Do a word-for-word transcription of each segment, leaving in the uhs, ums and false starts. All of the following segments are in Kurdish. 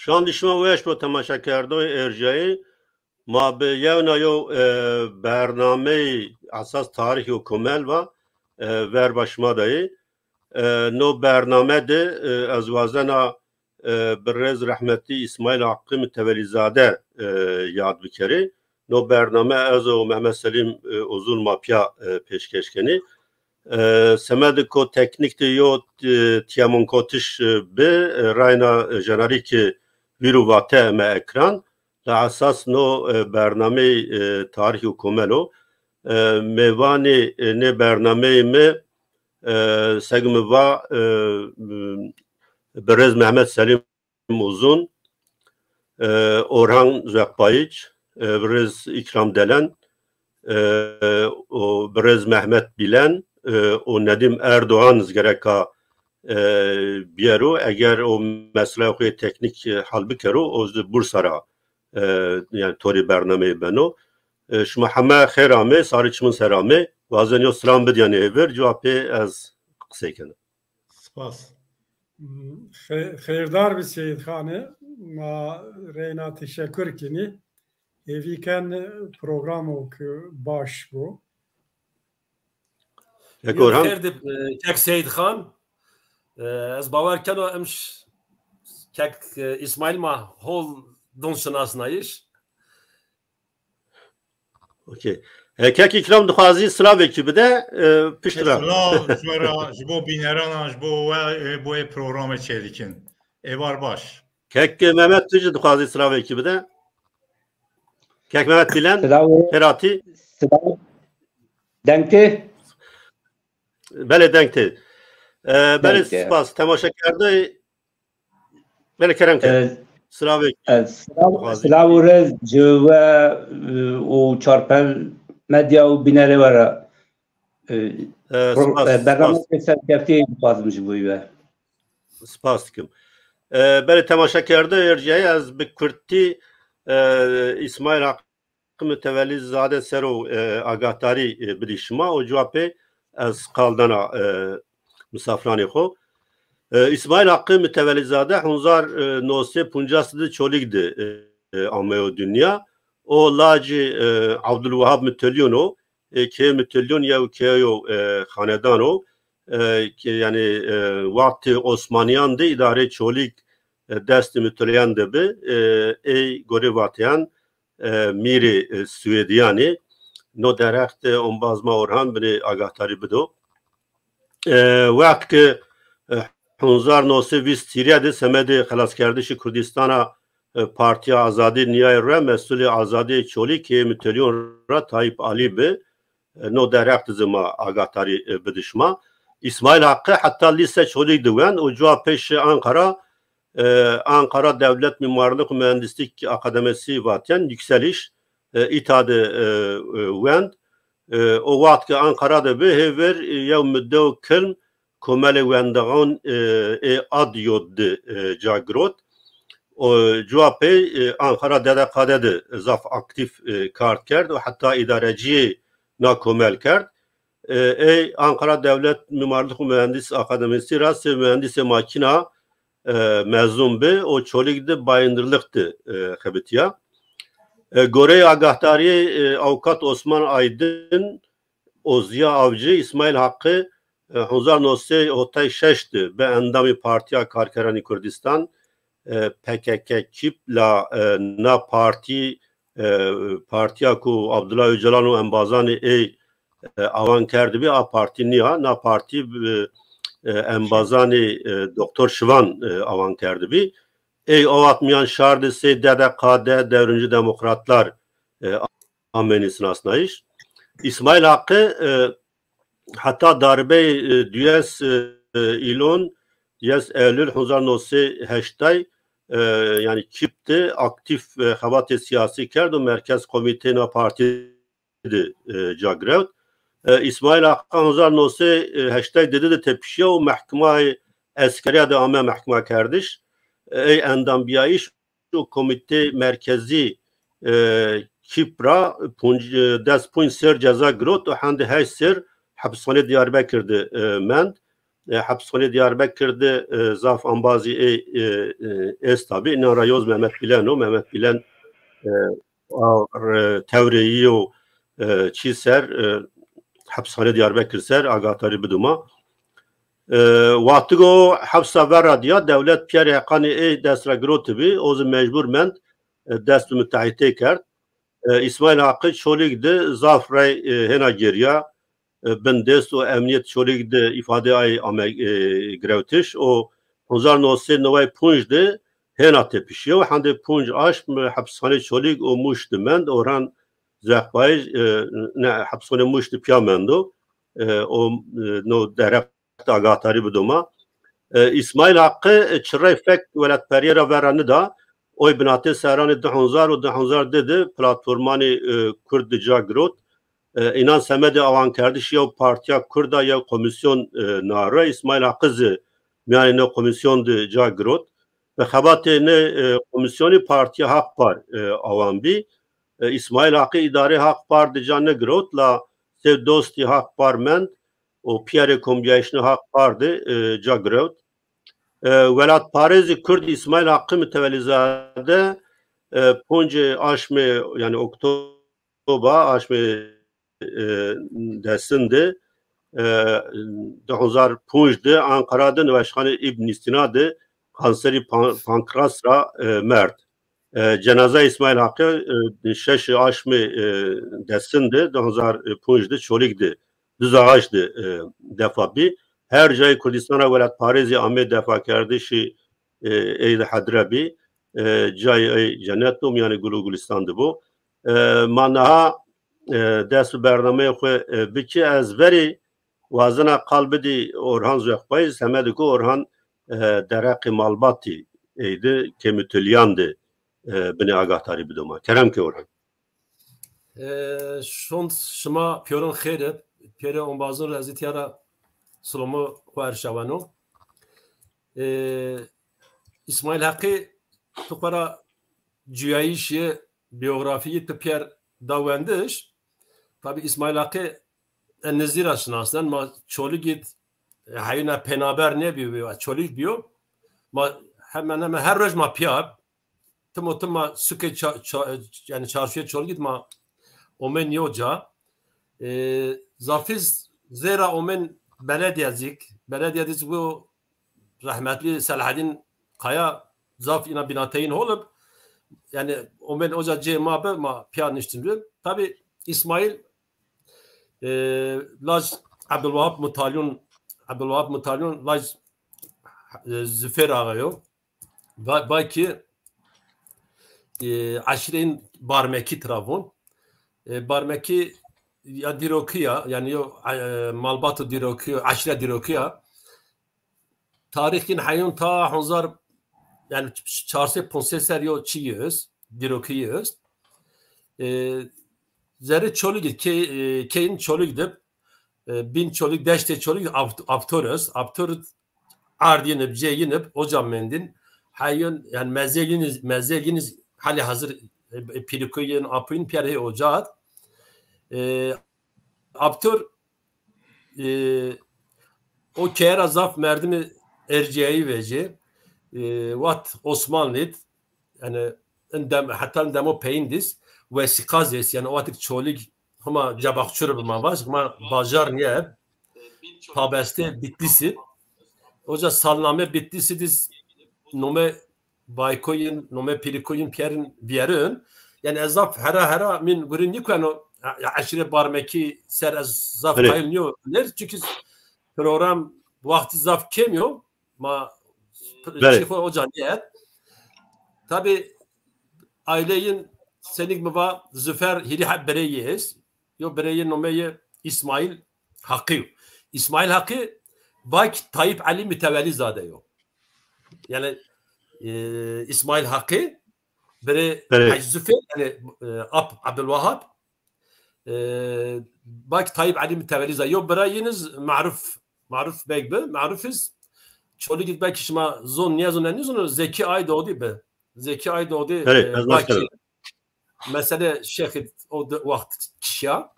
Şandî şima weş bo temaşekerdoyê êrjeyê. Ma bi yewna yo, e, bernameyê esas tarîxî û komel va, e, ver ba şima de yê. E, no bername de, e, ez wazena, e, birêz rehmetî Îsmaîl Haqqî Mütevelîzade, e, yad bikerê. No bername ez û Mehmet Selîm, e, Uzun ma piya, e, pêşkêş kenê. E, semedê ku teknîk de yo, e, tîyemonkotiş, e, bi, e, rayna jenerîkê vîr û vate me ekran. Li esas no, e, bernameyê, e, tarîxî û komel o. E, mêvanê, e, nê bernameyê me, e, seg mi va, e, m-, birêz Mehmet Selîm Uzun, e, Orhan Zekbayiç, e, birêz Îkram Delen, e, û birêz Mehmet Bîlen, e, û Nedîm Erdoğan zî gereka, e, biyero. Eger o meseleya xwe yê teknîk, e, hal bikero, o ji Bursa ra, e, yani torê bernameyê beno. E, şima heme xêr amê, sarê çimin ser amê. Wazen yo silam bidiyane êvir, cuwa pê ez qisey kene. Spas. Xe-, xêrdar bi Seyîd Xanê, ma reyna teşekkür kinî. Hêvî ken programo ki baş bû. Kek Orhan? Xêr dib, e, kek Seyîd Xan. E, ez bawer keno em ş-, kek, e, Îsmaîl ma hol don şinasnayiş. Okey. E, kek Îkram dixwazî silavekî bide, e, piştre. Silav ji we re, ji bo bîneran, ji bo we, e, bo yê programê çêdikin. Êvar baş. Kek Mehmet, tu jî dixwazî silavekî bide. Kek Mehmet Bîlen, Silav û, xêr hatî. Silav. Deng tê? Belê, deng tê. E, belê, Deng tê. Spas. Temaşekerdeyê Belê, kerem ke. E, Silavek. E, silav, Dixwazî. Silav û rêz ji we, e, û Çarpel Medya û bînerê we re. E, E, pro-, spas, e, spas. Bernameyeke serkeftî dixwazim ji bo we. Spas dikim. E, belê, temaşekerde êrjeyê ez bi kurtî, e, Îsmaîl Haq Mütevelî Zade ser o, e, agatarî, e, bidî şima û cewapê ez qal dana, e, misafiranê xwe. E, Îsmaîl Haqqı Mütevelî Zade hezar, e, neh sed û pêncî di Çolîg de, e, e, ameyo dinya. O lacî, e, Abdülwehhab Mütelyun o, e, kê Mütelyun yew kêyo, e, xanedan o, e, ki, yani, e, wextê Osmaniyan de îdarê Çolîg, e, destê Mütelyun de bi, e, ê gorê vateyan, e, mîrê, e, Swêdiyanê. No derheq de ombazma Orhan binê agahdarî bido. E, wext ki, e, hezar neh sed û vîst Sîrya de semedê xelaskerdişê Kurdistana, e, Partiya Azadî niyayê re, mesulê azadiyê Çolîg kê Mütelyun re Tayyip Ali bi. E, no derheq dizima agahdarî, e, bidişma. Îsmaîl Haqqı heta lîse Çolîg diwend û cuwa pêş Ankara, e, Ankara Devlet Mimarlık ve Mühendislik Akademisi vatiyen, Yükseliş, e, îta de, e, e, wend. E, o wext ki Ankara de bi hêvir, e, yew midde û kilm komelê wendaxan, e, ê Adyod de, e, ca girot. O cuwa pê, e, Ankara D D K D de zaf aktîf, e, kar kerd û heta îdareciyê na komel kerd. E, ê Ankara Devlet Mimarlık ve Mühendis Akademisi ra sê mühendisê makîna, e, mezûn bi û Çolîg de bayîndirlik de, e, xebitiya. E, goreyê agahdariyê, e, avukat Osman Aydın, Oziya Avcı, Îsmaîl Haqqı, e, hezar neh sed û hevdeh şeş de bi endamê Partiya Karkeranê Kurdistan, e, P K K kîp la, e, na partî, e, partiya ku Abdullah Öcalan û embazanê ê, e, awan kerdibî, a partî niya, na partî, e, e, embazanê, e, Doktor Şivan, e, awan kerdibî. Ê o wext miyan şar de sê D D K D, Devrimci Demokratlar, e, amênî sinasnayîş. Îsmaîl Haqqı, e, heta darbeyê, e, duyes, e, Îlon, duyes Eylül hezar neh sed û heştay, e, yani kîp de aktîf, e, xebatê siyasî kerd û Merkez Komîteyê na partî de, e, ca girewt. E, Îsmaîl Haqqı hezar neh sed û heştay de de tepişiya û mehkmayê eskeriya de ame mehkma kerdiş. E, ey endambiyayîş û Komîtê Merkezî, e, kîp ra pûnc-, e, des pûnc sêr ceza girot û hendi heşt sêr hepisxanê Diyarbekir de, e, mend. e, hepsxanê Diyarbekir de, e, zaf ambazî ê, e, e, êsta bî. Înan ra yoz Mehmet Bîlen o. Mehmet Bîlen, e, a, re-, tewrê yî û, e, çî ser, e, hepsxanê Diyarbekir ser agatarî biduma. E, wextigo hepsa vera diya dewlet piyerê heqanê ê dest ra girotibî, o zî mecbûr mend, e, dest bi mitehîtê kerd. E, Îsmaîl Haqî Çolîg de zaf rey, e, hêna gêriya, e, bin dest û emniyet Çolîg de îfade ay ame, e, girewtiş û hezar neh sed newey pûnc de hêna tepişiye û hendê pûnc aşm hepsxanê Çolîg û Mûş de mend, Orhan Zexbayij, e, ne, hepsxanê Mûş de piya mendo, e, û, e, no derheq agatarî bidoma. E, Îsmaîl Haqî, e, çi rey fek welatperiyê ra vera nida, oy binatê serranê du hezar û du hezar de de platformanê, e, Kurd de ca girot. E, înan semedê awankerdişî yew partiya Kurd a, yew komîsyon, e, nare. Îsmaîl Haqî zî miyanê ne komîsyon de ca girot. Bi xebatê ne, e, komîsyonî partiya Haq Par, e, awan bî. E, Îsmaîl Haqî îdarê Haq Par de ca negirot, la sê dostî Haq Par mend û piyerê kombiyayişnê Haq Par de, e, ca girewt. E, welatparêzî Kurd Îsmaîl Haqî Mitevelîzade, e, poncê aşmê, yani Oktoba, aşmê, e, desin de, e, du hezar pûnc de Ankara de nêweşxanê Îbn Sîna de kanserî pan-, pankras ra, e, merd. E, cenaza Îsmaîl Haqî, e, şeşê aşmê, e, desin de, du hezar pûnc de Çolîg de, Duzaxaç de, e, defa bî. Her cayê Kurdistana welatparêzî amê defakerdişî, e, ey de hedre bî. E, cayê ey cennet o, miyanê gul û gulistan de bû. E, ma niha, e, dest bi bernameyê xwe, e, bikî, ez verî wazena qal bidî Orhan Zexbayij, semedê ku Orhan, e, dereqê malbatî ey de kêmîtiliyan de, e, binê agahdarî bidoma. Kerem ke Orhan. E, şond şima pîyorin xêr e, pîyorê ombazin re ez ê tîya ra silomo xwe erşaweno. E, Îsmaîl Heqî tu xwe ra cuyayîşê biyografiyê tu pîyer da wendiş. Tabî Îsmaîl Heqî en nizî ra şinasnen, ma Çolîgî heyûna penaber nebî, Çolîg bîyo. Ma hemen hemen her roj ma pîya, tim û tim ma sukê ça-, ça-, yani çarşiyê Çolîgî ma omên yo ca. E, zafî zêra omên belediye zîk, belediye dîs bu rahmetli Selahaddin Kaya zaf îna binateyin holib. Yani omên oca cê ma bi ma pîya niştin bi. Tabî Îsmaîl, e, laj Abdülwahap Mutalyon, Abdülwahap Mutalyon laj, e, Züfer Ağa yo. Ba-, bakî, e, eşîrên Barmekî tira von. E, Barmekî ya dîrokî ya, yani yo, e, malbat û dîrokî, eşîre dîrokî ya. Tarîxîn heyûn ta hezar, yani çar sed pênc sed ser yo çi yî est, dîrokî yî est. E, zerê Çolîg, kê-, e, keyên Çolîg de, e, bin Çolîg, deştê Çolîg, Aft-, Aftor est, Aftor ard yinib, cê yinib, oca mendin. Heyûn, yani mezê yiniz, mezê yiniz hali hazır, e, e, pîrikoyên, apoyên pîyer hê oca hat. E, Aftor, e, o keye ra zaf merdimê erciyayî vecê. E, wat Osmanlî, yani in dem, heta in demo peyîn dîs, wesîqa zês, yani o watik Çolîg hema Cebaxçur bi ma vaj, hema bajar niye, pabestê Bitlîsî. Oca salname Bitlîsî dîs nome baykoyên, nome pîrikoyên pîyerin vîyerin. Yani ez zaf hera hera min gurin nîkuyeno, ya, ya eşîrê Barmekî ser ez zaf Belê. qayil niyo ner. Çünkü program wextî zaf kêm yo. Ma Belê. çî xwe oca niyet. Tabî aileyên senik mi va Züfer hîrî heb bireyê est. Yo bireyê nome yê Îsmaîl Haqî yo. Îsmaîl Haqî bak Tayyip Elî Mitewelîzade yo. Yani, e, Îsmaîl Haqî, birê Belê. Hec Züfer, yani, e, ap Abdülwahap, e, bak Tayyip Elî Mitewelîzade yo. Bira yiniz Maruf, Maruf Beg bi. Maruf iz Çolîgî belkî şima zon, niye zon, ne zon, Zeki Aydoğdu bi. Zeki Aydoğdu, Belê, e, ez bakî başka. Mesele Şêxî o de, wext kişiya.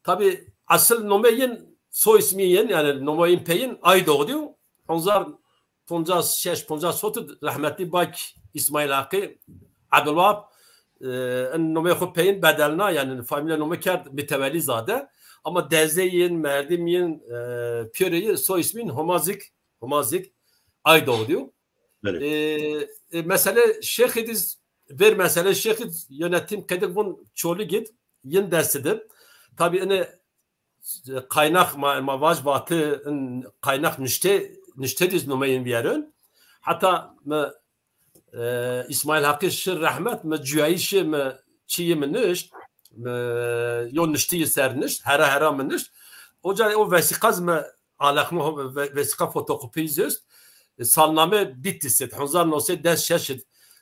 Tabî esil nomeyên soy ismî yên, yani nomoyên peyên ay doğdî û ponzar, ponzar şeş, ponzar sot rehmetî bak İsmail Hakkı Abdülvahap, e, en nomê xwe peyên bedelna, yani familya nomê kerd Mitewellîzade. Ama dezê yên, merdim yên, e, piyore yê soy ismîn Homazik, Homazik ay doğdî. Belê. E, e, mesele Şêxîdiz, ver mesele Şêxîdiz yönetim kedik vun Çolîgid yin destidib. Tabi ene kaynak ma, ma vaj vatî in kaynak nişte, nişte diz numeyin viyerun. Hatta me, e, İsmail Hakkı şir rehmet me cuyayîşê me çiyê me nişt, me yo niştî ser nişt, hera hera me nişt. Oca o vesîqaz me alexme ve-, vesîqa fotokopi zist. E, salname Bitlis'e, hezar neh sed des şeş, e,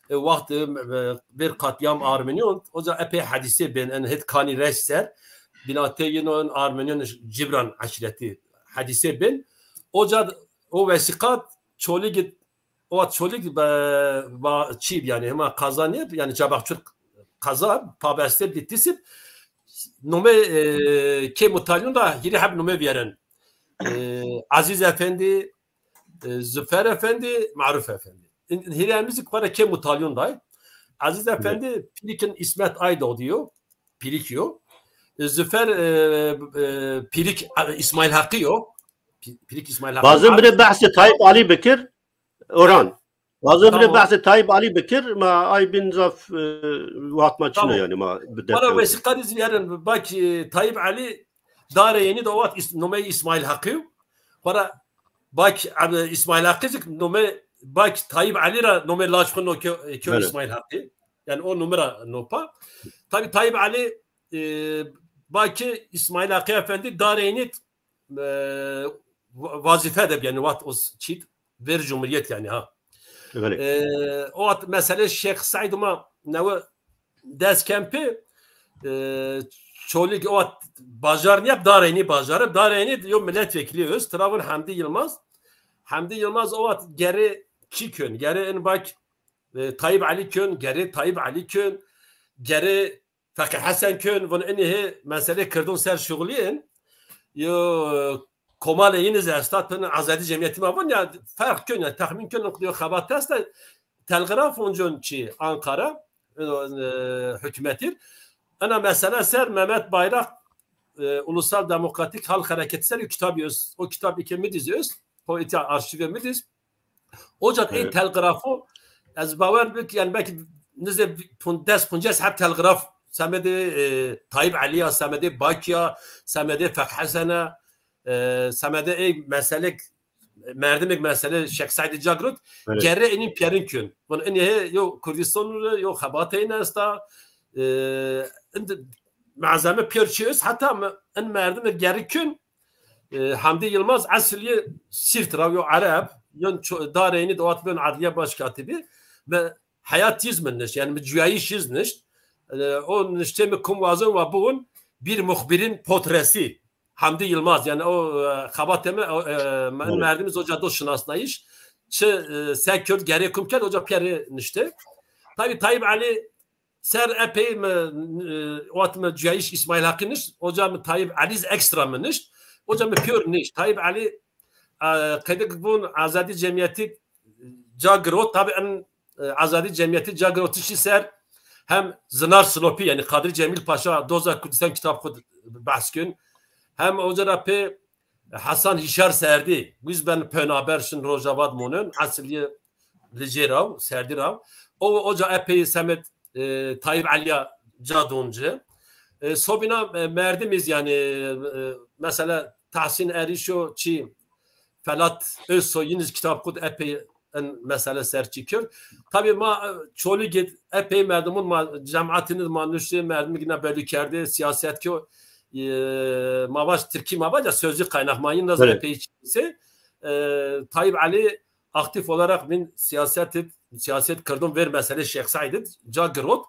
wext, e, bir katliam Armeniyon, oca epey hadise ben, en hit kani reş ser, binatê yino en Armeniyon Cibran aşireti hadise ben. Oca o vesîqa Çolîg, o Çolîg be, ba, çî yani hema kazanir, yani Çabakçur kaza, pabeste Bitlis'e, nome, e, ke mutalyon da hiri heb nome viyeren. E, Aziz Efendi, e, Züfer Efendi, Maruf Efendi. Hîrê em zî para kêm û talyon day. Aziz Efendi, Pîrik'in İsmet Aydoğdu diyor. Pîrik yo. E, Züfer, e, e, Pîrik, e, İsmail Hakkı yo. Pî-, Pîrik İsmail Hakkı. Bazı biri bahsi Tayyip Ali Bekir, Orhan. Bazı biri bahsi Tayyip Ali Bekir, ma ay bin zaf, e, hatma çino yani ma. Bana vesîqa diz viyeren bak, e, Tayyip Ali Darê Yenî de wat is-, nomeyê İsmail Hakkı. Para bak, abi, İsmail Hakkı zik nome bak Tayyip Ali ra nome laç xwe no kö, kö İsmail Hakkı. Yani o numara nopa. Tabi Tayyip Ali, e, baki İsmail Hakkı Efendi Darê Yenî, e, va-, vazife de yani wat o s-, çit ver cumhuriyet yani ha. E, o at mesele Şêx Seîd ma newe dest kempê, e, Çolîg o at bajar niyap Darê Yenî bajarı. Darê Yenî yo milletvekili öz, travın Hamdi Yılmaz. Hamdi Yılmaz o at geri çi kön, geri en bak, e, Tayyip Ali kön, geri Tayyip Ali kön, geri Feqî Hesen kön, vun enî hê mesele Kirdun ser şuxulîn. Yo, komalê yîn iz estat pin azadî cemiyetî ma vun ya ferq kön ya texmîn kön yo xebat teste telgraf oncon çi Ankara, e, hükümetir. Ena mesele ser Mehmet Bayrak, e, Ulusal Demokratik Halk Hareketi ser yo kitabî öz, o kitabî ke mi diz öz, o îtya arşîvê mi diz. Oca ey telgrafo, ez bawer bik, yani belki nizdê pun-, des puncas heb telgraf semedê, e, Tayyip Aliya, semedê Bakiya, semedê Feqî Hesena, e, semedê ey meselek, merdimêk mesele Şêx Seîdî ca girot, gere enî piyerin kön. Vun enî hê yo Kurdistan re, yo xebatê yin esta, e, indi malzeme piyer çi öz, heta me-, en merdimê geri kön, e, Hamdi Yılmaz esil yê Sîrt ra yo Ereb, yon ço-, Darê Yenî de wat ben adliye başkatibî ve heyat tiz min nişt, yani mi cuyayîş iz nişt. E, o niştê mi kum wazon wa bûn bir muxbirin potresi. Hamdi Yılmaz, yani o, e, xebatê mi, o, e, me-, merdimî zoca do şinasnayîş. Çi, e, se kerd gerê kum kerd, oca piyerê nişte. Tabi Tayyip Ali ser epey mi, e, wat mi cuyayîş İsmail Hakkı nişt, oca mi Tayyip Aliz ekstra mi nişt, oca mi piyor nişt. Tayyip Ali, e, qedik bûn Azadî Cemiyetî ca girot, tabi en, e, Azadî Cemiyetî ca girotişî ser hem Zinar Silopî, yani Kadri Cemil Paşa doza Kurdistan kitab xwe behs kön, hem oca ra pê Hasan Hişar Serdî, wiz ben penaber şin Rojava dimûnin, esil yê Licê raw, Serdî raw. O, oca epey semed, e, Tayyip Aliya ca donci. E, sobîna, e, merdim iz yani, e, mesela Tahsin Erişo çi Felat Özsoy yiniz kitap kut epey en mesele ser çi kir. Tabi ma, e, Çolîg epey merdimun ma cemaatini ma nuştê merdim gine belli kerdi siyaset ki, e, ma baş Tirkî ma baş ya sözlü kaynak ma yin nazar epey çi se, e, Tayyip Ali aktif olarak bin siyaset, siyaset kırdın ver mesele Şêx Seîd ca girot,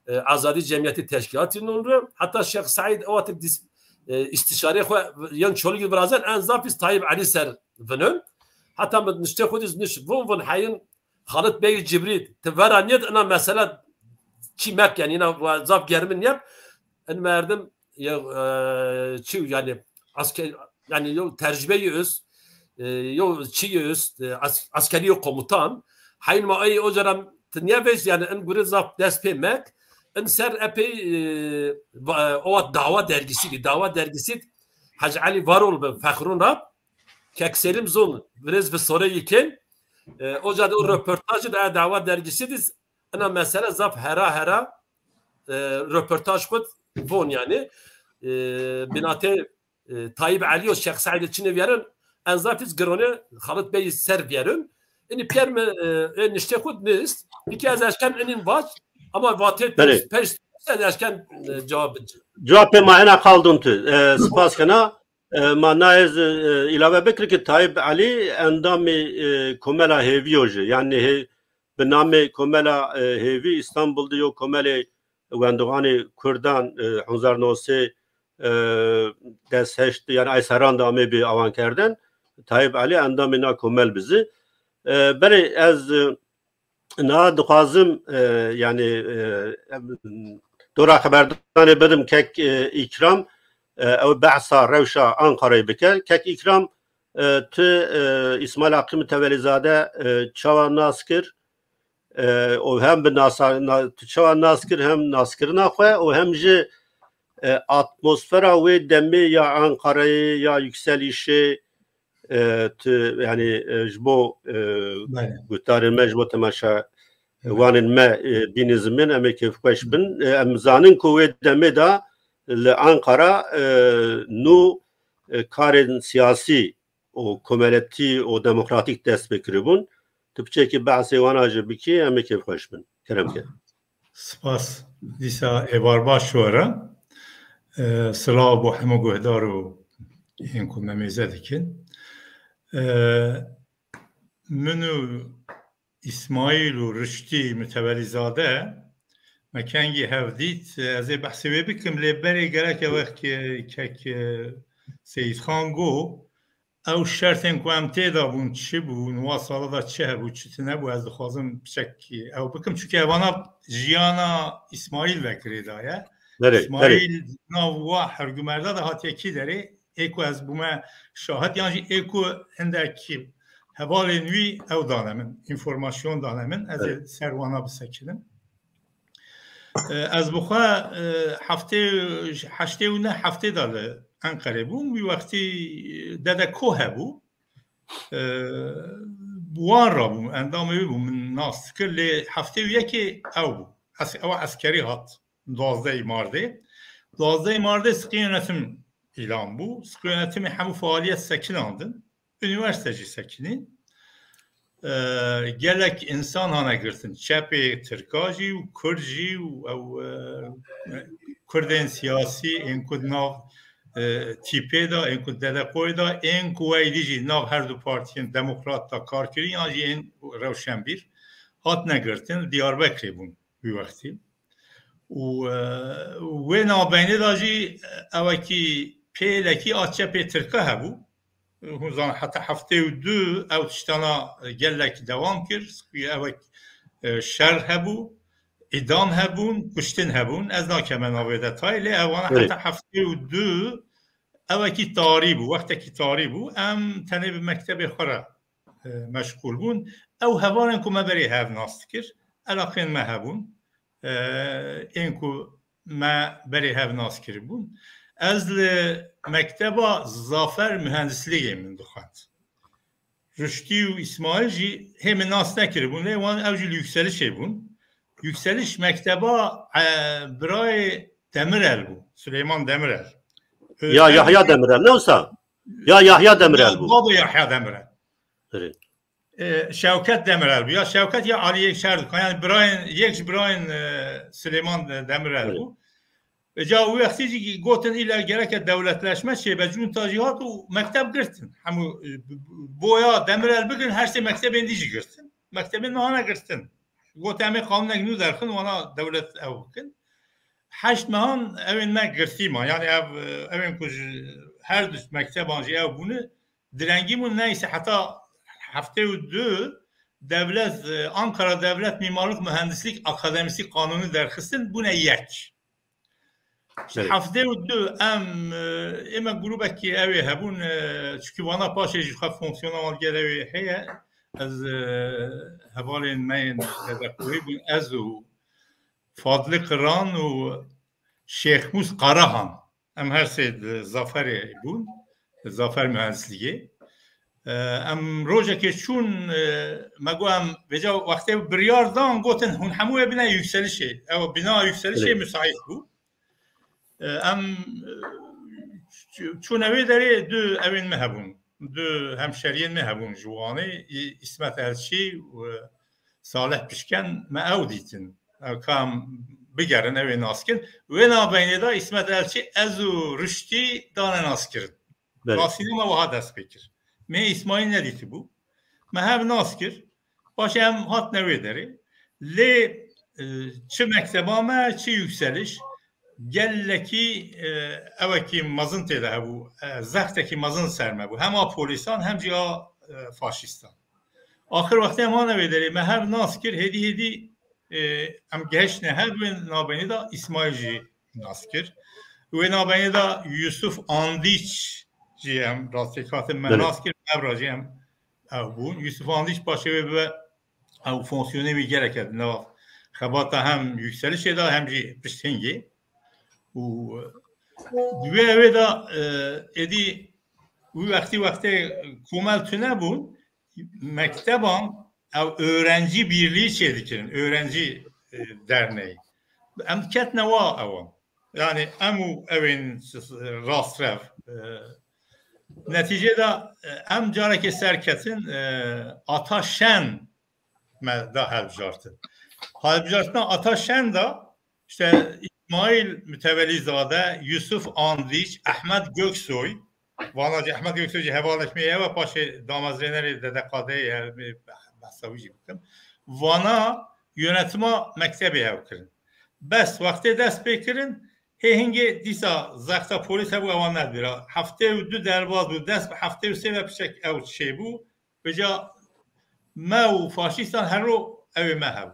e, Azadî Cemiyeti Teşkilatı nunru. Hatta Şêx Seîd o atı dis-, e, istişare xwe yan Çolîg virazen en zaf iz Tayyip Ali ser vinun. Hatta mi nişte xwe diz niş vun vun heyin Xalit Bey Cibrî ti vera niyet ina mesela çi mek yani ina zaf germin yep. En merdim ya, e, çi yani asker yani yo tercübe yê üst, e, yo çi yê üst, e, as-, askeri yo komutan. Heyn ma ey o cara dinya vêj yani in gure zaf dest pê mek, in ser epey, e, va-, o dawa dergisi, dawa dergisi Hacı Ali Varol bi Fexrun Rab, Kek Selim Zon, virêz bi Sore Yikin, e, o cara o röportajı da dawa dergisi diz, ina mesele zaf hera hera, e, röportaj xud von yani, e, binate, e, Tayyip Aliyo, Şêx Seîd Çinê vierin, en zaf iz girone Xalit Bey ser vierin. Ini piyer mi, e, e, nişte xud nist. Peki ez eşken inin vac, ama vate Belê. Pers, pers, ez eşken, e, cevap bicim. Cevapê ma ena qaldun tu. E, spas kena. E, ma nayez, e, ilave bikir ki Tayyip Ali endamê, e, Komela Hêviyo ji. Yani he, bi namê Komela, e, Hêvî Îstanbul de yo komelê wendoxanê Kurdan, e, hezar neh sed, e, des heşt, yani ay serran de amê bi awan kerdin. Tayyip Ali endamê na komel bizi. E, belê ez, e, na dixwazim, e, yani, e, em, dora xeberdanê bidim kek, e, Îkram, e, ew behsa rewşa Ankarayê bike. Kek Îkram, e, tu, e, Îsmaîl Aqî Mitevelîzade, e, çawa nas kir? E, û hem bi nasa-, na-, tu çawa nas kir, hem naskirina xwe û hem jî, e, atmosfera wê demê ya Ankarayê ya yükselîşê, e, tu, yani, e, ji bo, e, Belê. Guhdarên me, ji bo temaşewanên me, e, bînî zimên, em ê kêfxweş bin. E, em zanin ku wê demê de li Ankara, e, nû, e, karên siyasî û komeletî û demokratîk dest pê kiribûn. Tu piçekî behsê wana jî bikî, em ê kêfxweş bin. Kerem ke. Spas. Dîsa êvar baş we re. E, silav bo hemû guhdar û yên ku me mêze dikin. E, min û Îsmaîl û Riştî Mitevelîzade me kengî hev dît. Ez ê behsê wê bikim, lê berê gerek ew wextê kek, e, Seyîdxan got, ew şertên ku em tê de bûn çi bûn, wa sala de çi hebû, çi tune bû, ez dixwazim piçek ew bikim. Çunke evana jiyana Îsmaîl ve girêdaye. Belê, belê. Îsmaîl nav wa hergumerda de hatiye kî derê, ê ku ez bûme şahid, yan jî ê ku hindek hevalên wî ew dane min, înformasyon dane min, ez ê Evet. ser wana bisekinim. E, ez bi xwe, e, heftê, heştê û neh heftê de li Enqerê bûm. Wî wextî Dede Ko hebû. E, wan re bûm, endamê wî bûm, min nas dikir, lê heftê û yekê ew bû. Es-, ew eskerî hat. Duwazdehê Mardê. Duwazdehê Mardê siqî yönetim îlan bû. Siqî yönetimê hemû faaliyet sekinandin. Unîversîte jî sekinî. E, gelek însan hane girtin. Çepê Tirka jî û Kurd jî û ew, e, Kurdên siyasî, ên ku di nav, e, tîpê de, ên ku Dedekoyê de, ên ku weydî jî nav her du partiyên demokrat de kar kirî, yan jî ên rewşenbîr hatine girtin, Diyarbekirê bûn wî wextî. Û, e, wê navbeynê de jî ewekî pêlekî a çepê Tirka hebû. Hûn zanin heta heftê û du ew tiştana gelek dewam kir. Ewek, e, şer hebû, îdam hebûn, kuştin hebûn. Ez nakeme navê detayê, lê ewana Evet. heta heftê û du ewekî tarî bû, wextekî tarî bû. Em tenê bi mektebê xwe re, e, meşxûl bûn. Ew hevalên ku me berê hev nas dikir, elaqên me hebûn. E, ên ku me berê hev nas kiribûn. Ez li mekteba Zafer Mühendisligê min dixwend. Ruştî û Îsmaîl jî hê min nas nekiribûn, lê wan ew jî li Yükselişê bûn. Yükseliş mekteba, e, birayê Demirel bû, Süleyman Demirel. Ya Özlem Yahya Demirel, ne wisa? Ya Yahya Demirel bû. Baba Yahya Demirel. Erê. E, Şewket Demirel bû. Ya Şewket ya Alî Yekşer dikan. Yani birayên, yek ji birayên, e, Süleyman Demirel Evet. bû. E, ca wî wextî jî gotin îla gereke dewletleşme çêbe, cûnta jî hat û mekteb girtin. Hemû, e, b-, b-, boya Demirel bigirin, her sê mektebên dî jî girtin. Mektebên niha negirtin. Gotin em ê qanûnek nû derxin, wana dewlet ew bikin. Heşt mehan ewên me girtî ma. Yani ev, e, ewên ku ji her du mekteban jî ew bûne, direngî bûn, neyse heta heftê û du devlet, e, Ankara Devlet Mimarlık Mühendislik Akademisi kanûnî derxistin, bûne yek. Ji heftê û du em, e, ême grûbekî ew ê hebûn, e, çikî vana paşê jî xwe fonksiyona wan gel ew ê heye. Ez, e, hevalên me yên Dedekoyî bûn, ez û Fadli Qiran û Şêxmûs Qarahan. Em her sê di Zaferê bûn, Zafer Mühendisliği. E, em rojekê çûn, e, me got em vêca wextê biryar dan, gotin hûn hemû ê bine yükselişê. Ew bina yükselişê Belê. müsait bû. E, em, e, ç-, çûne wê derê du evên me hebûn. Du hemşeriyên me hebûn ji Wanê, Î-, Îsmet Elçî û Salih Pişken me ew dîtin. Ew ka em bigerin, ew ê nas kin. Wê nabeynê de Îsmet Elçî ez û Ruştî dane naskirin. Belê. Nasîna me wiha dest pê kir. Me Îsmaîl nedîtibû. Me hev nas kir. Paşê em hatine wê derê. Lê, e, çi mekteba me, çi yükseliş, gelekî, e, ewekî mezin tê de hebû, e, zextekî mezin ser me bû. Hem a polîsan, hem jî a, e, faşîstan. Axir wextê em hane wê derê, me hev nas kir, hêdî hêdî, e, em gehiştine hev wê nabeynê de Îsmaîl jî nas kir. Wê nabeynê de Yusuf Andiç jî em rastî hatin me Belê. nas kir, evra jî em ew bûn. Yusuf Andiç paşê wê bibe ew fonksiyonê wî gerek e di nava xebata hem yükselişê de hem jî pişt hingê. Û di wê ewê de, e, êdî wî wextî wextê komel tune bûn, mekteban ew öğrenci birliği çêdikirin, öğrenci, e, derneği. Em ketine wa ewan. Yani em û ewên rastrev. E, netîcê de, e, em carekê serketin, e, Ata Şen me da helbijartin. Helbijartina Ata Şen de işte İsmail Mütevelizade, Yusuf Andiç, Ahmet Göksoy, vana jî Ahmet Göksoy jî hevalek me ye ve paşê damezrênerê Dede Qadeyê ye, behsa wî jî bikim. Vana yönetima mektebê ew kirin. Bes wextê dest pê kirin, hê hingê dîsa zexta polîs hebû ewan nedibîra. Heftê û du derbaz bû, dest bi heftê û sê ve piçek ew çêbû. Vêca me û faşîstan her ro ew ê me hebû.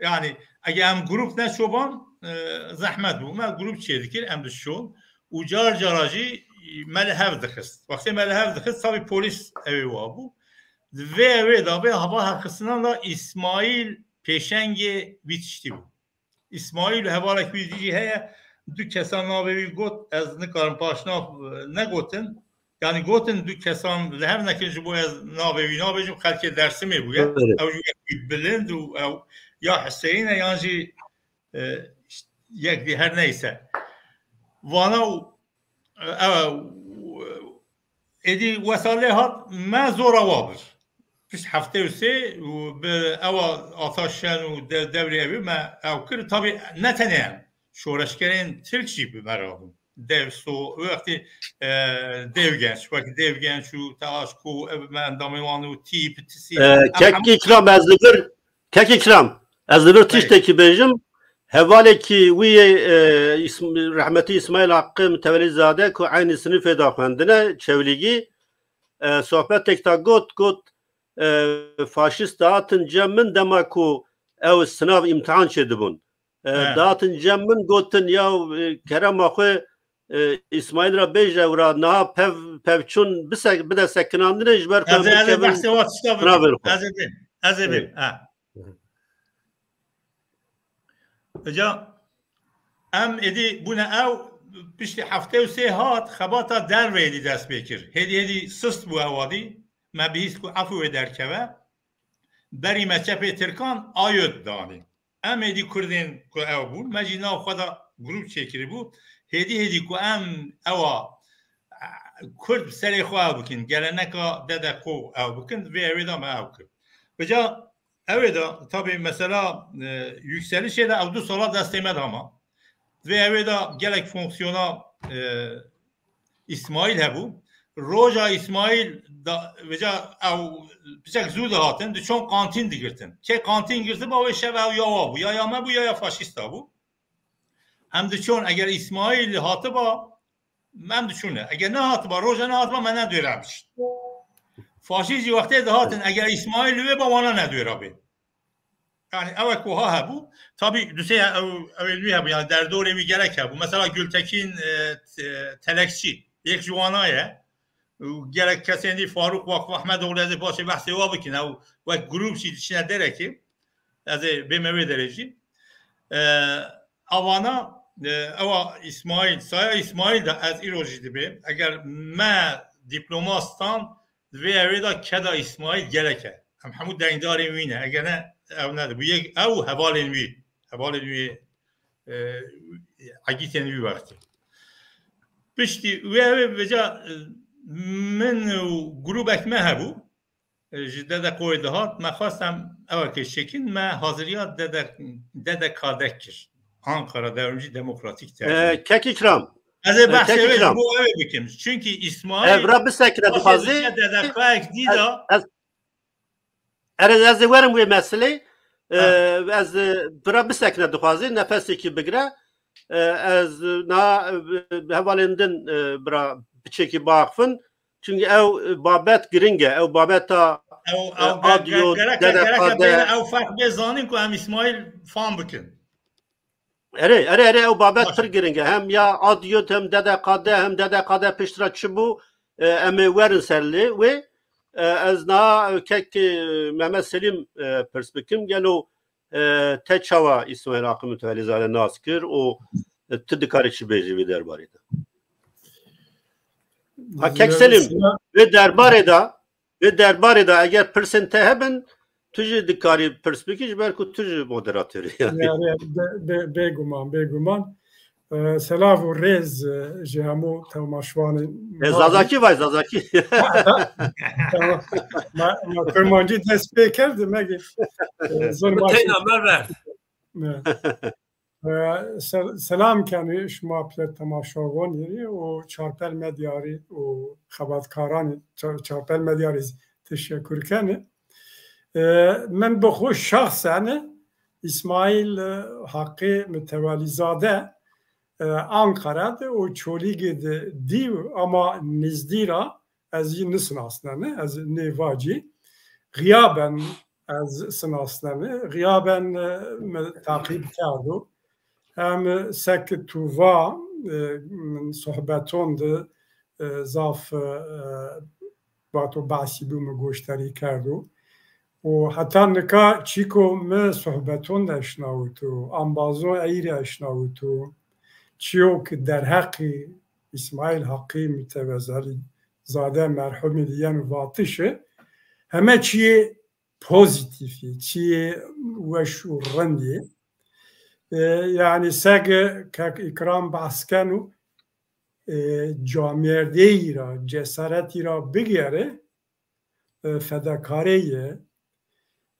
Yani ege em grup neçoban, e, zehmet bû. Me grup çêdikir, em dişon. Û car cara jî me li hev dixist. Wextê me li hev dixist, tabii polîs ew ê wa bû. Di vê ew ê de vê hava hevxistinan de Îsmaîl pêşengê vî tiştî bû. Îsmaîl û hevalek wî dî jî heye, du kesan navê wî got, ez nikarim paşnav, e, negotin. Yani gotin du kesan li hev nekin ji bo ez navê wî nabêjim, xelkê Dersimê bûye. Evet. Ew jî wek wî bilind û ew ya Hüseyin e yan jî, e, işte, yek dî her neyse. Vana û, e, ew, êdî wesa lê hat me zora wa bir. Pişt heftê û sê û bi ewa Ata Şen û de-, devrê ew ê me ew kir. Tabii ne tenê em. Şoreşgerên Tirk jî bi me re bûn. Dev so, wextê, e, Dev Genç, wek Dev Genç û Teaşko, ev me endamê wan û Tîp, Tisî. E, Em Kek hemû Îkram, ez li vir, Kek Îkram, ez li vir Bey. tiştekî bêjim. Hevalekî wî yê, e, Îsm-, rehmetî Îsmaîl Hakkı Mütevelîzade ku eynî sinifê de xwendine, Çewlîgî, e, sohbetek da got, got, e, faşîst dihatin cem min dema ku ew sinav îmtihan çêdibûn. E, He. dihatin cem min gotin, ya, e, kerema xwe, e, Îsmaîl re bêje, ewra niha pev, pevçûn bisek-, bide sekinandinê ji ber ku Ez ê, em ez ê bikevin behsê wa tişta bikim. sinavên xwe. Ez ê bêm. Ez ê bêm. Ê. Ha. Îca em êdî bûne ew piştî heftê û sê hat xebata derve êdî dest pê kir. Hêdî hêdî sist bû ew adî. Me bihîst ku efû wê derkeve. Berî me çepê Tirkan ayod danî. Em êdî Kurdên ku ew bûn, me jî nav xwe de grûp çêkirî bû. Hêdî hêdî ku em ewa, e, Kurd bi serê xwe ew bikin, geleneka Dede Ko ew bikin, vê ewê de me ew kir. Vêca Ew ê de, tabii, mesela, e, yükselişê de ew du sala destê me de ma. Vê ew ê de gelek fonksiyona, e, Îsmaîl hebû. Roja Îsmaîl da, vêca ew piçek zû dihatin, diçon kantîn digirtin. Kê kantîn girtiba, wê şev ew ya wa bû, ya ya me bû, ya ya faşîsta bû. Em diçon, eger Îsmaîl hatiba, em diçûne. Eger nehatiba, roja nehatiba, me nedûre biçin. Faşîst jî wextê dihatin, eger Îsmaîl wê ba, wana nedûre bê. Yani ew ku ha hebû, tabii dusê ew, ew ê nû hebû, yani derdorê wî gelek hebû. Mesela Gültekin, e, Te-, Telekçi, yek ji wana ye. Û gelek kesên dî, Faruk Vakıf Ahmetoğlu, ez ê paşê behsê wa bikin. Ew wek grûp jî diçine derekê. Ez ê bême wê derê jî. E, avana, e, ewa İsmail, saya İsmail de ez îro jî dibêm. Eger me diploma stand, di vê ewê de keda İsmail gelek e. Em hemû dengdarên wî ne. Eger ne, ew ne. Bu yek ew hevalên wî. Hevalên wî, e, egîtên wî wextî. Piştî wê ewê vêca, e, min û grûbek me hebû. E, ji D D K'ê dihat, me xwest em ew eke çêkin, me haziriya D D, D D K D kir. Ankara Devrimci Demokratik Derneği. E, Kek İkram. Ez ê E, behsê Kek wê ji İkram. bo ew ê bikim. Çünkü E, İsmail vira bisekine paşê dixwazî. diçe D D K'yek dî Ez, de ez, erê, ez ê werim wê meselê. E, Ha. ez, e, vira bisekine dixwazî, nefesekî bigire. E, ez, na, e, hevalên din, e, bira piçekî biaxivin. Çünkü ew, e, babet giring e. Ew babeta, Ew, e, ew ge-, ge-, audio, gerek e, gerek e D D K D. bêne ew ferq bê zanîn ku em İsmail fam bikin. Erê, erê, erê, ew babet Baş. pir giring e. Hem ya audio, hem D D K D, hem D D K D pişt re çi bû, e, em ê werin ser lê wê. E, ez na, e, kek, e, Mehmet Selim, e, pirs bikim. Gelo, e, te çawa İsmail Hakkı Mütevelizade nas kir û, e, tu dikarî çi bêjî vê derbarê de? Ha, kek Selim, Selam. vê derbarê de, vê derbarê de eger pirsên te hebin, tu jî dikarî pirs bikî, ji ber ku tu jî moderator î, yani. Yani, be-, be-, bêguman, bêguman. E, selav û rêz, e, ji hemû temaşvanên E, me. Zazakî vay, Zazakî. Tamam. Ma, ma Kurmancî dest pê kir, demek ki, e, zor Bi maşî. teyna me ver. Ne. E, sel-, selam kenî şima pê temaşavanî û Çarpel Medyarî û xebatkaranî Ça-, Çarpel Medyarî teşekkür kenî. E, min bi xwe şexsen İsmail, e, Hakkı Mütevelizade, e, Ankara de û Çolîgê de dî ama nizdî ra ez jî nisinasneni, ez nêvacî. Xiyaben ez sinasneni, xiyaben, e, me taqîb kerdo. Hem sek tu va, e, min sohbeton de, e, zaf, e, vato behsî bû, min goşdarî kerdo. Û heta nika çîko min sohbeton de eşnawito, ambazon eyî re eşnawito, çiyo ki derheqî İsmail Hakkı Mütevezeli Zade merhumî diyen vatişi, heme çiyê pozîtîfî, çiyê weş û rindî. E, yani seg kek İkram behs keno, e, camêrdeyî ra, cesaretî ra bigere, e, fedakarê ye,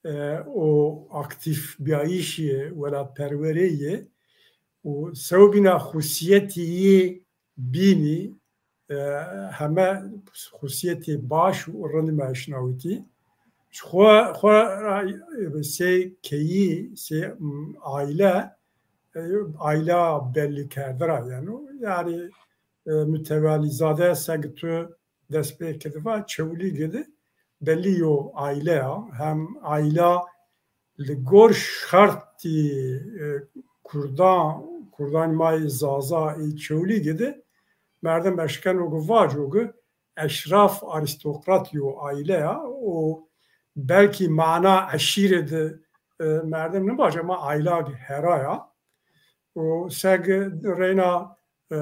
e, û aktîf biyayîşê ye, welatperwerê ye û sewbîna xusiyetî yê bînî, e, heme xusiyetê baş û rind me eşnawitî. Ji xwe, xwe ra, e, sê keyî, sê, m, aile, e, aile bellî kerdira yeno. Yani, e, Mütevelizade seg tu dest pê kediva Çewlîgê de belî yo aile ya. Hem aile li gor şertî, e, Kurdan, Kurdan mayê Zaza ê Çewlîgê de merdim eşkeno ku vaco ku eşraf arîstokrat yo aile ya û belkî mana eşîrê de, e, merdim nibaş ama aile hera ya. Û seg reyna, e,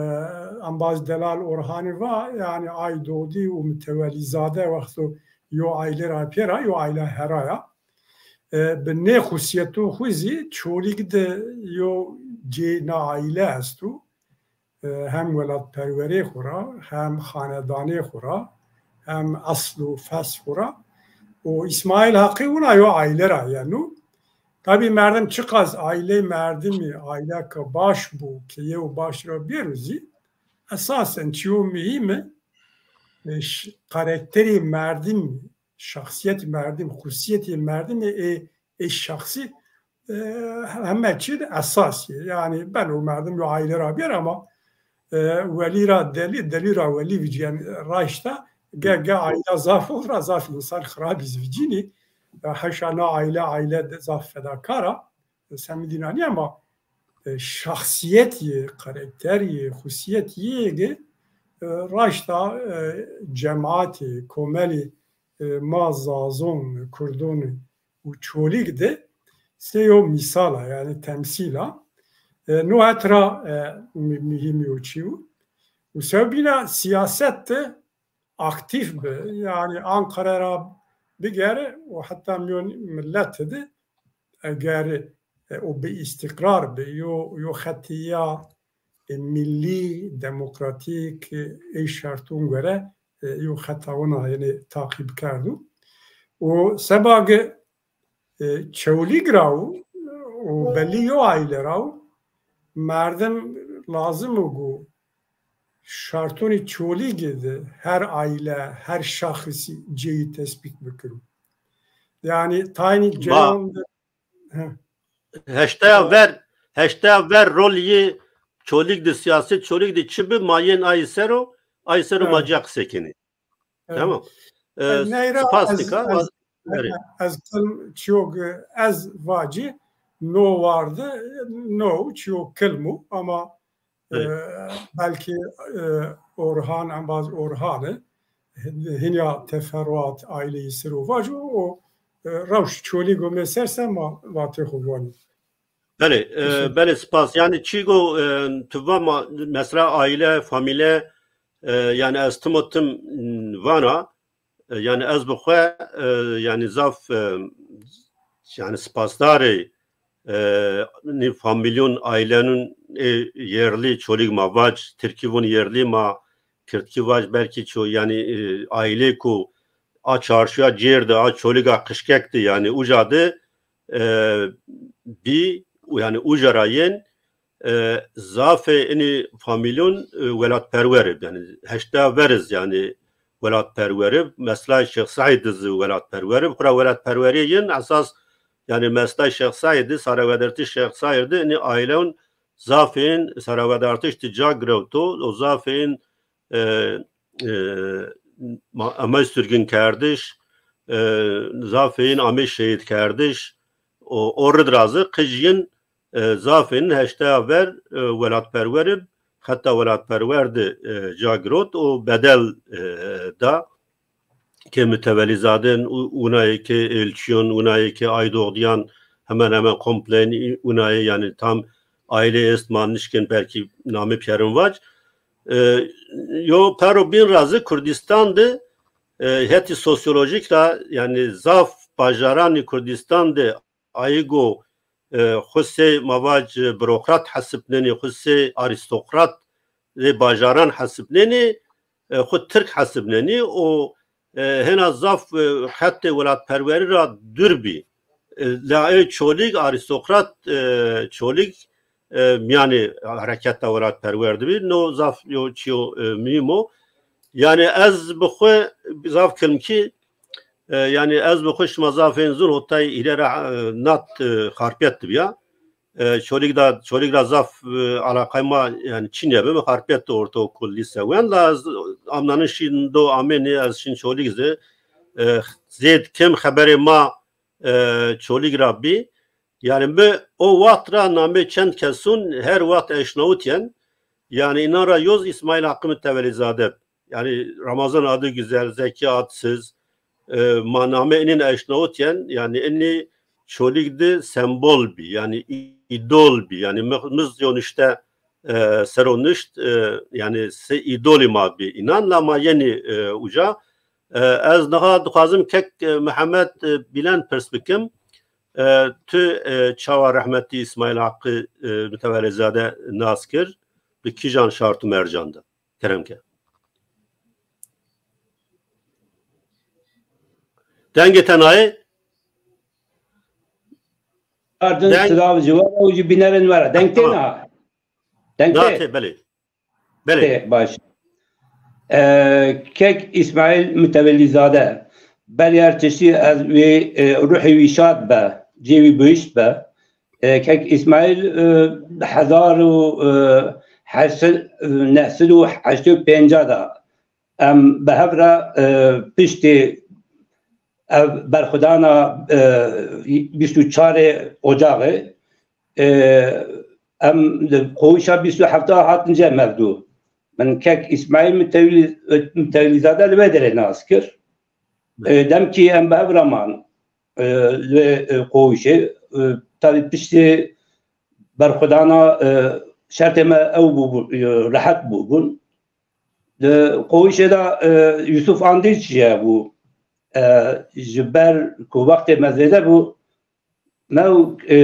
embaz Delal Orhanî va, yani Aydodî û Mütevelizade wexto yo aile ra pêra, yo aile hera ya. E, bi nê xusiyeto xwe zî Çolîg de yo cê na aile esto. E, hem welatperwerê xwe ra, hem xanedanê xwe ra, hem esl û fes xwe ra. Û İsmail Hakkı wina yo aile ra yeno. Tabii merdim çiqas aile merdimî, aileke baş bû, keyê û baş ra bêro zî, esasen çiyo muhîm e, e, ş-, karakterê merdim, şexsiyetê merdim, xusiyetê merdim ê, ê, ê şexsî, e, heme çi de esas ye. Yani beno merdim yo aile ra bêr ama, e, welî ra delî, delî ra welî vicî, yani raşta ge, ge aile zaf ol ra zaf însan xirabî zî vicînî. Heşa na aile, aile de zaf fedakar a. Semidîna niye ama, e, şahsiyet yê, karakter yê, xusiyet yê ge, e, raşta, e, cemaatê, komelê, e, ma Zazon, Kurdon û Çolîg de sê yo mîsal a, yani temsîl a. E, no etra, e, mi-, muhîmî o çî û. Û sewbîna siyaset de aktîf bi. Yani Ankara ra bigere û heta miyon millet de eger, e, o bi îstîqrar bi, yo, yo xetiya, e, millî, demokratîk, e, ê şertûn göre, e, yo xeta wina, yani, taqîb kerdo. Û seba ge, e, Çewlîg ra û, û belî yo aile ra û merdim lazim o ku şartonê Çolîgê de her aile, her şahsî cêyî tespît bikin. Yani taynî Ma- ceyan de, he. Heştaya ver, heştaya ver rol yê Çolîg de, siyaset Çolîg de çi bi, ma yên ayî ser o, ayî ser o ma Evet. ciya qise kenê. Evet. Tamam. E, E, neyra spas ez, dika, ez, ez, erê. ez kilm çiyog, ez vacî no wardi, no çiyog kilmu ama, e, Erê. belkî, e, Orhan, embaz Orhan'ı, hin-, hinya teferruat aileyi siro vacu o, e, rewş Çolîg o meserse ma vatê xo vanî. Belê, e, Teşekkür. belê, spas. Yani çîgo, e, tu va ma, mesela aile, famîle, e, yani ez tim û tim, m, vana, e, yani ez bi xwe, e, yani zaf, e, yani spasdarê, e, nî famîlyon ailenun ê yerlî Çolîg ma vac, Tirkî vun yerlî ma Kirdkî vac belkî ço, yani, e, aile ku a çarşuya cêr de, a Çolîga qişkek de, yani uca de, e, bî, yani uca ra yên, e, zafê inî famîlyon, e, welatperwer ib, yani heşta veriz, yani welatperwer ib, mesela Şêx Seîd dizi welatperwer ib, xura welatperwerê yin esas, yani mesela Şêx Seîd di, sarewedartî Şêx Seîd di, inî ailewn zafên sarewedartiş di ca girewto, o zafên, e, e, ma-, amey sürgün kerdiş, e, zafên amey şehîd kerdiş, o, o rid razı qijyin, e, zafên heştaya ver, e, welatperwer ib, xeta welatperwer di, e, ca girot û bedel, e, da. Kê Mütevelîzade in, û-, ûnayê kê Êlçiyon, ûnayê kê Aydoğdiyan, hemen hemen komplen ûnayê, yani tam aile est ma nişkin belkî namê pyerin vac. E, yo pero bin razı Kurdistan de, e, hetî sosyolojik ra, yani zaf bajaranî Kurdistan de aygo, e, xusê mavac bürokrat hesipnenî, xusê aristokrat lê bajaran hesipnenî, e, xwe Tirk hesibnenî û, e, hêna zaf, e, xetê welatperwerî ra dûr bî. E, la ê Çolîg, arîstokrat, e, Çolîg, e, miyanê hereketa welatperwer dibî. No zaf yo çiyo, e, muhîm o. Yani ez bi xwe zaf kilmkî, e, yani ez bi xwe şima zafên zûn hotay hîre ra, e, nat, e, xarpiyet dibiya. E, Çolîg da, Çolîg ra zaf, e, alaqay ma, yani, çi nebe, mi xarpiyet de ortaokul, lise wen, la ez amnanin şîn do amênê, ez şîn Çolîg zê, e, zêd kêm xeberê ma, e, Çolîg ra bî. Yani, mi o waxt ra namê çend kesûn her waxt eşnawitiyen. Yani, inan ra yoz İsmail Hakkı Mütevelizade. Yani Ramazan Adıgüzel, Zeki Atsız, e, ma namê inin eşnawitiyen, yani ini Çolîg di sembol bî, yani î-, îdol bî, yani mi-, miz yo nişte, e, sero nişt, e, yani se îdolî ma bî. Înan la ma yenî, e, uca. E, ez niha dixwazim kek, e, Mihemed, e, Bîlen pirs bikim. E, tu, e, çawa rehmetî Îsmaîl Haqqî, e, Mütevelîzade nas kir? Bi kîjan şart û mercan de? Kerem ke. Dengê te nayê? Ardin Deng- silav ji we re û ji bînerên we re. Deng tê Tamam. niha? Deng Na tê? tê, belê. Belê. Tê, baş. E, kek Îsmaîl Mütevellîzade, beryer tiştî ez wê, e, ruhê wî şad be, cê wî bihişt be. E, kek Îsmaîl, e, hezar û, e, heşt sed, neh sed û heştê û pênc de em bi hev re, e, piştî ev berxwedana, e, bîst û çarê Ocaxê, e, em li qoyişa bîst û hefta hatin cem hevdû. Min kek Îsmaîl Mitewlî-, Mitewlîzade li wê derê nas kir. E, demkî em bi hev re man, e, li, e, qoyişê, e, tabî piştî berxwedana, e, şertê me ew bû, bû, e, rehet bûbûn. Di qoyişê de, e, Yusuf Andiç jî hebû. E, ji ber ku wextê me zêde bû, me û, e,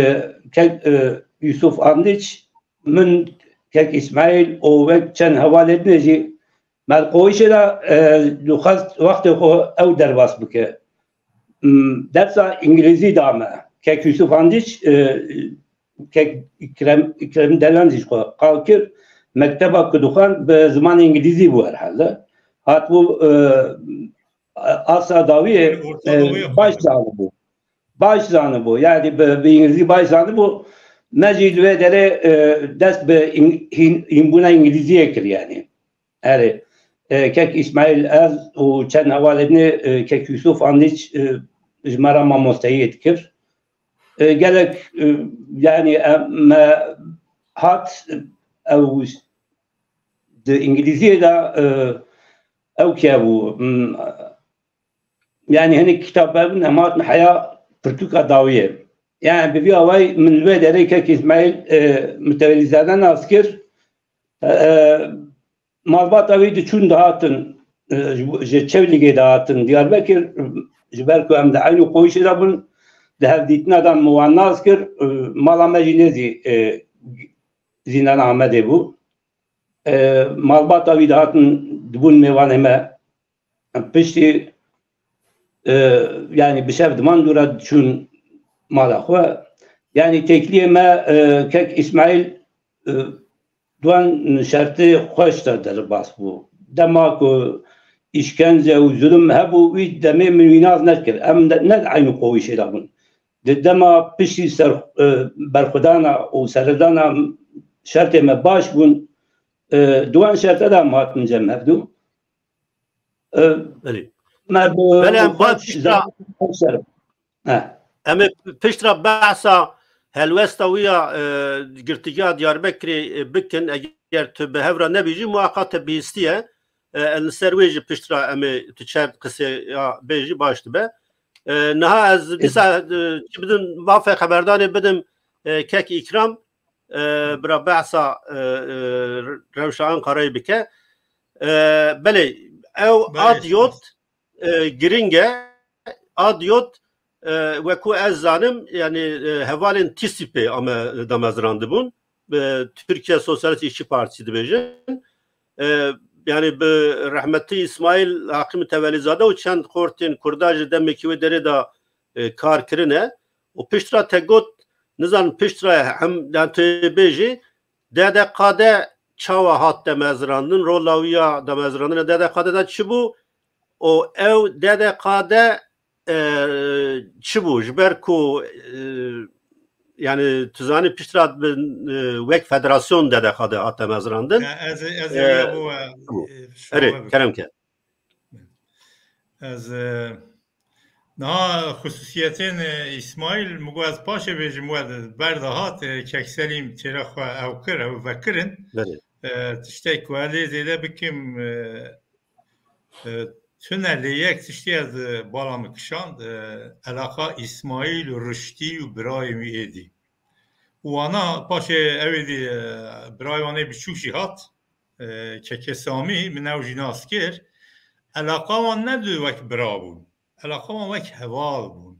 kek, e, Yusuf Andiç, min, kek Îsmaîl û wek çend hevalê din jî me di qoyişê de, e, dixwest wextê xwe ew derbas bike. M, dersa îngilîzî da me. Kek Yusuf Andiç, e, kek Îkrem, Îkrem Delan jî xwe qal kir. Mekteba ku dixwend bi zimanê îngilîzî bû herhalde. Hatibû, e, asra dawiyê, e, baş zanibû. Baş zanibû. Yani bi, bi îngilîzî baş zanibû. Me jî li wê derê, e, dest bi ing-, hîn-, hînbûna îngilîziyê kir yani. Erê, e, kek Îsmaîl ez û çend hevalê din, e, kek Yusuf Andiç, e, ji me re mamosteyiyê dikir. E, gelek, e, yani, e, me hat, e, ew di îngilîziyê de, e, ew kî hebû, m, yani hinek kitap hebûn, em hatin heya pirtûka dawiyê. Yani bi vî awayî min li wê derê kek Îsmaîl, e, Mitewelîzade nas kir. E, e, malbata wî diçûn dihatin, e, ji, ji Çewlîgê dihatin Diyarbekir, ji ber ku em di eynî qoyişê de bûn, di hevdîtina de min wan nas kir, e, mala me jî nêzî, e, Zîndana Amedê bû. E, malbata wî dihatin dibûn mêvanê me. Em piştî, e, yani bi şev diman dû re diçûn mala xwe. Yani têkiliyê me, e, kek Îsmaîl, e, duan şertê xweş de derbas bû. Dema ku îşkence û zulm hebû, wî demê min wî nas nekir. Em de, ne di eynî qoyişê de bûn. Di dema piştî ser, e, berxwedana û serhildana şertê me baş bûn, e, duan şerte de em hatin cem hevdû. E, Belê. Me bi Belê, em xwe ba pişta zaten xweş ser. He. Em ê pişt re behsa helwesta wî ya, e, girtiya Diyarbekirê, e, bikin. Eger tu bi hev re nebî jî, muheqqa te bihîstiye. E, em li ser wê jî pişt re em ê tu çend qisê ya bê jî baş dibe. E, niha ez dîsa, e, çi bidim, mafê xeberdanê bidim, e, kek Îkram, e, bira behsa, e, e, rewşa Ankarayê bike. E, belê, ew Belê, Adyot, e, giring e. Adyot, e, weku ez zanim, yani, e, hevalên T C P ame damezrandibûn. E, Türkiye Sosyalist İşçi Partisi dibêjin. E, yani bi rehmetî İsmail Hakkı Mütevelizade û çend xortên Kurda ji demekî wê derê de, e, kar kirine. Û pişt re te got, nizan pişt re hem, yani tu bêjî, D D K D çawa hat demezrandin, rola wî ya demezrandina D D K D de çi bû? Û ew D D K D, e, çi bû? Ji ber ku, e, yani tu zanî pişt re bi, e, wek federasyon D D K D hat demezrandin. Ya, ez, ez E, ya bu, e, çi bû? E, Erê, şove kerem ke. Ez, e, niha xusûsiyetên, e, Îsmaîl, min got ez paşê bêjim, we berda hat, e, kek Selîm têra xwe ew kir, ew vekirin. Belê. E, tiştek ku ez lê zêde bikim, e, e, tune lê yek tiştî ez, e, bala min kişand, e, elaqa Îsmaîl û Riştî û birayên wî êdî. Û wana paşê ew êdî, e, birayê wan ê biçûk jî hat, e, kekê Samî, min ew jî nas kir. Elaqa wan ne du wek bira bûn. Elaqa wan wek heval bûn.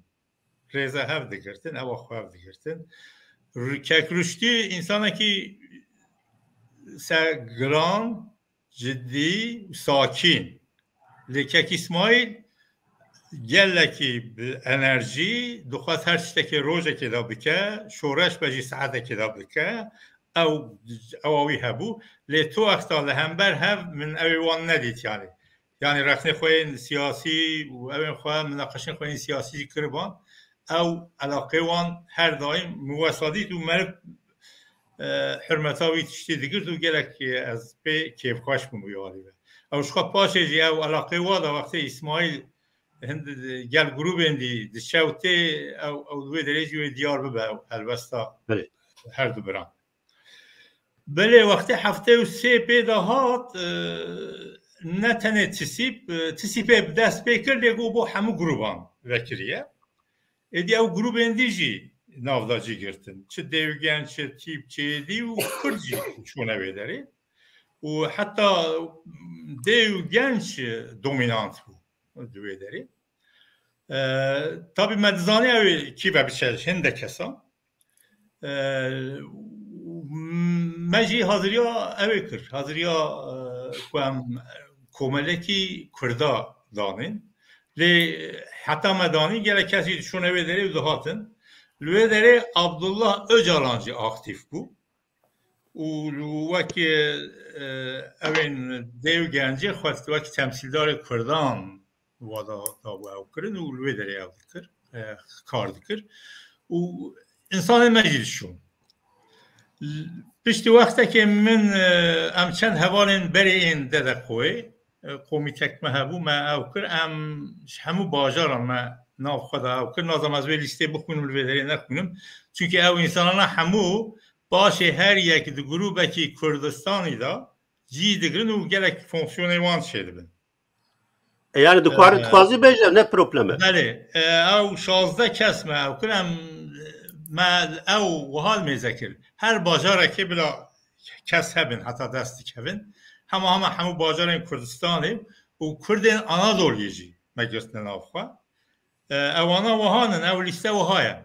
Rêze hev digirtin, hewa xwe hev digirtin. Ru-, kek Ruştî însanekî se giran, cidî û sakîn. Lê kek Îsmaîl gelekî bi enerjî, dixwest her tiştekê rojekê de bike, şoreş be jî saetekê de bike. Ew, ewa wî hebû. Lê tu wexta li hember hev min ew ê wan nedît yani. Yani rexnê xwe yên siyasî û ew ên xwe, minaqeşên xwe yên siyasî jî kiriban. Ew elaqê wan her daîm min wesa dît û meriv, e, hurmeta wî tiştî digirt û gelek, e, ez pê kêfxweş bûm wî alî ve. Ew ji xwe paşê jî ew elaqê wa da wextê Îsmaîl Hind gel grûbên dî diçe û tê ew, ew di wê derê jî wê diyar bibe ew helwesta Belê. her du biran. Belê wextê heftê û sê pê de hat, e, ne tenê Tisîp, e, Tisîpê bi dest pê kir, lê got bo hemû grûban vekiriye. Êdî ew grûbên dî jî nav da cî girtin. Çi dêwgenc, çi tîp, çi êdî û Kurd jî çûne wê derê. Û heta dêwgenc dominant bû di wê derê. E, tabî me dizanî ew ê kî ve biçe ji hinde kesan. E, me jî haziriya ew ê kir. Haziriya, e, ku em komelekî Kurda danîn. Lê heta me danî gelek kes jî diçûne wê derê û dihatin. Li wê derê Abdullah Ocalan jî aktîf bû. Û wekî, e, ew ên dêw gencê xwe wekî temsîldarê Kurdan wa da, da bû ew kirin û li wê derê ew dikir, e, kar dikir. Û însanên me jî diçûn. L-, piştî wextekê min, e, em çend hevalên berê ên Dedekoyê, e, komîtek me hebû, me ew kir, em ji hemû bajaran me nav xwe da ew kir. Nazam ez wê lîstê bixwînim, li vê derê nexwînim. Çunke ew însanana hemû paşê her yek di grûbekî Kurdistanî de cî digirin û gelek fonksiyonê wan çêdibin. E, yani dixwar-, Ee, dixwazî bêje, ne problem e. Belê, e, ew şazdeh kes me ew kir, em, me ew wiha li mêze kir. Her bajarekê bila kes hebin, heta dest dikevin. Hema hema hemû bajarên Kurdistanê û Kurdên Anadoliyê jî me girtine nav xwe. E, ewana wiha nin, ew lîste wiha ye.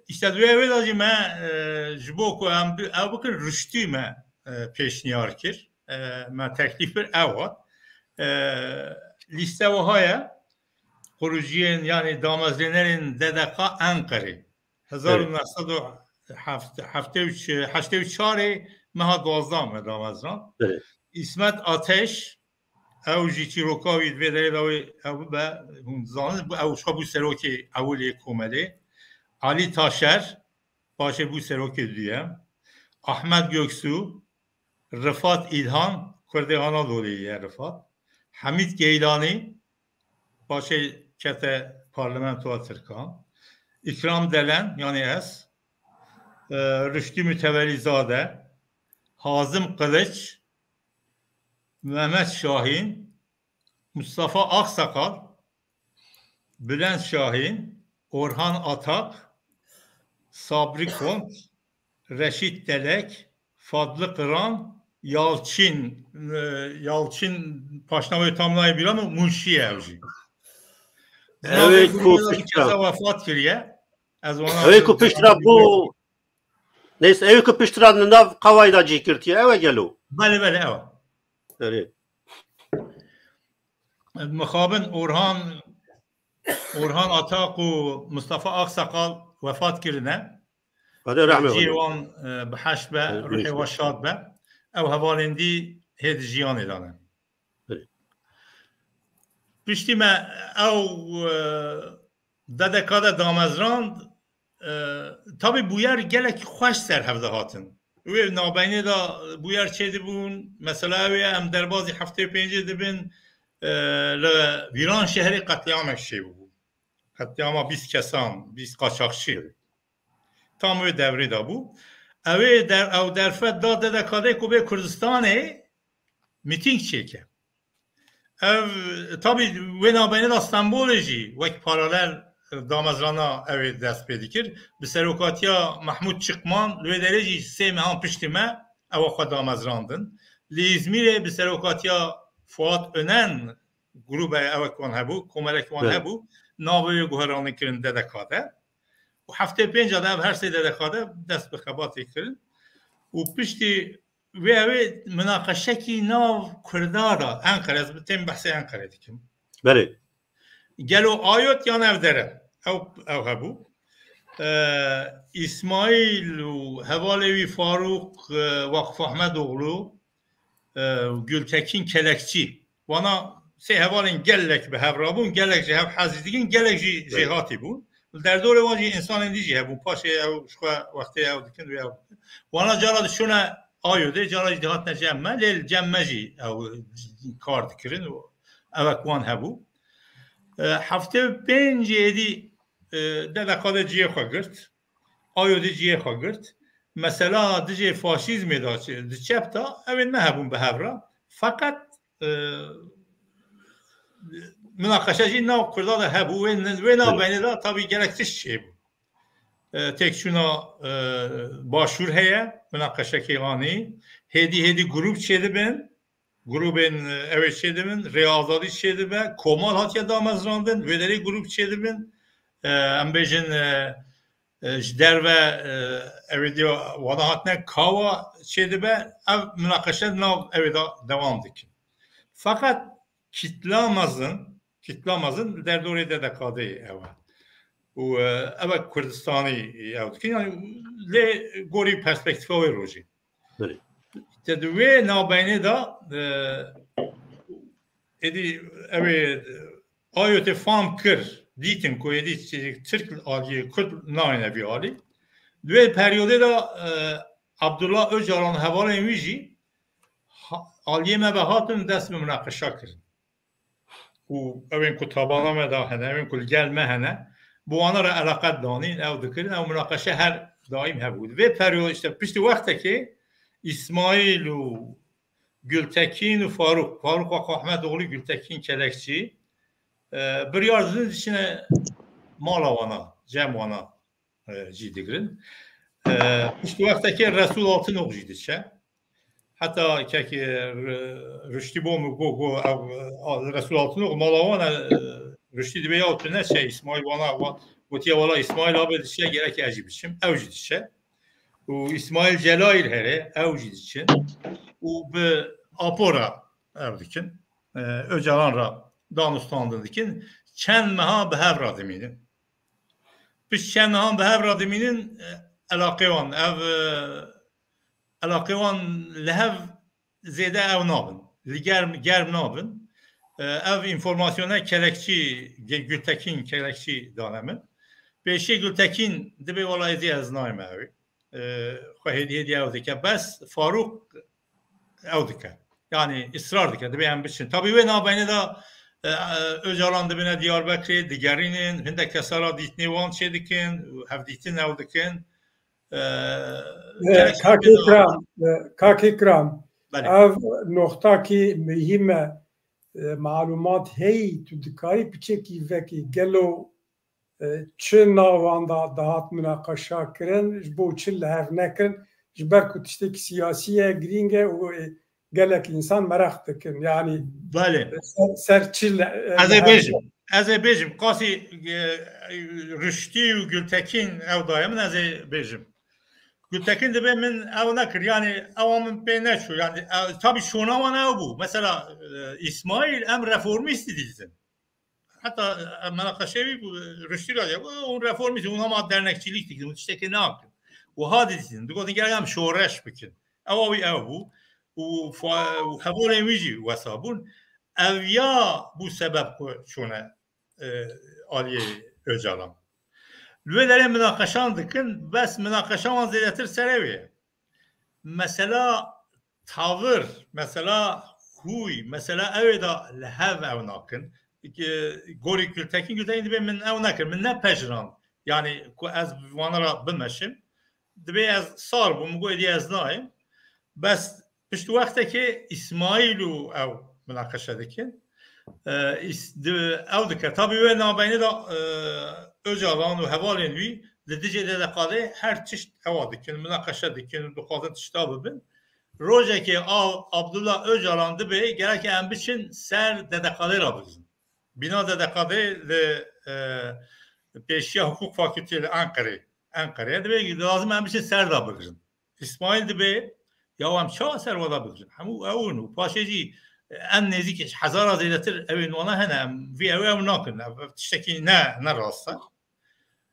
Îşte di wê wê de jî me, e, ji bo ku em bi-, ew bikin, riştî me, e, pêşniyar kir. E, me teklîf kir, ew hat. E, lîste wiha ye. Kuruciyên, yanî damezrênerên D D K Enqerê. Evet. Hezar û neh sed û heftê û çar, heştê û çarê meha duwazdeh me damezrand. Evet. Îsmet Ateş, ew jî çîroka wî di vê derê de wê ew bibe, hûn dizanin, ew ji xwe bû serokê ewilê komelê. Alî Taşer, paşê bû serokê duyem. Ahmet Göksu, Rifat İlhan, Kurdê Anadoluyê ye Rifat. Hemîd Geylanî, paşê kete parlamentoya Tirkan. Îkram Delen, yanî ez. E, Rüştî Mütevelîzade, Hazim Kılıç, Mehmet Şahin, Mustafa Aksakal, Bülent Şahin, Orhan Atak, Sabri Kont, Reşit Delek, Fadlı Kıran, Yalçın, e, Yalçın paşnavê tam nayê bîra min, Munşî ye ew jî. Evet, navê ku pişt re wefat kiriye. Ez wana Ew ê ku pişt re bû, neyse, ew ê ku pişt re li nav qewayê de cî girtiye, ew e gelo? Belê, belê, ew e. Erê. Mixabin Orhan, Orhan Atak û Mustafa Aksakal wefat kirine. Xwedê rehmê Cihê wan, e, bi heşt be, ruhê wan şad be. Ew hevalên dî hê di jiyanê de ne. Piştî me ew, e, D D K de damezrand, e, tabî bûyer gelekî xweş ser hev dihatin. Wê navbeynê de bûyer çêdibûn, mesela ew ê em derbazî heftê û pêncê dibin, e, li Vîranşehirê qetliamek çêbûbû. Qetliama bîst kesan, bîst qaçaxçî. Tam wê devrê de bû. Ew ê der-, ew derfet da D D K D'ê ku bê Kurdistanê mîtîng çêke. Ev, tabî wê navbeynê de Stenbolê jî wek paralel, e, damezrana ew ê dest pê dikir. Bi serokatiya Mehmûd Çiqman li wê derê jî sê mehan piştî me ewa xwe damezrandin. Li Îzmîrê bi serokatiya Fuat Önen grûbe ewek wan hebû, komelek wan hebû. Navê wê guherandin kirin D D K de. Û heftê pênc de ev her sê D D K de dest bi xebatê kirin. Û piştî wê ew ê minaqeşekî nav Kurda da, Enqere, ez bi têm behsê Enqere dikim. Belê. Gelo ayot yan ev dere? Ew, ew hebû. E, Îsmaîl û hevalê wî Farûq, e, Waqif Ahmedoğlu, e, Gültekin Kelekçî. Wana sê hevalên gelek bi hev rabûn, gelek ji hev hezî dikin, gelek jî jêhatî bûn. Li derdorê wan jî însanên dî jî hebûn. Paşê ew ji xwe wextê ew dikin wê ew dikin. Wana cara diçûne Ayodê, cara jî dihatine cem me, lê li cem me jî ew kar dikirin û ewek wan hebû. E, heftê û pêncê êdî, e, D D K de cihê xwe girt. Ayo de cihê xwe girt. Mesela dijê faşîzmê de çi-, di çep de ew ê nehebûn bi hev re. Feqet, e, minaqeşe jî nav Kurda de hebû. Wê, wê nav Evet. beynê de tabî gelek tişt çêbû. E, têkçûna, e, başûr heye, minaqeşekê anî. Hêdî hêdî grûp çêdibin. Grûbên, e, ew ê çêdibin, Rêya Azadî çêdibe, Komal hatiye damezrandin, wê derê grûp çêdibin. E, em bêjin, e, e, ji derve, e, ew ê diyo wana hatine Kawa çêdibe, ev minaqeşe nav ew ê de dewam dikin. Feqet kitla mezin, kitla mezin li derdorê D D K D ew e. Û, e, ev e Kurdistanî ew dikin. Yani lê gorî perspektîfa wê rojê. Belê. Te di wê navbeynê de, e, êdî ew ê, ayo te fam kir, dîtin ku êdî Tirk aliyê Kurd nayêne vî alî. Di wê periyodê de, e, Abdullah Öcalan hevalên wî jî ha-, aliyê me ve hatin dest bi minaqeşa kirin. Û ew ên ku tabana me de hene, ew ên ku li gel me hene, bi wana re eleqet danîn, ew dikirin, ew minaqeşe her daîm hebû. Vê peryo-, işte piştî wextekê Îsmaîl û Gultekîn û Farûq, Farûq Ak Ahmetoğlu, Gultekîn Kelekçî, e, biryar didin diçine mala wana, cem wana, e, jî digirin. E, piştî wextekê Resul Altınok jî diçe. Heta kekê Ri-, Riştî bo min got, got, ew, a, Resul Altınok mala wan e, Riştî dibê ya tu neçe, Îsmaîl wana, wa-, gotiye, wala Îsmaîl abi diçe, gerek ez jî biçim. Ew jî diçe. Û Îsmaîl Celayîl here, ew jî diçin. Û bi apora ew dikin. E, Öcalan ra danûstandin dikin. Çend meha bi hev re dimînin. Pişt çend mehan bi hev re dimînin, e, elaqê wan, ev, e, elaqê wan li hev zêde ew nabin. Li germ, germ nabin. E, ev înformasyone Kelekçî, Ge-, Gultekîn Kelekçî dane min. Pêşiyê Gultekîn dibê, wela êdî ez nayme ew ê. E, xwe hêdî hêdî ew dike. Bes Farûq ew dike. Yani israr dike, dibê em biçin. Tabii wê navbeynê de, e, e, Öcalan dibine Diyarbekirê, digerînin, hindek kesa re dîtinê wan çê dikin, hevdîtin ew dikin. E, E, gerek Kak Îkram, e, Kak Îkram, Belê. Ev noxtakî muhîm e, e, malumat heyî, tu dikarî piçekî vekî, gelo e, çi navan da dihat minaqeşa kirin, ji bo çi li hev nekirin, ji ber ku tiştekî siyasî ye, girîng e û, e, gelek însan meraq dikin. Yanî Belê. ser, ser çi li, e, Ez ê li hev bêjim. Ez ê bêjim. Qasî, e, Riştî û Gultekîn ew daye min, ez ê bêjim. Gultekîn dibê min ew nekir. Yani ewa min pê neçû. Yani, e, tabii şona wan ew bû. Mesela, e, Îsmaîl em reformîstî dîtin. Heta, e, menaqeşê wî bû, e, Riştî ra diye, hûn reformîst, hûn hema dernekçîlîk dikin, hûn tiştekê nakin. Wiha didîtin, digotin gerek em şoreş bikin. Ewa wî ew bû. Û fa-, û hevalên wî jî wesa bûn. Ev ya bû sebeb ku çûne, e, aliyê Öcalan. Li wê derê minaqeşan dikin, bes minaqeşa wan zêdetir ser ew ye. Mesela tavir, mesela hûy, mesela ew ê de li hev ew nakin. Ki gorî Gultekîn, Gultekîn dibê min ew nekir, min nepejirand. Yani ku ez vana re bimeşim. Dibê ez sar bûm, min got êdî ez nayêm. Bes pişt wextekê Îsmaîl û ew minaqeşe dikin. E, îs-, di-, ew dike. Tabî wê navbeynê de, e, Öcalan û hevalên wî li dijê D D K D her tişt ewa dikin, minaqeşe dikin û dixwazin tişta bibin. Rojekê av Abdullah Öcalan dibê gerek em biçin ser D D K D re bigirin. Bîna D D K D li, e, pêşiya hukuk fakültê li Enqerê, Enqerê dibê lazim em biçin ser de bigirin. Îsmaîl dibê, ya em çawa ser wada bigirin? Hemû ew in û paşê jî em nêzîkî hezara zêdetir ew ên wana hene, em vî ew ew nakin, ev, ev tiştekî ne, ne rast e.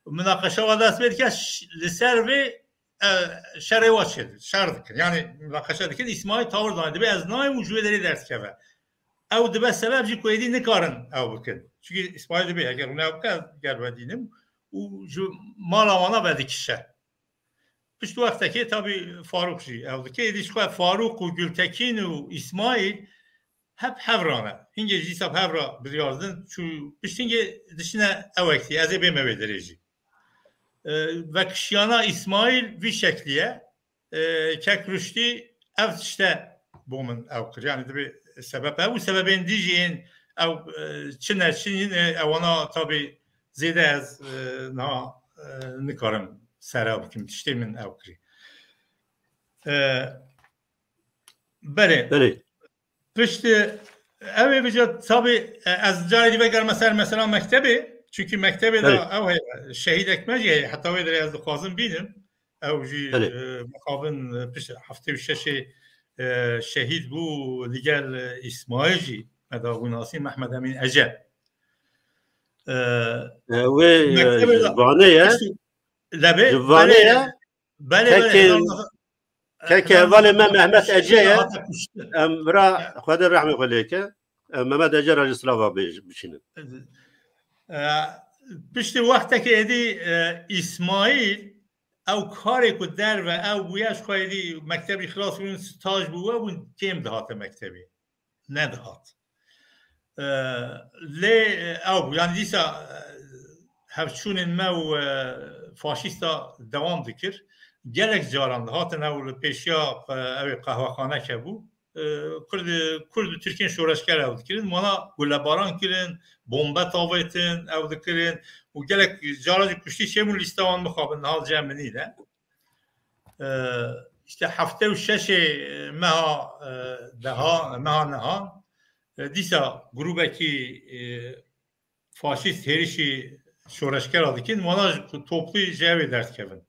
Minaqeşa wa dest pê dike, ş-, li ser vê, e, şerê wa çê, şer dikin. Yani minaqeşe dikin, Îsmaîl tawir dane, dibê ez nayêm û ji wê derê derdikeve. Ew dibe sebeb jî ku êdî nikarin ew bikin. Çünkü Îsmaîl dibê, eger hûn ew bike, ger vedînim û ji mala wana vedikişe. Pişt wextekê tabî Farûq jî ew dike. Êdî ji xwe Farûq û Gultekîn û Îsmaîl hep hev re ne. Hingê jî dîsa hev re biryar didin. Çû pişt hingê dişine ew ektî. Ez ê bême wê derê jî. E, vekişiyana Îsmaîl vî şeklî ye. E, kek Ruştî ev tişte bo min ew kir. Yani dibê sebeb ew û sebebên dî jî yên ew, e, çi ne çi nîn, e, ewana tabî zêde ez, e, niha, e, nikarim sera bikim. Tiştê min ew kirî. E, belê. Belê. Piştî ew ê bica tabî, e, ez carê dî vegerime ser mesela mektebê. Çünkü mektebê de Belê. ew heye, şehîdek me jî heye. Heta wê derê ez dixwazim bînim. Ew jî, Belê. e, mixabin, e, pişt heftê û şeşê, e, şehîd bû, li gel, e, Îsmaîl jî me da bû nasîn Mehmed Emîn Ece. E, E, wê, e, mektebê ji de Vanê ye. Piştî, lebê, Ji Vanê belê, ye. belê, belê, Kekê, ez anla-, kekê ez hevalê me anla-, Mehmet Ece ye. hata kuştin. Em bira Ya. Xwedê rehmê xwe lê ke. Em Mehmet Ece re jî silava bêj-, bişînin. E, piştî wextekê êdî, e, Îsmaîl ew karê ku derve ew bûye ji xwe êdî mektebî xilas bûn, staj bû we bûn, kêm dihate mektebê. Nedihat. E, lê, e, ew bû. Yani dîsa, e, hevçûnên me û, e, faşîsta dewam dikir. Gelek caran dihatin ew li pêşiya, e, ew ê qehwexaneke bû. E, Kurd, Kurd û Tirkên şoreşger ew dikirin. Wana gulebaran kirin, bombe tavêtin, ew dikirin. Û gelek cara jî kuştî çêbûn, lîsta wan mixabin niha li cem min nîne. E, işte hefte û şeşê meha, e, deha, meha neha, e, dîsa grûbekî, e, faşîst hêrişî şoreşgera dikin, wana ji ku toplî ji ew ê derdikevin.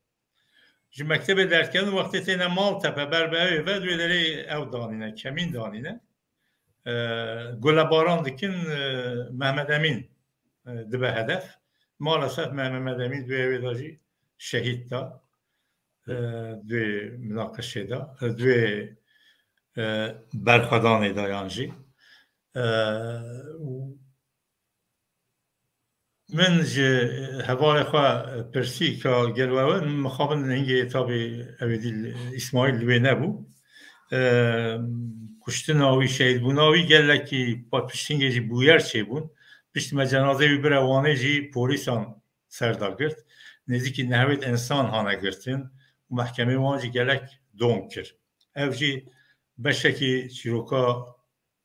Ji mektebê derdikevin, wextê têne Maltepe ber bi ew ê ve, di wê derê ew danîne, kemîn danîne. E, gulebaran dikin, e, Mehmet Emîn, e, dibe hedef. Maalesef Me-, Mehmet Emîn di wê ew ê de jî şehîd da. E, di wê minaqeşê de, e, di wê, e, berxwedanê de yan jî. E, û Min ji hevalê xwe pirsî ka gelo ew in, mixabin hingê tabî ew ê dî Îsmaîl li wê nebû. E, kuştina wî, şehîdbûna wî gelekî pa-, pişt hingê jî bûyer çêbûn. Pişt me cenazeyê wî bire Wanê jî polîsan ser da girt. Nêzîkî nehwêd însan hane girtin û mehkemê wan jî gelek dom kir. Ev jî beşekî çîroka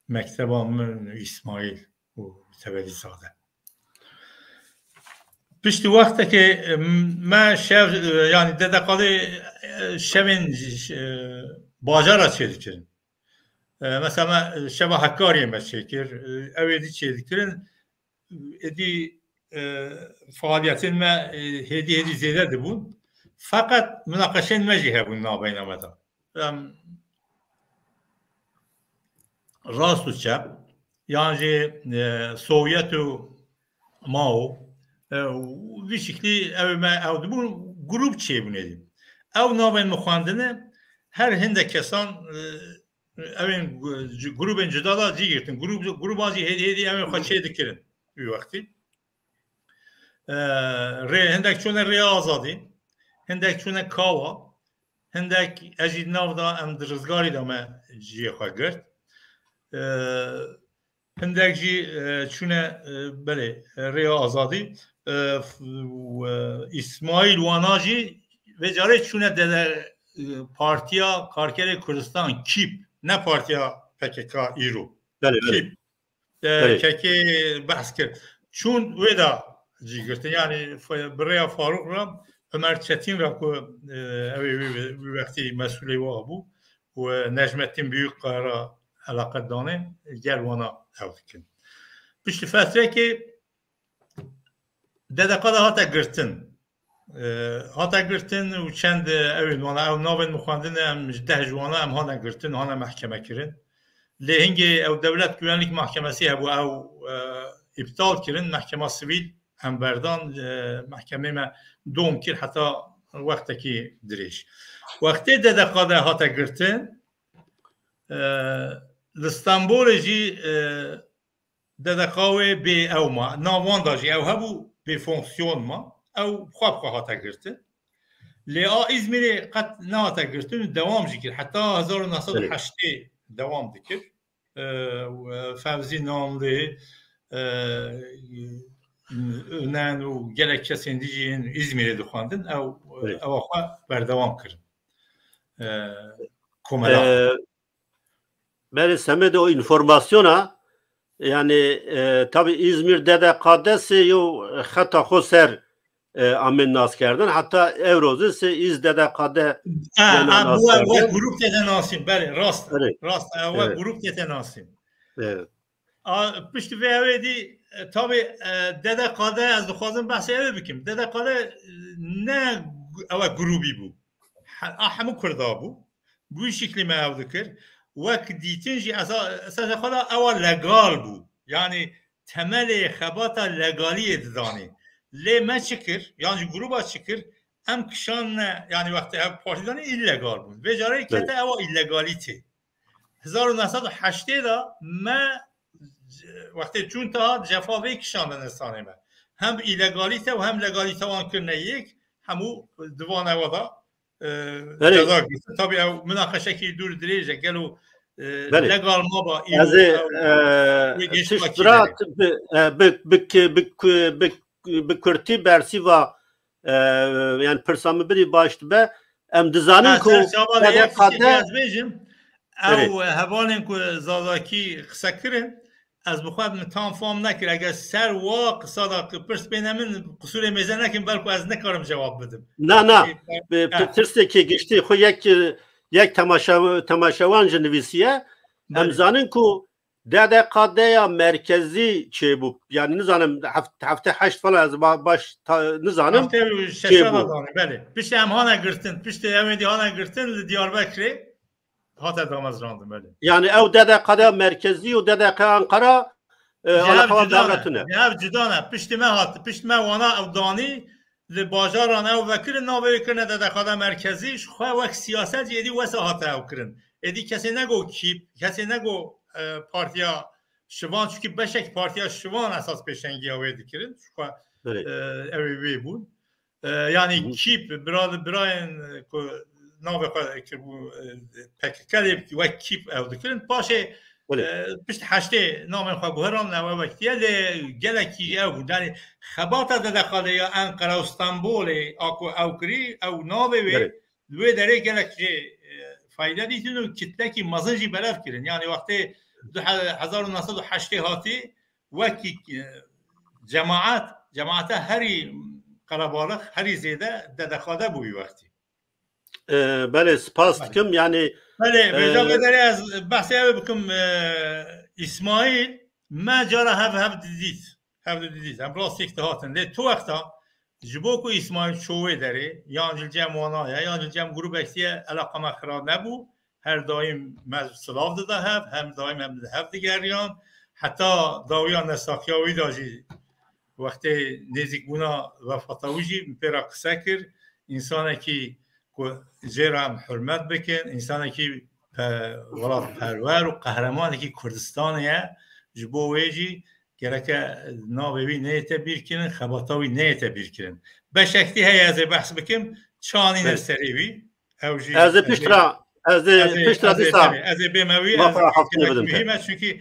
mekteba min û Îsmaîl û Tevelîzade. Piştî wextekê, e, me şev, e, yanî Dedeqalê, e, şevên, e, bajara çêdikirin. E, mesela me, e, şeva Hekariyê me çêkir, e, ew êdî çêdikirin. Êdî, e, faaliyetên me, e, hêdî hêdî zêde dibûn. Feqet minaqeşên me jî hebûn navbeyna me de. Em, rast û çep, yan jî, e, Sovyet û Mao, e, û vî şiklî ew ê me ew dibûn, grûp çêbûn êdî. Ew navên min xwendine, her hindek kesan, e, ew ên gu-, ci-, grûbên cuda da cî girtin. Grûb-, grûban jî hêdî hêdî ew ên xwe çê dikirin wî wextî. E, rê, hindek çûne Rêya Azadî, hindek çûne Kawa, hindek ez jî di nav da em di Rizgarî de me cihê xwe girt. E, hindek jî, e, çûne, e, belê, e, Rêya Azadî, e, f-, û, e, Îsmaîl wana jî vê carê çûne dede, e, Partiya Karkerê Kurdistan, kîp, ne Partiya P K K îro. Belê, belê. Kîp. E, Belê. Kekê behs kir. Çûn wê de cî girtin. Yani f-, bi rêya Farûq re, Ömer Çetin re ku, e, ew ê wî, wî wextî mesûlê wa bû û Necmettin Büyükkaya re eleqe danê, gel wana ew dikin. Piştî fetrekê Dedeqa de hate girtin. E, hate girtin û çend, e, ew ên wana, ew navên min xwendine, em ji deh ji wana em hane girtin, hane mehkeme kirin. Lê hingê ew Dewlet Güvenlik Mahkemesi hebû, ew, e, îptal kirin, mehkema sivîl em berdan, e, mehkemê me dom kir heta wextekî dirêj. Wextê Dedeqa de hate girtin, e, li Stenbolê jî, e, Dedeqa wê bê ew ma. Nav wan da jî ew hebû, bê fonksiyon ma. Ew xwe bi xwe hate girtin. Lê a Îzmîrê qet nehate girtin û dewam jî kir. Heta hezar û neh sed û heştê dewam dikir. e, û, e, Fevzî Nanlî, e, Önen û gelek kesên dî jî yên Îzmîrê dixwendin, ew, Evet. ewa xwe berdewam kirin. E, komela. E, Belê, semedê o informasyona, yani, e, tabi Îzmîr D D K D S yo xeta xo ser, e, amên naskerdin. Heta ewro zî sê Îz D D K D E, yani e, bu we, we naskerdin. Grup tê de nasîn, belê, rast. Belê. Rast, e, we Evet. Grup tê de nasîn. Evet. A, piştî vê ew ê dî, e, tabi, e, D D K D E ez dixwazim behsê ew ê bikim. D D K D E, e, ne gu-, ew e grubî bû. He-, a hemû Kurda bû. Bi wî şiklî me ew dikir. Wek dîtin jî esa-, esasê xwe de ewa legal bû. Yanî temelê xebata legaliyê didanê. Lê me çi kir? Yan jî gruba çi kir? Em kişandine, yanî wextê ev partî danê îlegal bûn. Vê carê kete Evet. ewa îlegalîtê. Hezar û neh sed û heştê de me wextê çûn ta cefa vê kişandine sanê me. Hem îlegalîte û hem legalîte wan kirine yek, hemû divan ewa da, e, Belê. Ceza girtin. Tabii ew minaqeşekî dûr dirêj e. Gelo, e, Belê. Legal maba Ez ê, îro, e, ew, wê geşt tişt makîne bira re. bi, e, bi, bi, bi, bi, bi kurtî bersîva, e, yani pirsa min bidî baş dibe. Em dizanin Ha, ku ser çava de yek tiştê D D K D E ez bêjim. Belê. Ew hevalên ku Zazakî qise kirin, ez bi xwe min tam fam nekir. Eger ser wa qisa da ki pirs bêne min, qisûrê mêze nekin, belku ez nikarim cevab bidim. Na, na. Ê, Bi, ha. Tirsekê giştî xwe yek, yek temaşe-, temaşewan ji nivîsiye. Em Belê. zanin ku D D K D ya merkezî çêbû. Yani nizanim heft-, heftê heşt falan ez ba-, baş ta-, nizanim Heftê û şeşa çêbû. da zanî, belê. Piştî em hane girtin, piştî em êdî hane girtin li Diyarbekirê hate damezrandin, belê. Yani ew D D K D ya merkezî û D D K Ankara, e, Ji ev alaqa wan cuda ne, devretine. ji ev cuda ne. Piştî me hat, piştî me wana ew danî, li bajaran ew vekirin, navê wê kirine D D K D merkezî, ji xwe wek siyaset jî êdî wesa hate ew kirin. Êdî kesê nego kîp, kesê nego, e, partiya şivan, çunkî beşek partiya şivan esas pêşengiya wê dikirin. Ji xwe, Belê. e, ew ê wê bûn. E, yanî Hı hı. kîp, bira-, birayên, e, ku navê xwe kiribû, e, P K K lê wek kîp ew dikirin. Paşê, Belê. e, pişt heştê namên xwe guheran, ew wektiye, lê gelekî ew bûn. Yanî xebata D D K D ya Enqera û Stenbolê a ku ew kirî, ew navê wê, Belê. li wê derê gelek jê, e, fayde dîtin û kitlekî mezin jî belav kirin. Yanî wextê du he-, hezar û neh sed û heştê hatî, wekî, e, cemaat, cemaata herî qelebalix, herî zêde D D K D bû wî wextî. E, belê, spas Belê. dikim. Yani, Belê, e, vêca vê derê ez behsê ew bikim, e, Îsmaîl, me cara hev hev didît. Hev didît. Em rastî dihatin. Lê tu wexta ji bo ku Îsmaîl ço wê derê, yan ji cem wana ye, yan ji cem grûbekî ye, eleqa me xira nebû. Her daîm me silav dida hev, her daîm em li hev digeriyan. Heta dawiya nesaxiya wî de jî wextê nêzîkbûna wefata wî jî min pê re qise kir. Însanekî ku jê re em hurmet bikin, însanekî pe-, welatperwer û qehremanekî Kurdistanê ye. Ji bo wê jî gereke navê wî neyête bîrkirin, xebata wî neyête bîrkirin. Beşek dî heye ez ê behs bikim, çanîne Evet. serê wî. Ew jî Ez ê ez ê piştra, ez ê ez ê, piştra ez ê, dîsa tabii, ez ê bême wî, ez vafa ê haftine gelek bidim te. muhîm e, çünkü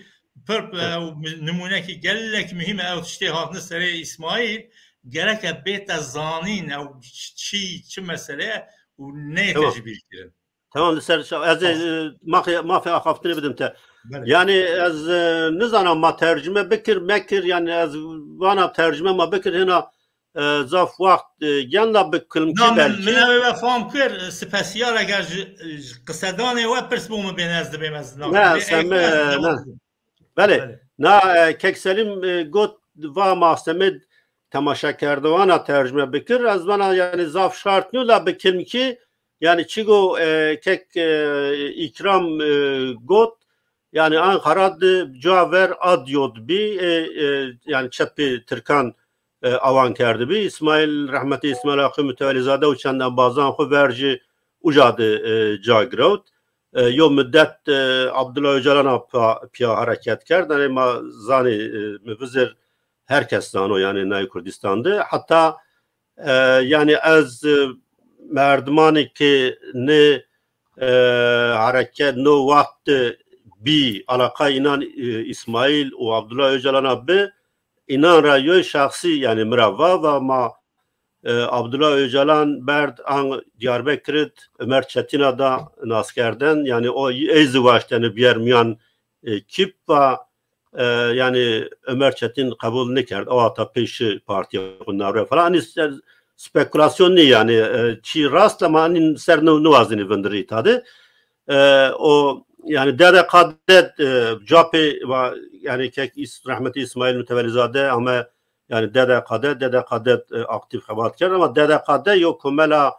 pir, Evet. ew nimûnekî gelek muhîm e, ew tiştê hatine serê Îsmaîl, gereke bête zanîn, ew çi, çi mesele ye û neyête Tamam. ji bîr kirin. Tamam, li ser şa-, ez ê, Tamam. e, mafê, mafê axaftinê bidim te. Belê. Yani ez, e, nizana ma tercüme bikir, mekir, yani ez vana tercüme ma bikir, hina e, zaf wext, e, genda bi kilimkî Na, min, belkî. min ew ê we fam kir, e, spesiyal eger ji, ji qisedanê we pirs bo min bêne ez dibêm ez Ne, navê. Lê sen, ev e, ez ne. cevab bidim. Belê. Belê. Na, e, Kek Selîm, e, got va ma semê temaşekerdowana tercüme bikir. Ez vana yani zaf şart niyo la bi kilimkî yani çi go, e, Kek, e, Îkram, e, got yani Ankara di cua ver ad yod bî, e, e, yani çepê Tirkan e, awan kerdibî. Îsmaîl, rehmetî Îsmaîl Aqî Mütevelîzade û çend embazan xwe ver ji uca de, e, ca girewt. E, yo midet, e, Abdullah Ocalan a pa-, piya hereket kerd. Yanî ma zanî, e, mi vizir her kes zano, yanî nayê Kurdistan de. Heta, e, yanî ez, e, merdimanê ke ne, e, hereket, no wext, e, bî, alaqayê înan, e, Îsmaîl û Abdullah Ocalan a bi, înan re yo şexsî, yanî min re va, va ma, e, Abdullah Ocalan berd an Diyarbekir it, Ömer Çetin a da naskerdin, yanî o ey ziwaşteni biyer miyan, e, kîp va, e, yanî Ömer Çetin qebûl nikerd, ew hata pêşî partiya xwe navre falan. Anî ser spekulasyon nî, yanî, e, çî rast, ama anî ser ni-, niwazinî vindirî tade. E, o, yanî D D K D, e, capê va, yanî kek Îs-, rehmetî Îsmaîl Mütevelîzade ame, yanî D D K D, D D K D, e, aktîf xebat kerd, ama D D K D yo komela,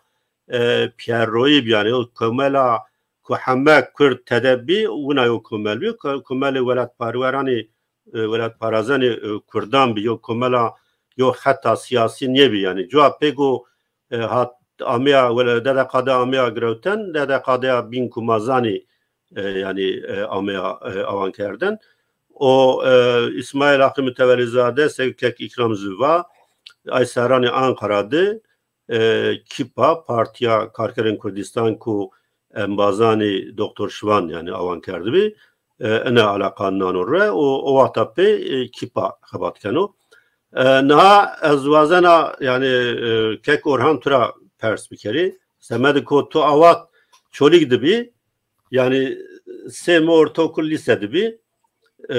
e, Pierroyî bî, yanî yo komela ku heme Kurd tede bî, wina yo komel bî, ko-, komelê welatparweranê, e, welatparazanê, e, Kurdan bî, yo komela yo xeta siyasî nêbî, yanî cuwa pê ku, e, hat ameya, wele D D K D ameya girewten, D D K D ya bîn ku ma zanî, e, yanî, e, ameya, e, awan kerdin. O, e, Îsmaîl Haqî Mütevelîzade, sey kek Îkram Züva, ay serranê Ankara de, e, kîpa Partiya Karkerên Kurdistan ku embazanê Doktor Şivan, yanî awan kerdibî, e, ine alaqan nano re û o wexta pê, e, kîpa xebat keno. E, niha ez wazena, yanî, e, kek Orhan tu ra pers bikerî. Semedê ku tu awat Çolîg dibî, yanî sê mi ortaokul lîse dibî, e,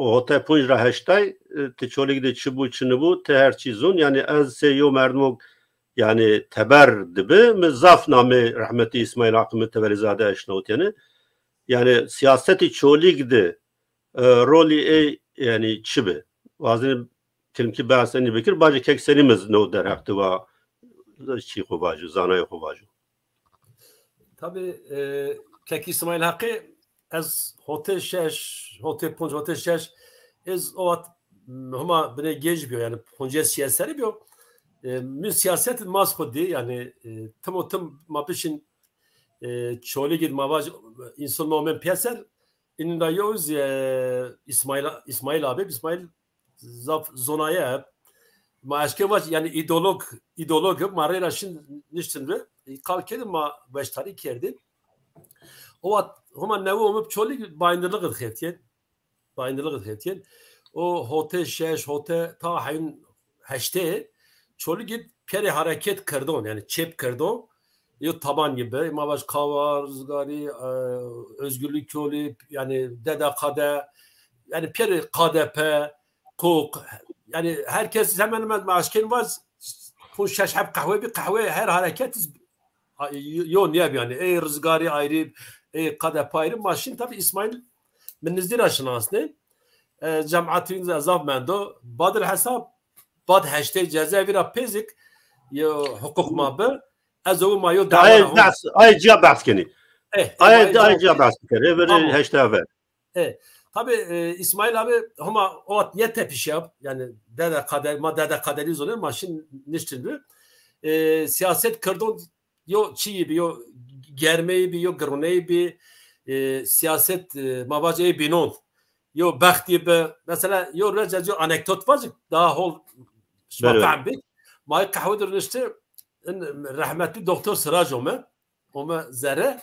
û hote punc ra heştay, e, ti Çolîg de çi bû, çi nibû, ti her çî zûn. Yanî ez sê yo merdimok, yanî teber dibi, mi zaf namê rehmetî Îsmaîl Haqî Mütevelîzade eşnawtiyene. Yanî siyasetî Çolîg de, e, rolî ê, yanî çi bi? Wazin kilimkî behs enî bikir, bacê kek Selîm ez no derheq diva çî xwe vajo, zanayê xwe vajo. Tabii, e, kek Îsmaîl Haqî, ez hotê şeş, hotê ponc, hotê şeş, ez o wexta, m, hema binê gêj biyo, yanî poncê siyaseri biyo. E, min siyaset mas xwe dî, yanî, e, tim û tim ma bişin, e, Çolîgî ma vaj, însan ma omen piyeser, inda yoz, e, Îsmaîl, Îsmaîl abi, Îsmaîl zaf zonaye. Ma eşkê vac, yanî îdeolog, îdeolog, ma rê ra şin niştin ve, qal kerdin, ma beşdarî kerdin. O wexta hema newe û mi Çolîg bayındırlık dixevtiyen. Bayındırlık dixevtiyen. O hote şeş, hote ta heyn heştê, Çolîg piyerê hareket kerdon, yanî çêp kerdon. Yo taban gibi, ma baş Kawa, Rizgarî, e, Özgürlük Yolu, yanî D D K D, yanî piyerê K D P, Kok, yanî herkes hemen hemen ma eşkên vaz, pûn şeş heb qehwe bî, qehwe her hareket iz-, a, yo, yo niye bî yanî. Ey Rizgarî ayrı, ey K D P ayrı. Ma şin tabii Îsmaîl min nizdî ra şinasne. E, cemaatî zaf mendo. Badil hesab, bad heştê cezaevî ra pêzik, yo hukuk ma bi. Ez ew ma yo Ay dawara hûn. Behs, ay ciya behs kenî. Eh, Ay, ay ay ciya ciya behs bikerî. Ê verê Tamam. Heştê ve. E, tabii, e, İsmail abi homa o at niye tepişiya, yani D D K D, ma D D K D'lî zone, ma şin niştin bi. E, siyaset kırdon yo çiyi bi, yo germeyi bi, yo gırıneyi bi, e, siyaset, e, ma vac ê binon. Yo bextî bi, mesela yo rece yo anekdot vacik daha hol şima Bere. Fehm bi. Ma qehwe dur nişti, in, rahmetli doktor Sirac ome. Ome zere.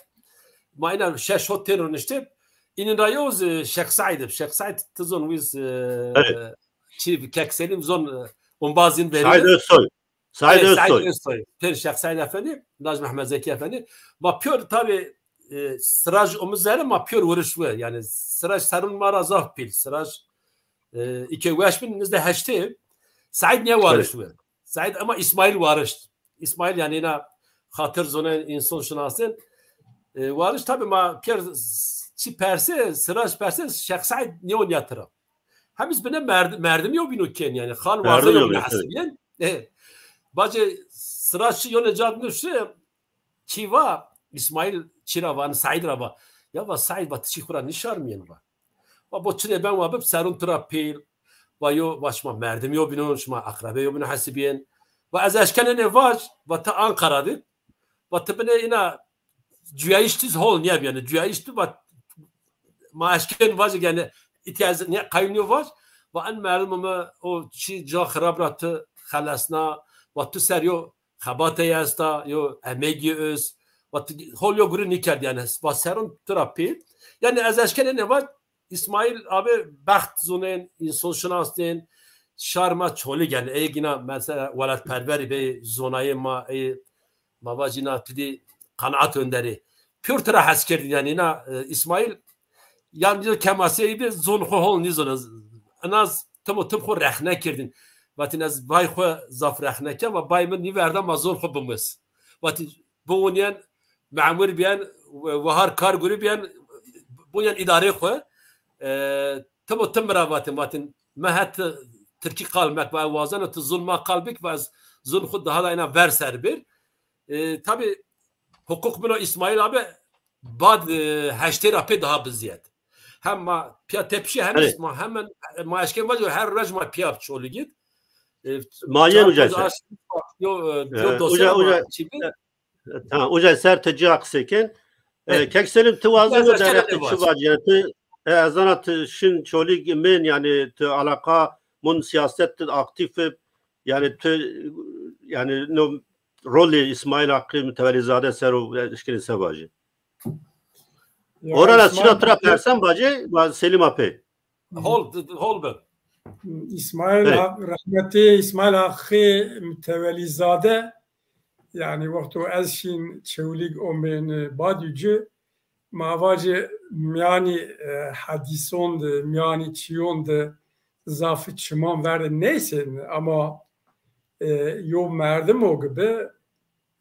Ma ina şeş hot tên rûniştê. Înin ra yo, e, Şêx Seîd ib. Şêx Seîd ti zon wî, e, Evet. Çi bi Kek Selîm zon, e, ombazîn verî. Saîd Özsoy. Saîd Evet, Saîd Özsoy. Özsoy. Tên Şêx Seîd Efendî, Naj Mehmed Zekî Efendî. Ma pîyor tabi, e, Siraj omi zere ma pîyor wiriş we. Yani Siraj serun ma ra zaf pîl. Siraj, e, îke weş bin nizde heştê. Saîd niye wariş Evet. we? Saîd ama Îsmaîl wariş. Îsmaîl, yani, ina xatir zonen, însan şinasin. E, wariş tabi ma piyer çi perse, Siraj perse, Şêx Seîd niyo niyatira. Hem iz bine merd-, merdim yo bîno ken, yani, xan Merdim waze yo yo bîno bîno, hesibîyen. E, bacê Siraj çi yo necat nuşte, çi va, Îsmaîl çi ra va, Saîd ra va. Ya va Saîd va, ti çi xura nişarmiyen va. Va bo çinê ben wa bib serun tu ra pîl. Va yo, va şima merdim yo bînon, şima akrebe yo bînon hesibiyên. Va ez eşkenê nê vac, va ti Ankara di. Va ti binê ina cuyayiş tiz hol niye biyane. Cuyayiş tu va ma eşken vac yani itiyaz niye kayın yo vac. Va en merdim ama o çi ca xirab ra tu xelesna, va tu ser yo xebatê esta, yo emegî öz, va tu hol yo guri nikerd yani, va serun tu ra pîl. Yani ez eşkenê ne var, İsmail abi bext zonên, insonşinas tên, şar ma Çolîg yani, ey gina mesela welatperverî bê, zonayê ma, ey ma vajîna tu dî qanaat önderî. Pür tira hes kerdin yani, na, e, İsmail, yan diyor kemasiyê de zon xwe hol nîzon. Enaz timo tim xwe rexne kerdin. Vatin ez bay xwe zaf rexne kem ve bay min nîverda ma zon xwe bimis. Vatin bûniyen memur biyen, wehar kar gurî biyen, bûniyen îdarê xwe. E, timo tim mira vatin, vatin me het Tirkî qal mek ve wazena tu zon ma qal bik ve ez zon xwe daha da ena ver ser bir. E, tabi hukuk min o İsmail abi bad, e, heştê ra pê daha biziyet. Hem ma piya tepişi hem Evet. İsmail hemen ma eşken vajo her roj ma piya Çolîg git. E, Ma yên uca ser. Yo, e, yo E, dosya uca, ma uca, çi bi? e, tamam, uca ser te ciha qisê ken. E, Evet. Kek Selim, tu wazin Biraz o derek eşkere tu de çi var. Vac, yani tu, e, ez zana tu şin Çolîg min, yani tu alaka mun siyaset tu aktif, yani tu, yani no rolê İsmail Hakkı Mütevelizade ser o, e, işkilin se vacî. Ya Ora la İsmail çira tura Hakkı persen vacî, va Selim Apê. Hol, hol be. İsmail Evet. Hak-, rahmetli İsmail Hakkı Mütevelizade, yani wexto ez şîn Çewlîg omên Badî ci, ma vacî miyanî, e, hedîson de, miyanî çiyon de zaf çiman ver neyse, ama, e, yo merdimo gibi,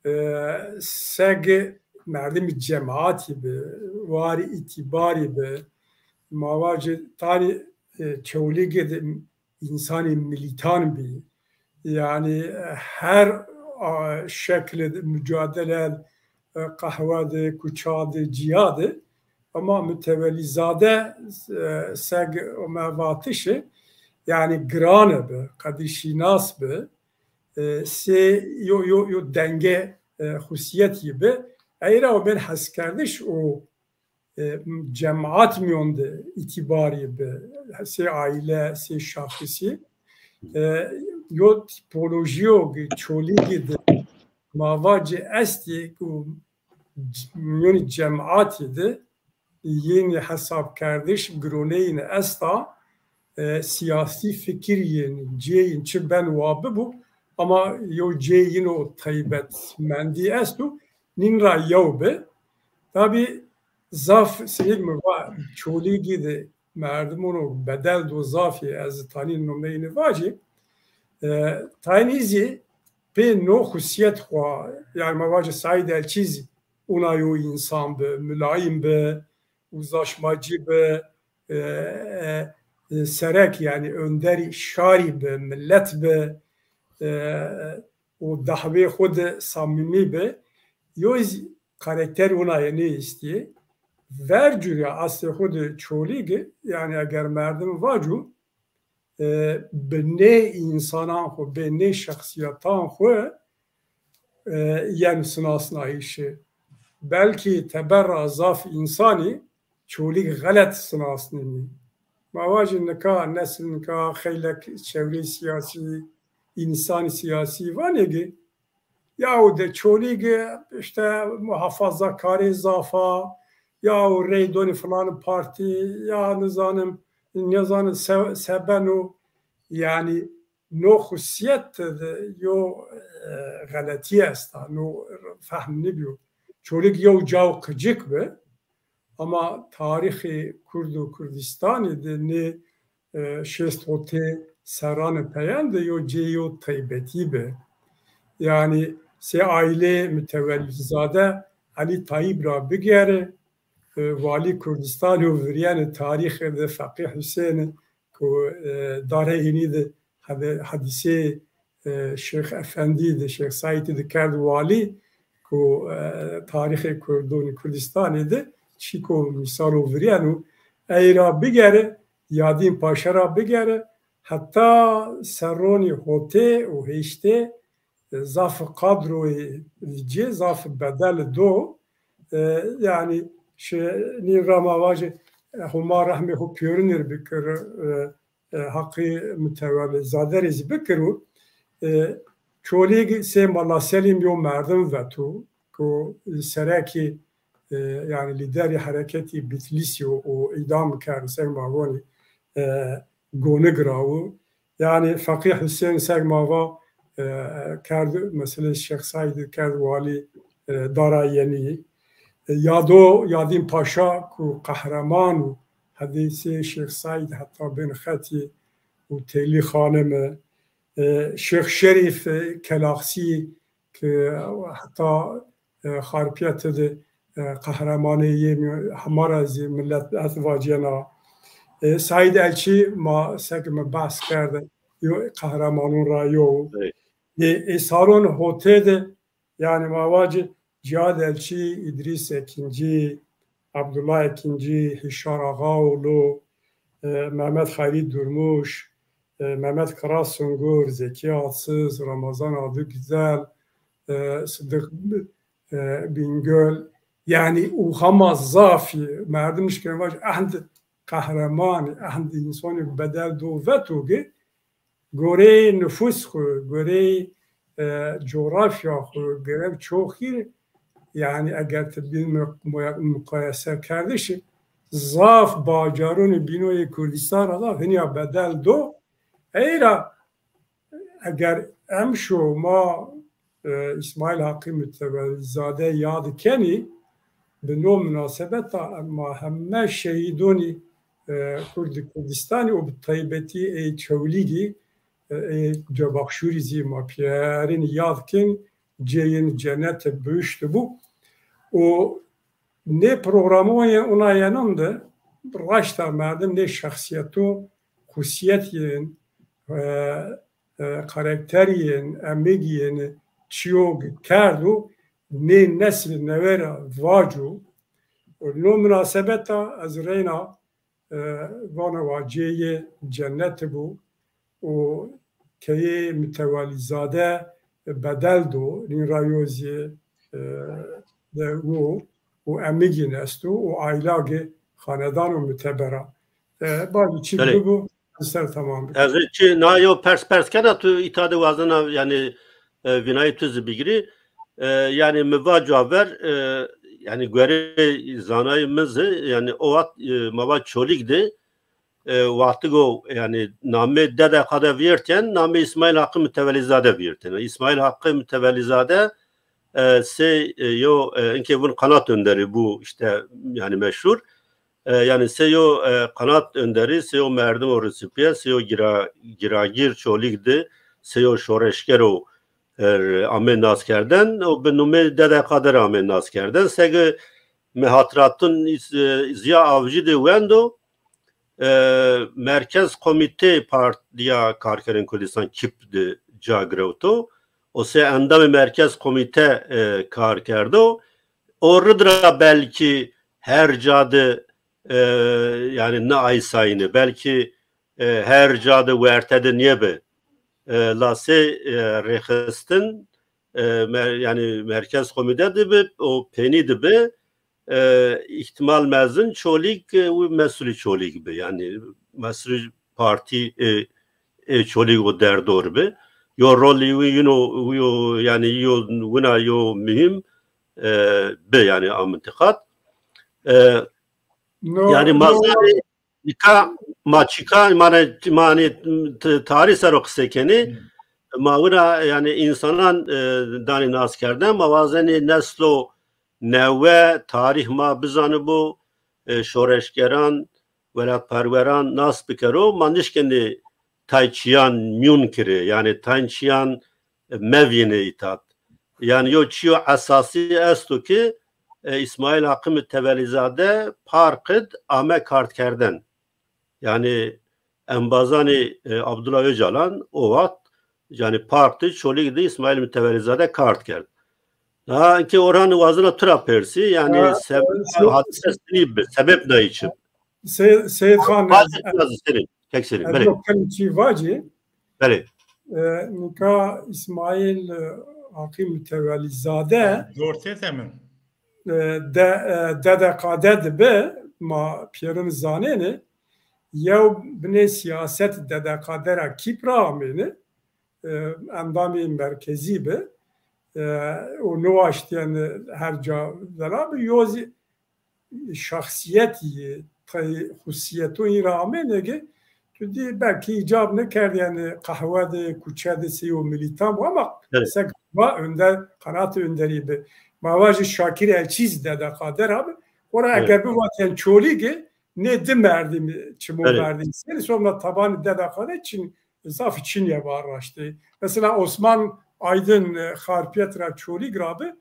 e, seg merdimî cemaatî bi, warî îtîbarî bi, ma vacî tanî, e, Çewlîgê de însanî milîtan bî. Yani, e, her, a, şeklê de mucadele, e, qehwe de, kuça de, ciya de, ama Mütevelizade, e, seg me vatişi, yani girane bi, qedîşînas bi, e, sê yo, yo, yo denge, e, xusiyetî bi. Eyra o bên heskerdiş û, e, cemaat miyon de îtîbarî bi, sê aile, sê şaxisî. E, yo tîpolojiyo ki Çolîgî de ma vacî estî ku c-, miyonî cemaatî de yên hesabkerdiş gironeyîn esta, e, siyasî fikir yên cêyîn çi ben wa bibû, ama yo cêyîn o taybetmendî esto, nîn ra yew bi. Tabî zaf seyîd mi va Çolîgî de merdimon o bedel do zafî ez tanî nomeyî vacî. E, tanî zî pê no xusiyet xwa, yani ma vacî Saîd Elçî zî ona yo însan bi, milayîn bi, uzlaşmacî bi, e, e, serek, yani önderî şarî bi, millet bi, e, û dahvê xwe de samîmî bi. Yo zî karakter ona ye nêhîstî. Ver cûrî aslê xwe de Çolîg, yani eger merdim vaco, e, bi nê însanan xwe, bi nê şexsiyatan xwe, e, yên sinasnayîşê. Belkî teber ra zaf însanî Çolîg xelet sinasnînî. Ma vajin nika, nesil nika, xeylek çevrê siyasî, însanî siyasî vanê ki, yaw de Çolîg işte muhafazakarê zaf a, yaw rey donî filan partî, ya nizanim, nizanim se-, sebeno, yani no xusiyet de yo, e, xeletî esta, no fehm nibîyo. Çolîg yew caw qicik bi, ama tarîxê Kurd û Kurdistanê de nê, e, şêst hotê serranê peyan de yo cê yo taybetî bi. Yani sê aîlê Mütevelîzade Elî Tayîb ra bigere, e, walî Kurdistanê û viryanê tarîxê de Feqî Husênê ku, e, darê hînî de hede-, hedîsê, e, Şêx Efendî de, Şêx Saîdî de kerd walî ku, e, tarîxê Kurdon, Kurdistanê de çîko mîsal û viryan û ey ra bigere, Yadîn Paşa ra bigere, heta serronî hotê û hêştê zaf kadroyê cê zaf bedel do. E, yani şi-, nî rama vajê, e, Huma rehmê xwe pêrinir bikir, e, e, Haqî Mütevelîzade rê zî bikir û, e, Çolîg sê Mala Selîm yo merdim veto ku serekî e, yani lîderê hereketî Bitlîsî û, û îdam kerd, seg ma vonî, e, gonik rawu. Yani Feqî Husên seg ma va, e, kerd, mesela Şêx Saîd kerd walî, e, Dara Yenî. E, Yado, Yadîn Paşa ku qehreman û hedîsê Şêx Saîd heta bên xetî û Têlî Xanim e, e, Şêx Şerîf, e, Kelaxsî ki heta, e, Xarpiyetê de, e, qehremanê yê mi-, hema re zî millet ez vaciyena. E, Saîd Elçî ma sek mi behs kerde, yo qehremanûn ra yo. Evet. E, e, salon hotê de, yani ma vacî Cihad Elçî, İdris Ekinci, Abdullah Ekinci, Hişar Ağaoğlu, e, Mehmet Hayri Durmuş, e, Mehmet Karasungur, Zeki Atsız, Ramazan Adı Güzel, e, Sıddık, e, Bingöl. Yani û hema zafî merdim şikên vaj ehnd qehremanî, ehnd însanî bedel do veto ki goreyê nifûs xwe, goreyê, e, coğrafya xwe, görev çoxî, yani eger tu bin mu-, mu-, mukayese kerdiş, zaf bacarûnê bînoyê Kurdistan ra da hinya bedel do. Eyra eger em şoma, e, İsmail Hakkı Mütevelizade yad kenî, bi no munasebeta em ma heme şehîdonî, e, Kurd Kurdistanî û bi taybetî ê Çewlîgî, e, ê Cebaxşûrî zî ma piyerîn yad kin, cêyên cennet bihişt bû. Û nê programoyên ona yenon de raşta merdim nê şexsiyeto xusiyet yên, e, e, karakteriyên, emigiyên çiyog kerd û nê neslê newe ra vaco. Û no munasebeta ez reyna, e, vana wa cê yê cennet bû û keyê Mütevelizade bedel do, nîn ra yo zî, e, de wo û emigîn esto û aylagê xanedan û mütebera. E, bavî çî Belê. Bibo, ser tamam bike. Ez ê çi na yo pers pers kena tu îta de wazena, yani, e, vînayê tu zî bigirî. E, yani mi va caver, e, yani guerê zanayê min zî, yani o waqt, e, ma va Çolîg de, e, wextigo, yani namê dede qade viyertiyen, namê İsmail Hakkı Mütevelizade viyertiyen. İsmail Hakkı Mütevelizade, e, sê, e, yo, e, inke vun kanat önderi bu işte, yani meşhur. E, yani sê yo, e, kanat önderi, sê yo merdim o resipiye, sê yo gira-, giragir Çolîg de, sê yo şoreşger o, e, amê nas kerden, o bi numê dede Kadir amê nas kerden. Sege me hatratun is-, e, Ziya Avcı de wendo, e, Merkez Komite Partiya Karkerên Kurdistan, kip de ca girewto. O sê endamê Merkez Komite, e, kar kerdo. O rid ra belkî her ca de, e, yani ne aysayine, belkî, e, her ca de werte de niye be. E, la sê, e, rêxistin, e, mer-, yani Merkez Komite de be, o pênî de be, e, ihtimal mezin Çolîg, e, û mesulî Çolîg bi. Yani mesulî partî, e, e, Çolîg û derdor bi. Yo rolî wî yino, yo, yani yo wina yo muhîm, e, bi yani a mintiqat. E, No, yani no. Mazarê Nika ma çika, mane, mane t-, tarîh ser o qisê kenê. Hmm. Ma wira, yani, insanan, e, danî nas kerden, ma wazenê neslo newe tarîh ma bizanibo, e, şoreşgeran, welatperweran nas bikero, ma nişkenê tay çiyan miyun kirê, yani tay çiyan mevînê îtat. Yani yo çiyo esasî esto ki, e, İsmail Hakkı Mütevelizade parqid ame kart kerden. Yani embazanê, e, Abdullah Öcalan o waqt, yani parti Çolîg de İsmail Mütevelizade kart kerd. Daha ki Orhan wazina tura persî, yani ha, sebep, e, hadise sinî bi, sebep ne için? Seyid, Seyid Xan, Hadi ez, biraz isterim. Tek senin. Ez Belê. Yok, kem çî vacî. Belê. E, nika İsmail, e, Aqî Mütevelîzade, Dortê temin. E, de, e, Dede Qade dibe, ma pêrin zanêne, yew binê siyaset Dede Qade ra Kîpra amêne, e, endamê merkezî bi, e, û niwaştiyen her ca vela bi, yo zî şahsiyetî, xusiyetûn î re amêne ki, tu dî belkî îcab nekerd, yani qehwe de, kuçe de sey û milîtan bû, ama Evet. sek va önder, qanat önderî bi. Ma va ji Şakir Elçî zî Dede Qader abi, xora Evet. eger bivatên Çolîgê, nê di merdî mi, çimo Evet. merdî seri, sonra tabanî Dede Qader çin, zaf çin ye va raştê. Mesela Osman Aydın, e, Xarpiyet ra Çolîg ra bi,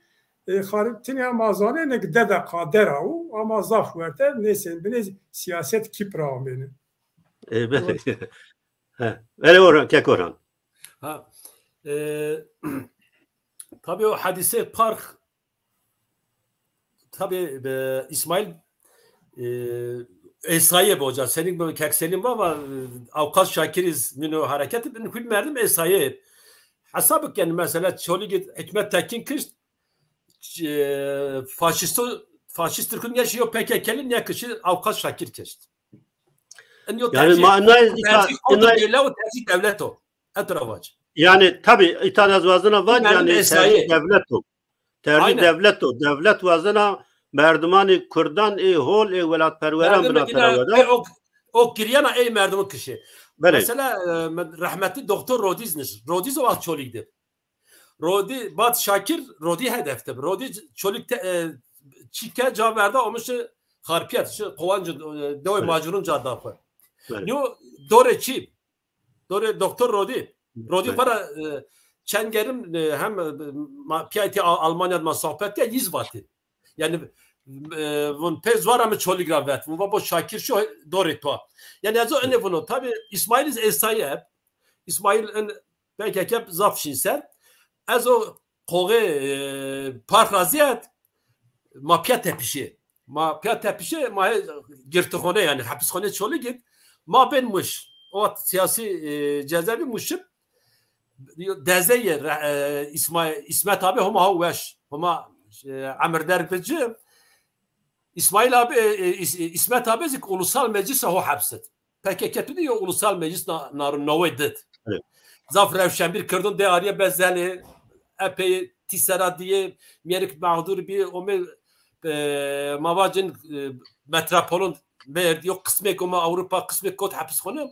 e, Xarpiyet ya mazane ne ki Dede Qader a û, ama zaf werte, neyse, binê siyaset kip ra amêne. E, belê. He. Belê Orhan, kek Orhan. Ha. E, tabii o hadise park, tabii, e, İsmail, e, Esra'yı be hoca. Senin bu kek Selim var, var, e, Avukat Şakiriz, Mino hareketi, bin hüküm verdim Esra'yı. Hesabık yani mesela Çolîg Hikmet Tekin kişt, e, faşisto, faşist Türk'ün yaşı yok P K K'li ne kişi Avukat Şakir kişt. En yok Yani tercih, manayı tercih o da devlet o. Etravac. Yani tabii, îta ez wazina vac, Yani yani Esra'yı. tercih devlet o. Tercih Aynen. devlet o. Devlet wazina merdimanê Kurdan ê hol ê welatperweran Merdim bina yine terawada. e, o, o giriyana ey merdimin kişi. Belê. Mesela, e, me-, rahmetli Doktor Rodiz niş. Rodiz o vaxt Çolîg'di. Rodi, Bat Şakir, Rodi hedefte. Rodi Çolîg te, e, çîke ca verda olmuş Xarpiyet, şu Kovancı, e, Dewe Evet. Macurun ca da xwe. Evet. Yo, dore çi? Dore Doktor Rodi. Rodi Evet. para, e, çend gerim, e, hem, e, ma, piyaytî Al-, Almanya ma sohbet ya yiz vati. Yani, e, vun pê zwara mi Çolîg ra vet. Vun va bo Şakir şu dore to. Yani ez o ene vuno. Tabi İsmail iz Esra'yı hep. İsmail en P K K zaf şîn ser. Ez o koğê, e, park ra ziyad ma piya tepişê. Ma piya tepişê, ma hê girtixone yani, hapishane Çolîg id. Ma bên Muş. O vaxt siyasî, e, cezaevi Muş ib. Dezeyê re-, e, İsma-, İsmet abi homa ha weş. Homa, e, emir der bi ci. İsmail abi, e, e, İs-, İsmet abi zik Ulusal Meclis ho hapsit. P K K tu diyo Ulusal Meclis na-, narûn newê dit. Evet. Zaf rewşenbîr kirdin de ariye bezelê, epey tîsera diye, mierik mağdur bi, ome, e, mavacin, e, metropolun verdi, yok kısmek ome Avrupa, kısmek kot hapishane.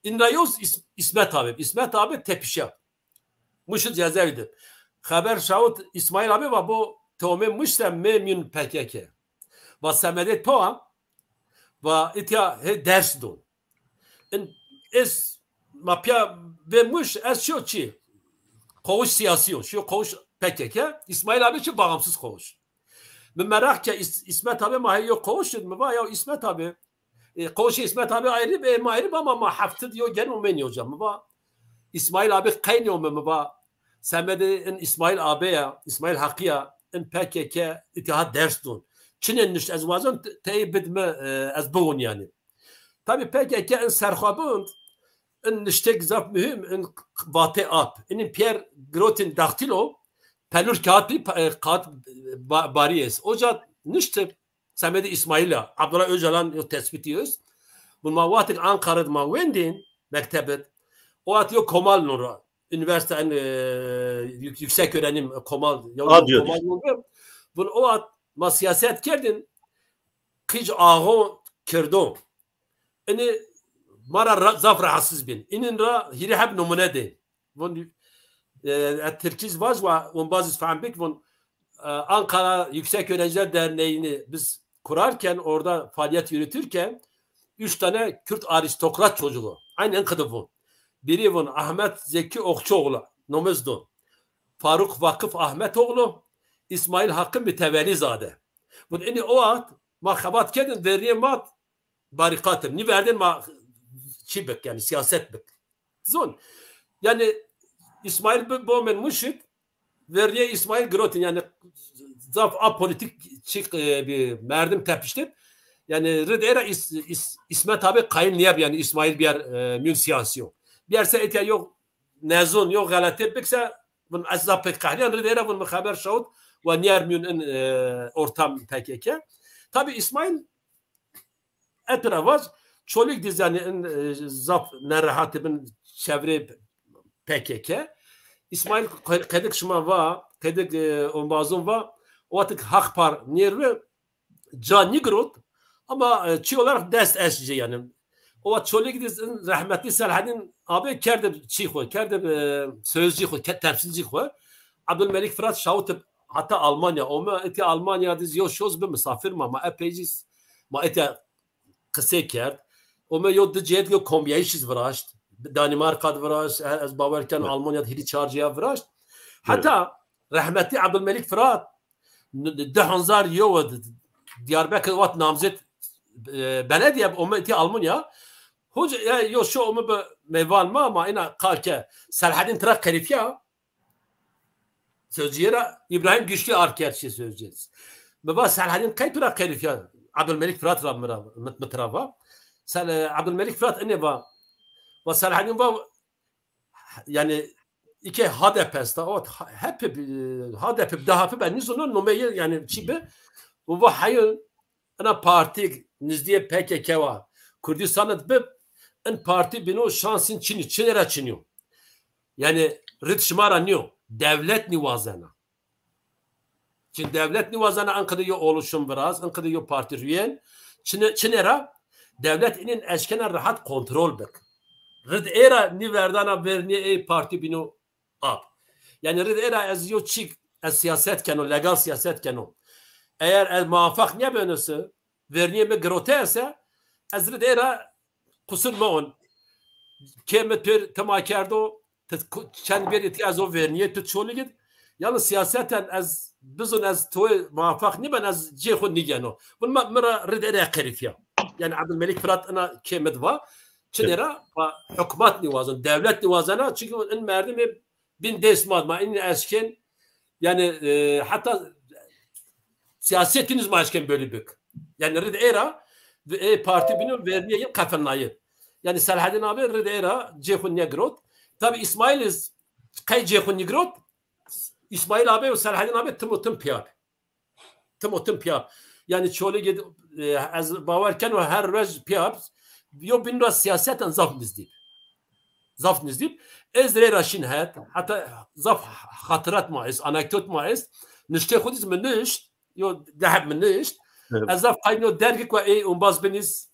Inra yoz İs-, İsmet abi, İsmet abi tepişe. Muş cezaevi de. Xeber şawit İsmail abi va bo tewme Muş se me miyun P K K. Va semedê to a, va itya he ders don. In ez ma piya ve Muş ez şiyo çi? Koğuş siyasi yo, şiyo koğuş P K K, İsmail abi çi bağımsız koğuş. Min meraq ke İs-, İsmet abi ma heyo koğuş, mi va ya İsmet abi, e, koğuşê İsmet abi ayrı, e, ma ayrı ama ma hafta diyo gel o men hocam. Mi va İsmail abi qeynî o mi, mi va semedê in İsmail abi ya, İsmail Hakkı ya, in P K K İttihat ders don. Çinên nişt ez wazon te-, teyê bid mi, e, ez biwon yani. Tabi P K K in serxwebûn, in niştek zaf mühim, in vatê ap. Inin Pierre Grotin daxtilo, pelur kağıt bir pa-, e, kağıt ba-, bariyes. Oca nişti Semedê İsmaila, Abdullah Öcalan yo tespitiyoz. Bun ma wextek Ankara'da ma wendin, mektebet. O at yo Komal nora. Üniversite, en, e, yük-, yüksek öğrenim Komal, ya Komal nora. Bun o at ma siyaset kerdin, qîc ağo kirdo. Ini mara ra-, zaf rahatsız bin. Inin ra hiri hep numune de. Von, e, e, Tirkiz vaz wa, von bazı fahmbik, von, e, Ankara Yüksek Öğrenciler Derneği'ni biz kurarken, orada faaliyet yürütürken üç tane Kürt aristokrat çocuğu, aynı en kıdı von. Biri von Ahmet Zeki Okçuoğlu, Nomezdo, Faruk Vakıf Ahmetoğlu, İsmail Hakkı Mütevelizade. Von ini o at, ma xebat kedin, derniye mat, barîqat in. Nî verdên ma çi bik, yani siyaset bik. Zon. Yani İsmail bi-, bo min muşit, veriyê İsmail girotin, yani zaf apolitik çi, e, bir merdim tepiştir. Yani rid era İs-, İs-, İsmet abi kayın niye yani İsmail bir yer, e, mün siyasi yok. Bir yerse etya yok nezon, yok galete bikse, bun ez zaf pek qehriyan, rid era bun xeber şawit ve niyer mün in, e, ortam P K K. Tabi İsmail Etrava Çolîg dî zanî in, e, zaf nerehat bin çevrê P K K. İsmail qe-, qedik şima va, qedik, e, ombazon va, o atik Hak Par nêrve, ca nîgirot, ama, e, çî olarak dest eşcê yani. O wextê Çolîg dî rehmetî Selahedîn abi kerde çî xwe, kerde, e, sözcî xwe, ke-, temsilcî xwe. Abdülmelik Fırat şawitib heta Almanya. Ome eti Almanya dî yo şoz bi misafir ma, ma epey jî ma eti qisê kerd. Ome yo di cêt yo komyayîş iz viraşt. Danimarka di viraşt, e, ez bawer ken Almanya di hîrî çar cêya viraşt. Heta rehmetî Abdülmelik Fırat n-, di hezar yo Diyarbekir wat namzet, e, belediye ome eti Almanya. Hoca, ya, yo şo ome bi meval ma, ma ina qalke Selahedîn tira qerîfiya. Sözcüye ra İbrahim Güçlü arkerçi sözcüyeriz. Mi va Selahedîn qey tu ra qerîfiya Abdülmelik Fırat ra mi ra, mit-, mi tira va. Sel-, e, Abdülmelik Fırat ine va. Va Selahedîn va, yani, ike H D P esta, o ha-, hep, e, H D P, D H P ben nizono nomeye, yani, çi bi. U va hayır, ina partî nizdiyê P K K wa Kurdistan de bi, in partî bîno şansîn çinî, çinê ra çinîyo. Yani rid şima ra niyo. Devlet nîwazena. Çin devlet nîwazena, in qede yo oluşum viraz, in qede yo partî rüyen. Çinê, çinê ra devlet inin eşkena rahat kontrol bik. Rid ê ra nîverdana vernî ê partî bîno ap. Yani rid ê ra ez yo çîk, ez siyaset keno, legal siyaset keno. Eğer ez muwafaq nîyebeno se, vernîyê mi girote ese, ez rid ê ra qusur meon. Kê mi pêr tema kerdo, ti ku-, çend berî ti ez o vernîyê tu Çolîg id. Yalnız siyaseten ez bizon ez toy muwafaq nîben, ez cê xwe nîgeno. Vun ma, mi ra rid ê ra qerîfiya. Yani Abdülmelik Fırat ina kê mi diva. Çinê ra, va hukmat nîwazon, devlet nîwazena, çünkü in merdimê bin dest ma, ma in eşken, yani, e, hatta siyasetiniz ma eşken böyle bik. Yani rid ê ra, ê partî bîno vernîye yin qefelnayê. Yani Selahedîn abi rid ê ra cê xwe nîgirot. Tabi İsmail iz qey cê xwe nîgirot, İsmail abi û Selahedîn abi tim û tim piya. Tim û tim piya. Yani Çolîg id, e, ez bawer keno her roj piya. Yo bîn ra siyaseten zaf nizdî. Zaf nizdî. Ez rê ra şîn het. Heta zaf hatirat ma est, anekdot ma est. Niştê xwe dîz mi nişt. Yo deheb mi nişt. Evet. Ez zaf qayno dergik ve ê umbaz biniz.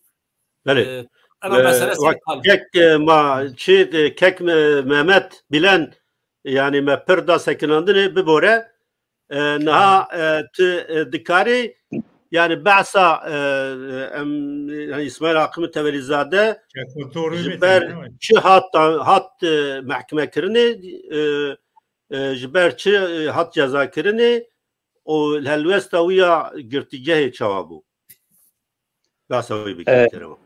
Belê. E, ema E, mesele wek ser kal. Kek, e, ma çi, e, kek me-, Mehmet Bilen, yani me pir da sekinandinê bibore. E, niha, e, tu, e, dikarî, yani behsa, e, em, yani İsmail Hakkı Mütevelizade ji ber çi hat, hat, e, mehkeme kirinê, e, e, ji ber çi, e, hat ceza kirinê û helwesta wî ya girtîgehê çawa bû? Behsa wî bike, E, kerema.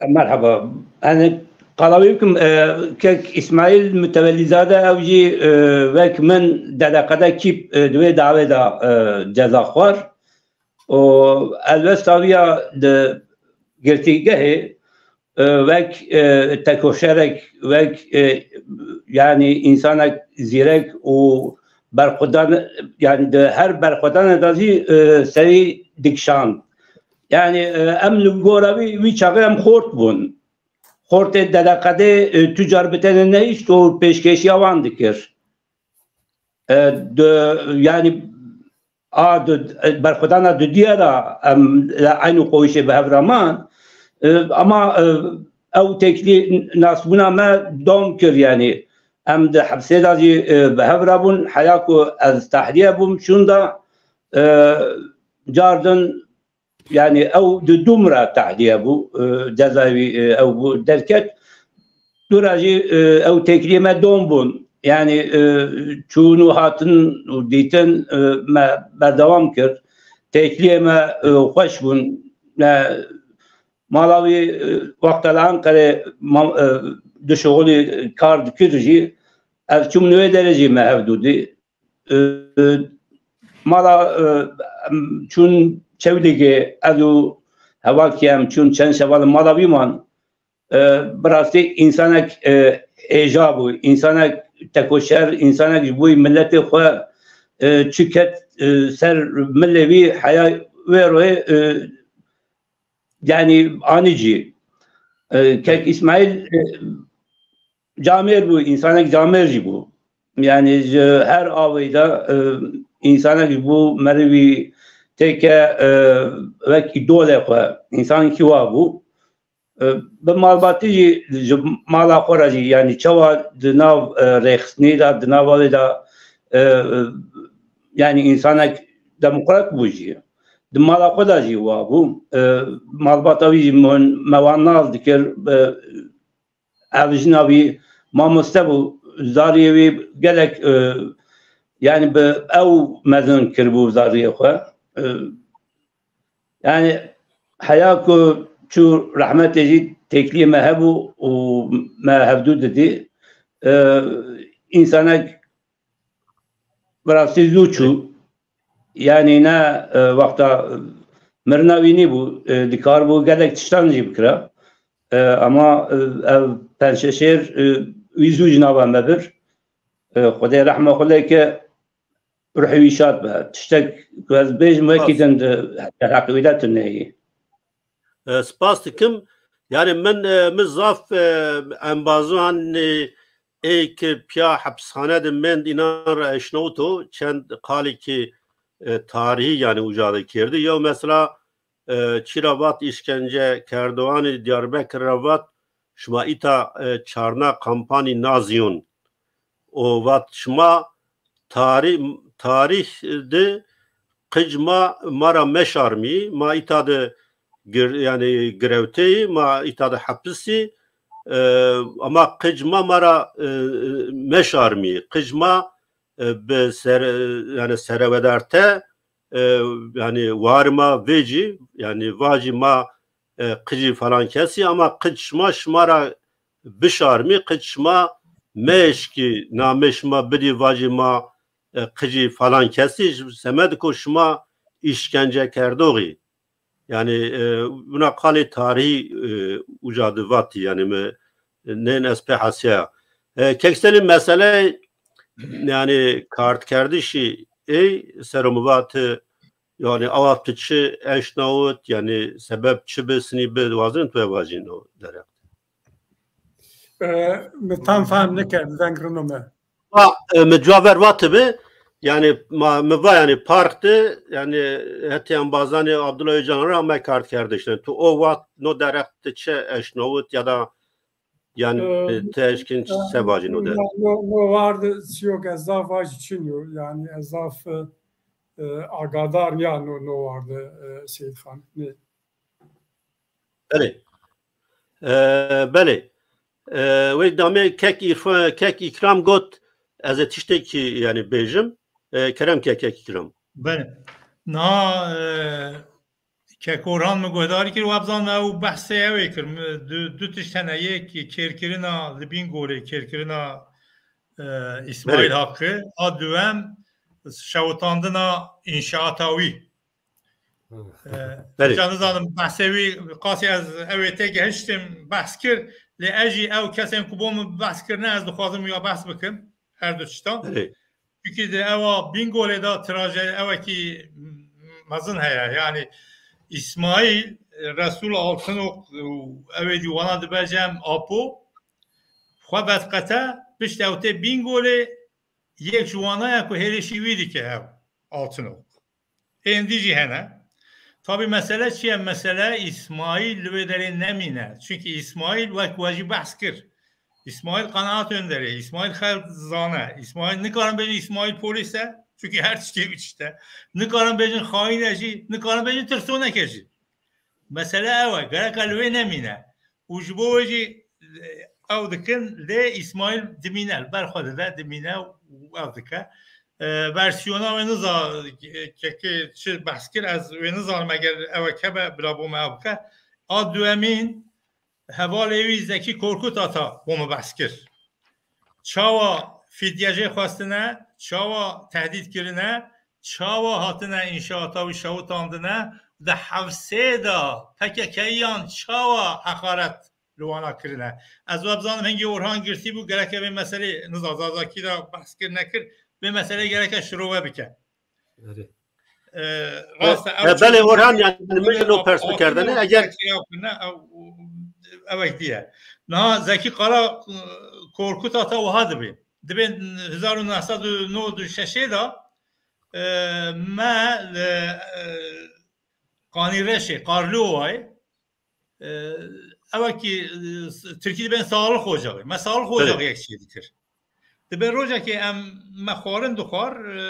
Merhaba. Yani qala wî bikim, e, kek İsmail Mütevellizade ew jî, e, wek min dedeqede kîp, e, di wê dawê de, e, ceza xwar. Û helwesta wî ya di girtîgehê, e, wek, e, tekoşerek, wek, e, yani insanek zîrek û berxwedan, yani di her berxwedane de jî, e, serî dikişand. Yani, e, em li gora wî, wî çaxê em xort bûn. Xortê dedeqedê, e, tu car bi tenê nehişt û pêşkêşiya wan dikir. E, di, yani, a di, e, berxwedana dudiye de em li eynî qoyişê bi hev re man. E, ama, e, ew têkilî nasbûna me dom kir, yani. Em di hepsê de jî, e, bi hev re bûn, heya ku ez tahliye bûm, şûnda, e, car din Yani ew di dûm re tahliye bû, e, cezayê wî, e, ew bû derket. Dû re jî, e, ew têkiliyê me dom bûn. Yani, e, çûn û hatin û dîtin, e, me berdewam kir. Têkiliyê me, e, xweş bûn. E, mala wî, e, wexta li Enqerê ma-, e, dişixulî kar dikir jî, ez çûm li wê derê jî me hevdû dî. E, mala, e, em çûn Çewlîgê, ez û hevalkê em çûn çend şeva li mala wî man. E, bi rastî însanek, e, hêja bû, însanek tekoşer, însanek ji bo miletê xwe, e, çi ket, e, ser milê wî heya wê royê, e, yani anî jî. E, kek İsmail, e, camêr bû, însanek camêr jî bû. Yani ji her awê de, e, însanek ji bo merivî têke, e, wek îdolê xwe, însanekî wa bû. E, bi malbatî jî, ji mala xwe re jî, yanî çawa di nav, e, rêxistinê de, di nava wê de, e, e, yanî însanek demokrat bû jî. Di mala xwe de jî wa bû. E, malbata wî jî me, me wan nas dikir. E, ev jina wî mamoste bû, zariyê wî gelek, e, yanî bi ew mezin kiribû zariyê xwe. E, yanî heya ku çû rehmetê jî têkiliyê me hebû û me hevdû didî. E, însanek bi rastî zû çû. Yanî ne, e, wexta mirina wî nîbû, e, dikaribû gelek tiştan jî bikira. E, ama, e, ev pençeşêr, e, wî zû ji nava me bir. E, Xwedê rehma xwe lê ke, ruhê wî şad be. Tiştek ku ez bêjim, wekî Spas. din di derheqê wî de tune ye. E, spas dikim. Yani min, e, min zaf, e, embazan, e, ê ki piya hepishane de mend, inan re eşnawito çend qalê ki, e, tarihî yani uca de kerdî. Yew mesela, e, çira vat îşkence kerdoanê Diyarbekir re vat, şima îta, e, çarna kampanî naziyon. O vat şima tarî-, tarîh de qic ma, ma ra meşarmî, ma îta de gir-, yani girewteyî, ma îta de hepisî, e, ama qic ma, ma ra, e, meşarmî. Qic ma, e, bi ser-, yani serevedarte, e, yani warima vêcî, yani vacî ma, e, qicî falan kesî, ama qic şima, şima ra bişarmî, qic şima meşkî, namê şima bidî, vacî ma, e, qicî falan kesî, ji semed ku şima îşkence kerdoxî. Yani, e, buna qalê tarihî, e, uca di vatî, yani me nên ez pê hesiya. E, kekselî mesele, yani kartkerdişî ê sero mi vat, e, yani awa tu çi eşnawit, yani sebeb çi bi sinî bi, dixwazin tu vajîn o derek. E, mi tam fehm nekir, veng rino me. Ha, e, mi caver vatibi, yani ma, mi va yani park de, yani hetê embazanê Abdullah Öcalan ra me kart kerdiş. Yani tu o vat no derek tu çi eşnawit ya da yani Ee, te eşkin e, se vajîn o de. No, no, no vardı, yok, ez zaf vajî çin yo. Yani ez zaf, e, e, agadar ya no, no vardı, e, Seyit Xan. Ne? Belê. E, belê. E, wê damê kek Îrfa-, kek Îkram got, ez ê tiştekî yani bêjim. E, kerem ke kek Îkram. Belê. Niha, e, Kek Orhan min guhdarî kir, we bizan ew behsê ew ê kir. Mi du, du tişt hene, yek kêrkirina li Bîngolê, kêrkirina, e, Îsmaîl Belê. Hakkı, a duwem şewitandina înşaata wî. E, Belê. Ca nizanim behsê wî qasî ez ew ê tê gehiştim, behs kir, lê ez jî ew kesên ku bo min behs kirine, ez dixwazim ya behs bikim. Her du tiştan. Belê. Çunkî di ewa Bîngolê de traje-, ewekî mezin heye. Yani Îsmaîl Resul Altınok û ew ê jî wana dibe cem Apo xwe vediqete pişt ew tê Bîngolê, yek ji wana ye ku hêrişî wî dike ew Altınok. Ên dî jî hene. Tabî mesele çi ye? Mesele Îsmaîl li wê derê nemîne. Çunkî Îsmaîl wek we jî behs kir. Îsmaîl qenaat önderê, Îsmaîl xelk zane. Îsmaîl nikarin bêjin Îsmaîl polîs e, çunkî her tiştê wî tişt e. Nikarin bêjin xayîn e jî, nikarin bêjin tirsonek e jî. Mesele ew e, gereka li wê nemîne. Û ji bo wê jî, e, ew dikin, lê Îsmaîl dimîne, li ber xwe dide, dimîne û ew dike. E, versiyona wê niza-, kekê çi behs kir, ez wê nizanim, eger ew e kebe, bila bo me ew bike. A duemîn, hevalê wî Zekî Korkut Ata bo me behs kir. Çawa fidye jê xwestine, çawa tehdît kirine, çawa hatine înşaata wî şewitandine, di hevsê de P K K'yiyan çawa heqaret li wana kirine. Ez we bizanim hingî Orhan girtî bû, gerek ev ê meselê niza Zazakî de behs kir nekir, vê meselê gereke şirove bike. Erê. E, rast e, E, ew belê çi-, Orhan, yani min o pers bikerdine, eger ewek diye. Niha Zekî Kara, e, Korkut Ata wiha dibê. Dibê hezar û neh sed û nod û şeşê de e, me li, e, Qanîreşê, Qarlowayê, e, ew ki, e, Tirkî dibên sağlık ocağı. Me sağlık ocağı yek çê dikir. Dibe rojekê em me xwarin dixwar, e,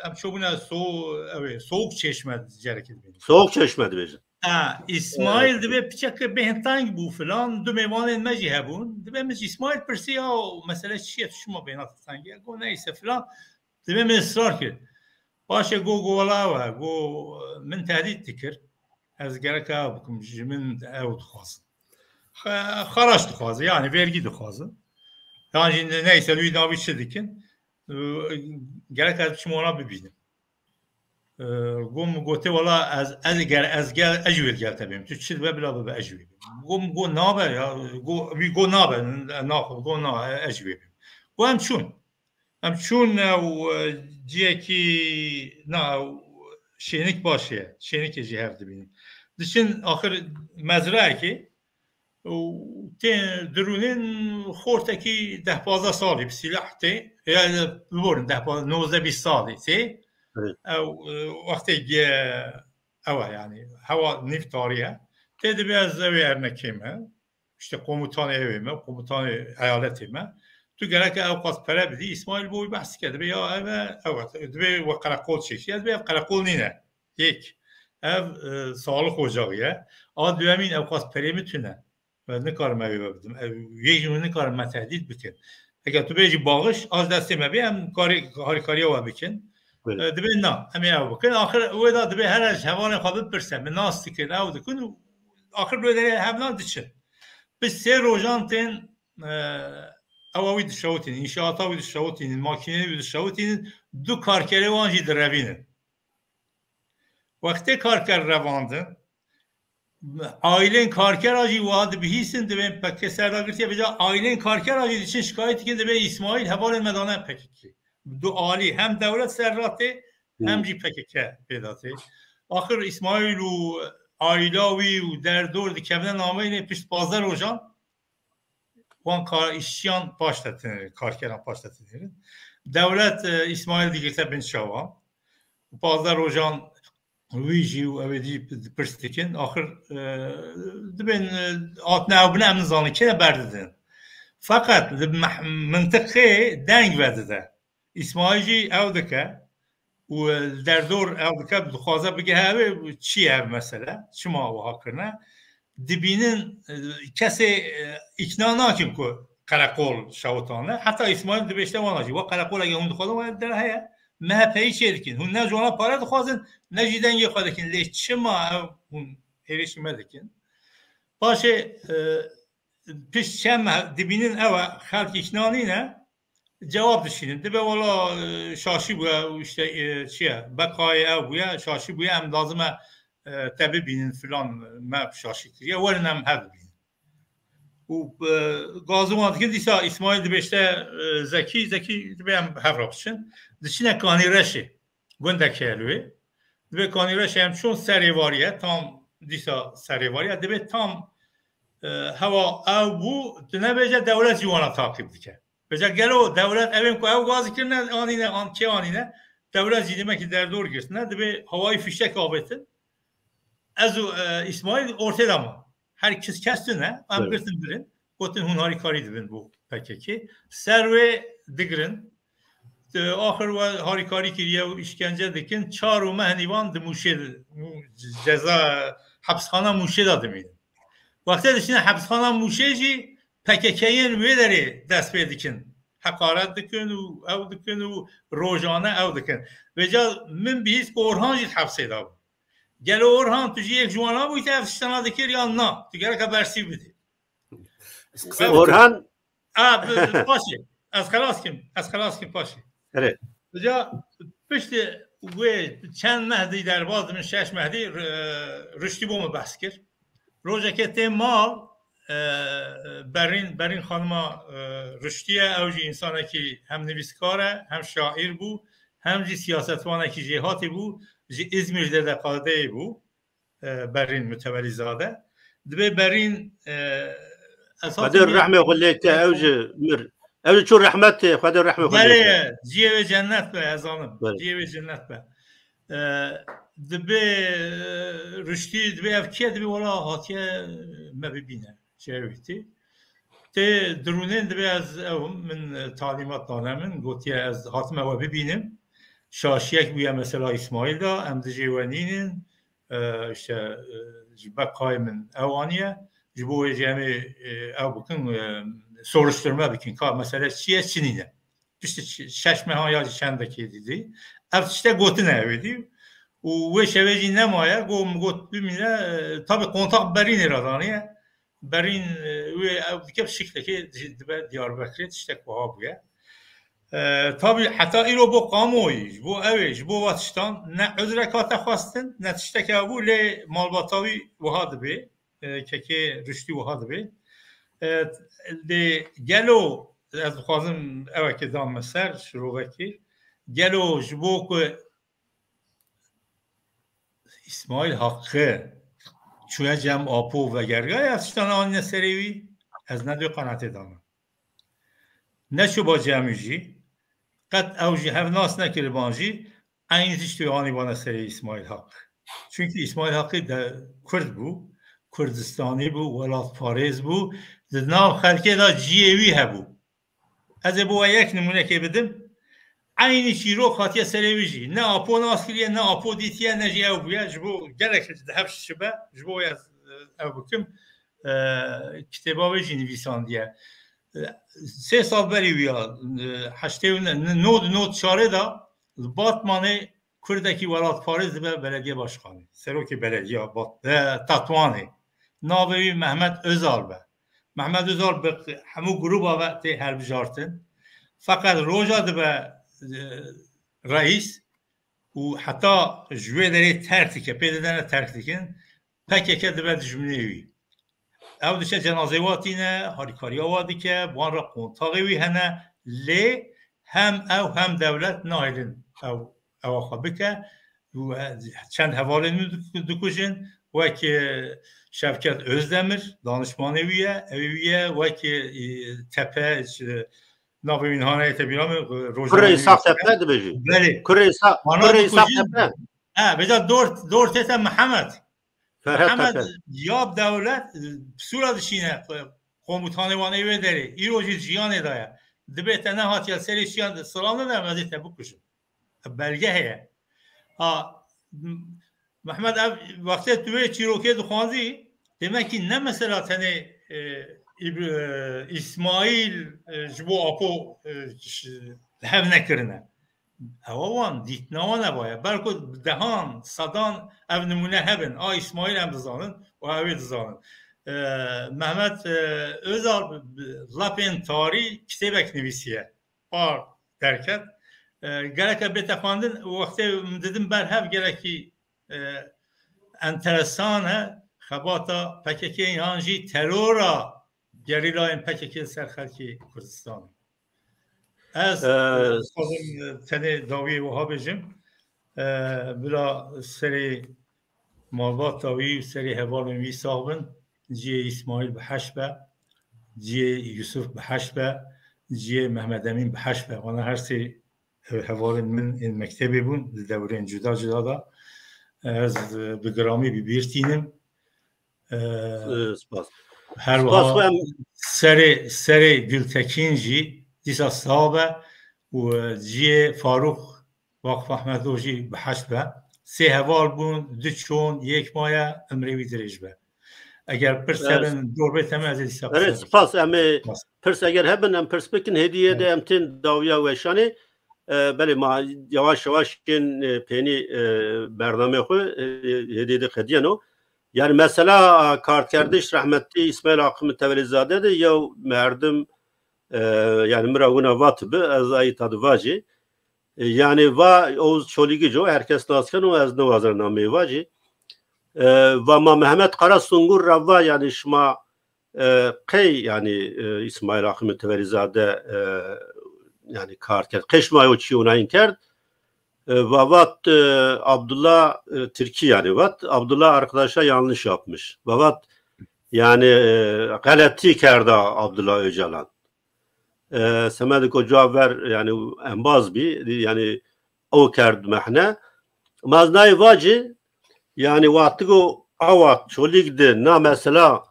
em çûbûne so-, ew ê, soğuk çeşme carekê dibên. Soğuk çeşme dibêjin. Ha, İsmail dibe piçeke bêhn teng bû filan, du mêvanên me jî hebûn. Dibe min ji İsmail pirsî, ya mesele çi ye, tu çima bêhna te teng e? Got neyse filan. Dibe min israr kir. Paşê got, got wela ew e, got min tehdît dikir. Ez gerek ew bikim, ji min ew dixwazin. Xe-, xaraç dixwazin, yani vergî dixwazin. Yan jî neyse, wî navî çi dikin. Gerek ez biçim wana bibînim. E, Got min gotê wela ez, ez ger, ez gel, ez jî wê gel te bêm. Tu çi dibe bila bibe ez jî wê bêm. Got min got nabe ya, got, wî got nabe, naxwe, got na, ez jî wê bêm. Got em çûn. Em çûn ew, e, ciyekî, na, ew şênik baş e. Şênikê jî hev dibînin. Diçin axir mezrayekê û tê dirûnên xortekî deh pazdeh salî bi sîlah tê. Yani biborin deh pazdeh, nozdeh bîst salî tê. Evet. Ew, e, wextê ge-, ew e yani. Hewa nîv tarî ye. Tê dibe ez ew ê ernekê me. İşte komutanê ew ê me, komutanê eyaletê me. Tu gerek ew qas pere bidî, İsmail bo wî behs dike, dibe ya ev e, ew e, dibe we qereqol çêkî, ez dibe ev qereqol nîne. Yek, ev, e, sağlık ocağı ye. A duyemîn ew qas perê min tune. Ez nikarim ew ê we bidim. Ev, yê jî min nikarim me tehdît bikin. Eger tu bêjî bağış, az destê me bê, em karê, harîkariya we bikin. Evet. E, dibe na, em ê ew bikin. Axir wê de dibe here ji hevalên xwe bipirse, min nas dikin, ew dikin û axir wê derê hevna diçin. Bi sê rojan tên, e, ewa wî dişewitînin, înşaata wî dişewitînin, makîneyê wî dişewitînin, du karkerê wan jî direvînin. Wextê karker revandin, aîlên karkera jî wiha dibihîsin, divên P K K ser de girtiye, vêca aîlên karkera jî diçin şikayet dikin, divê Îsmaîl hevalên me dane P K K. Du alî, hem dewlet ser re tê, hem jî P K K pê de tê. Axir Îsmaîl û aîla wî û derdor dikevine nameyê pişt pazdeh rojan wan ka-, îşçiyan paş de têne, karkeran paş de têne. Dewlet, e, Îsmaîl digirte bin çavan. Pazdeh rojan wî jî û ew ê dî pirs dikin. Axir, e, dibên, e, hatine ew bine em nizanin kê berdidin. Feqet li meh-, mintiqê deng vedide. Îsmaîl jî ew dike û li derdor ew dike, dixwaze bigihe ew ê çi ye ev mesele, çima wiha kirine. Dibînin, e, kesê, e, îkna nakin ku qereqol şewitane. Heta Îsmaîl dibêjte wana jî, we qereqol eger hûn dixwazin, we ev dere heye. M H P'yî çê dikin. Hûn ne ji wana pare dixwazin, ne jî dengê xwe dikin. Lê çima ew hûn hêrişî me dikin? Paşê, e, pişt çend meh dibînin ew e, xelk îkna nîne, cewab dişînin. Dibe wela, e, şaşî bûye û işte, e, çi ye, beqayê ew bûye, şaşî bûye, em lazim e, e, te bibînin filan, me şaşî kiriye, werin em hev bibînin. Û, e, gazû wan dikin, dîsa Îsmaîl dibêjte, e, Zekî, Zekî dibe em hev re biçin. Diçine Kanîreşê. Gundek heye li wê. Dibê Kanîreşê em çûn ser êvarî ye, tam dîsa ser êvarî ye. Dibê tam, e, hewa ew bû, tu nebêje dewlet jî wana taqîb dike. Bêje gelo dewlet evên ku ew gazî kirine anîne, an kê anîne, dewlet jî demekî derdor girtine, dibê hawayî fîşek avêtin. Ez û, e, Îsmaîl ortê de ma. Her kes kes tune, em girtin birin. Gotin hûn harîkarî dibin bo P K K. Ser wê digirin. Axir we harîkarî kiriye û îşkence dikin. Çar û meh nîvan di Mûşê de, ceza, hepsxana Mûşê de dimînin. Wextê diçine hepsxana Mûşê jî P K K'yên wê derê dest pê dikin. Heqaret dikin û ew dikin û rojane ew dikin. Vêca min bihîst ku Orhan jî di hepsê de bû. Gelo Orhan, tu jî yek ji wana bûyî, te ev tiştana dikir yan na? Tu gereka bersîv bidî. Orhan. A, bi, bi, paşê. Ez xelas kim. Ez xelas kim paşê. Erê. Ca piştî wê çend meh dî derbas dibin, şeş meh dî, r-, Ruştî bo me behs kir. Rojekê tê mal, e, Berîn, Berîn xanima, e, Ruştî ye, ew jî însanekî hem nivîskar e, hem şaîr bû, hem jî siyasetvanekî jêhatî bû, ji Îzmîr de de qadeyê bû. E, Berîn Mütevelîzade. Dibê Berîn, e, esas Xwedê rehmê xwe lê ke, ew ji mir. Ew çû rehmetê, Xwedê rehmê xwe lê bike. Belê, ciyê wê cennet be, ez zanim. Belê. Ciyê wê cennet be. E, dibê, e, Ruştî, dibê ev kê, dibê wela hatiye me bibîne. Çêwîtî. Tê dirûnên dibê ez ew min, e, talîmat dane min, gotiye ez hatime we bibînim. Şaşiyek bûye mesela Îsmaîl de, em dijê we nînin. E, işte, e, ji Beqayê min ew aniye. Ji bo wê jî em ê, e, ew bikin, e, soruşturme bikin. Ka mesele çi ye, çi nîne. Piştî şeş meha ya jî çendekê dî. Ev tişte gotine ew ê dî. Û wê şevê jî nemaye, got, min got bimîne, e, tabi kontak Berînê re daniye. Berîn, e, wê ew dike bi şiklekê di-, dibe Diyarbekirê tiştek wiha bûye. E, tabi heta îro bo kamoyî, ji bo ew ê, ji bo va tiştan ne uzrek hate xwestin, ne tiştek hebû, lê malbata wî wiha dibê, e, kekê Ruştî wiha dibê. E, lê gelo, ez dixwazim ewekê dan me ser, şirovekê. Gelo ji bo ku Îsmaîl Haqqi çûye cem apo vegerga ya tiştan anîne serê wî, ez ne dê qenatê dana. Neçû ba cem wî jî, qet ew jî hev nas nekiriban jî, eynî tiştê anî bana serê Îsmaîl Haq. Çunkî Îsmaîl Haqî de Kurd bû, Kurdistanî bû, welatparêz bû, di nav xelkê de ciyê wî hebû. Ez ê bo we yek nimûnekê bidim. Eynî çîrok hatiye serê wî jî. Ne Apo nas kiriye, ne Apo dîtiye, ne jî ew bûye. Ji bo gelek di hev şibe, ji bo ez, ew bikim, e, kitêba wê jî nivîsandiye. E, sê sal berî wî ya, e, heştê û ne, nod, nod çarê de li Batmanê Kurdekî welatparêz dibe belediye başkanê. Serokê belediya Bat-, e, Tatwanê. Navê wî Mehmet Özal be. Mehmet Özal bi hemû grûba ve tê hilbijartin. Feqet roja dibe, e, reîs û heta ji wê derê terk dike, pê didene terk dikin, P K K dibe dijminê wî. Ew diçe cenazê wa tîne, harîkariya wa dike, bi wan re kontaxê wî hene, lê hem ew hem dewlet nahêlin ew, ewa xwe bike. Û, e, çend hevalên min dik-, dikujin, wek, e, Şevket Özdemir, danişmanê wî ye, ew wî ye, wek, e, Tepe, e, navê wî niha neyê te bîra min, e, Kurê Rojava Îshak Nivîs. Tepe dibêjî. Belê. Kurê Îshak, Wana Kurê Îshak dikujin. Tepe. Ha, vêca dor, dor tête Mihemed. Ferhat Mihemed Tepe. Ya dewlet, e, pisûla dişîne, e, komutanê wan ê wê derê. Îro jî jiyanê de ye. Dibê te nehatiye serê şiyan de silav nede, em ez ê te bikujim. Belge heye. Ha, M-, Mehmet, ev wextê tu wê çîrokê dixwazî, demek ki ne mesela tenê, e, Îb-, e, Îsmaîl, e, ji bo Apo, e, ş-, li hev nekirine. Ewa wan, dîtina wan evaye. Belku bi dehan, sedan ev nimûne hebin. A Îsmaîl em dizanin û ew ê dizanin. E, Mehmet, e, Özal bi, bi lepên tarî kitêbek nivîsiye. Par derket. E, gereke bête xwendin, wextê min didim ber hev gelekî, e, enteresan e. Xebata P K K yan jî terora gerîlayên P K K li ser xelkê Kurdistanê. Ez, e, dixwazim, e, tenê dawiyê wiha bêjim. E, bila serê malbata wî û serê hevalên wî sax bin. Ciyê Îsmaîl bi heş be, ciyê Yusuf bi heş be, ciyê Mehmed Emîn bi heş be. Wana her sê, e, hevalên min ên mektebê bûn, di dewrên cuda cuda de. Ez, e, bi giramî bi bîr tînim. E, E, spas. Her Spas wiha xwe em serê, serê Gultekin jî dîsa sax be û, e, ciyê Farûq Vakif Ahmedo jî bi heş be. Sê heval bûn, du çûn, yek maye, emrê wî dirêj be. Eger pirs E, hebin, dor bê teme ez ê dîsa Erê, pirs spas. Em ê Spas. Pirs eger hebin, em pirs bikin, hêdiyê de Evet. em tên dawiya weşanê. E, belê ma yavaş yavaş yên, e, pênî, e, bernamê xwe, e, hêdiyê de qediyeno. Yani mesela karkerdiş rahmetli İsmail Akım Tevelizade de yew merdim, e, yani mira wina vat bi, ez ayî tad vacî. E, yani va Oğuz Çoligico, herkes nas keno, ez newazir namê vacî. E, va ma Mehmet Kara Sungur ra va yani şima, e, qey yani, e, İsmail Akım Tevelizade, e, yani kar kerd. Qey şima yo çi onayın kerd? E, va vat, e, Abdullah, e, Tirki yani vat. Abdullah arkadaşa yanlış yapmış. Va vat yani, e, galeti kerda Abdullah Öcalan. e, semedê ku cua ver, yani embaz bî, yani ew kerd mehne. Ma ez nayê vacî, yani wextî ku awa Çolîg de na mesela,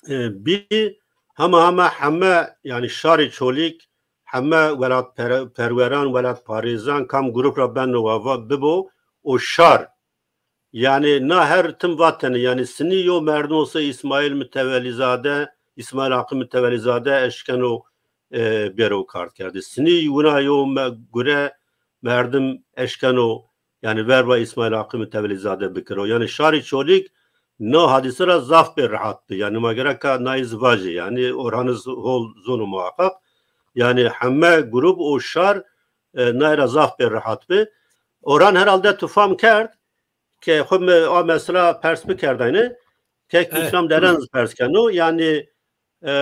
e, bî, hema hema heme, yani şarê Çolîg, heme welatpere-, perweran, welatparêzan, kam grup ra beno wa va-, bibo û şar. Yani na her tim vatene, yani sinî yo merdim olsa İsmail Mütevelizade, İsmail Hakkı Mütevelizade eşkeno, e, bêro kard kerde. Sinî wina yo me-, gure merdim eşkeno, yani verba İsmail Hakkı Mütevelizade bikiro. Yani şarî Çolîg na hadise ra zaf pê rehat bi. Yani ma gereka nayê zî vajê. Yani Orhan iz hol zono muhakkak. Yani heme grup û şar, e, nayê ra zaf pê rehat bi. Orhan herhalde tu fam kerd ke xwe me-, a mesela pers bikerdayne. Kek Evet. İkram Deren pers keno. Yani, e,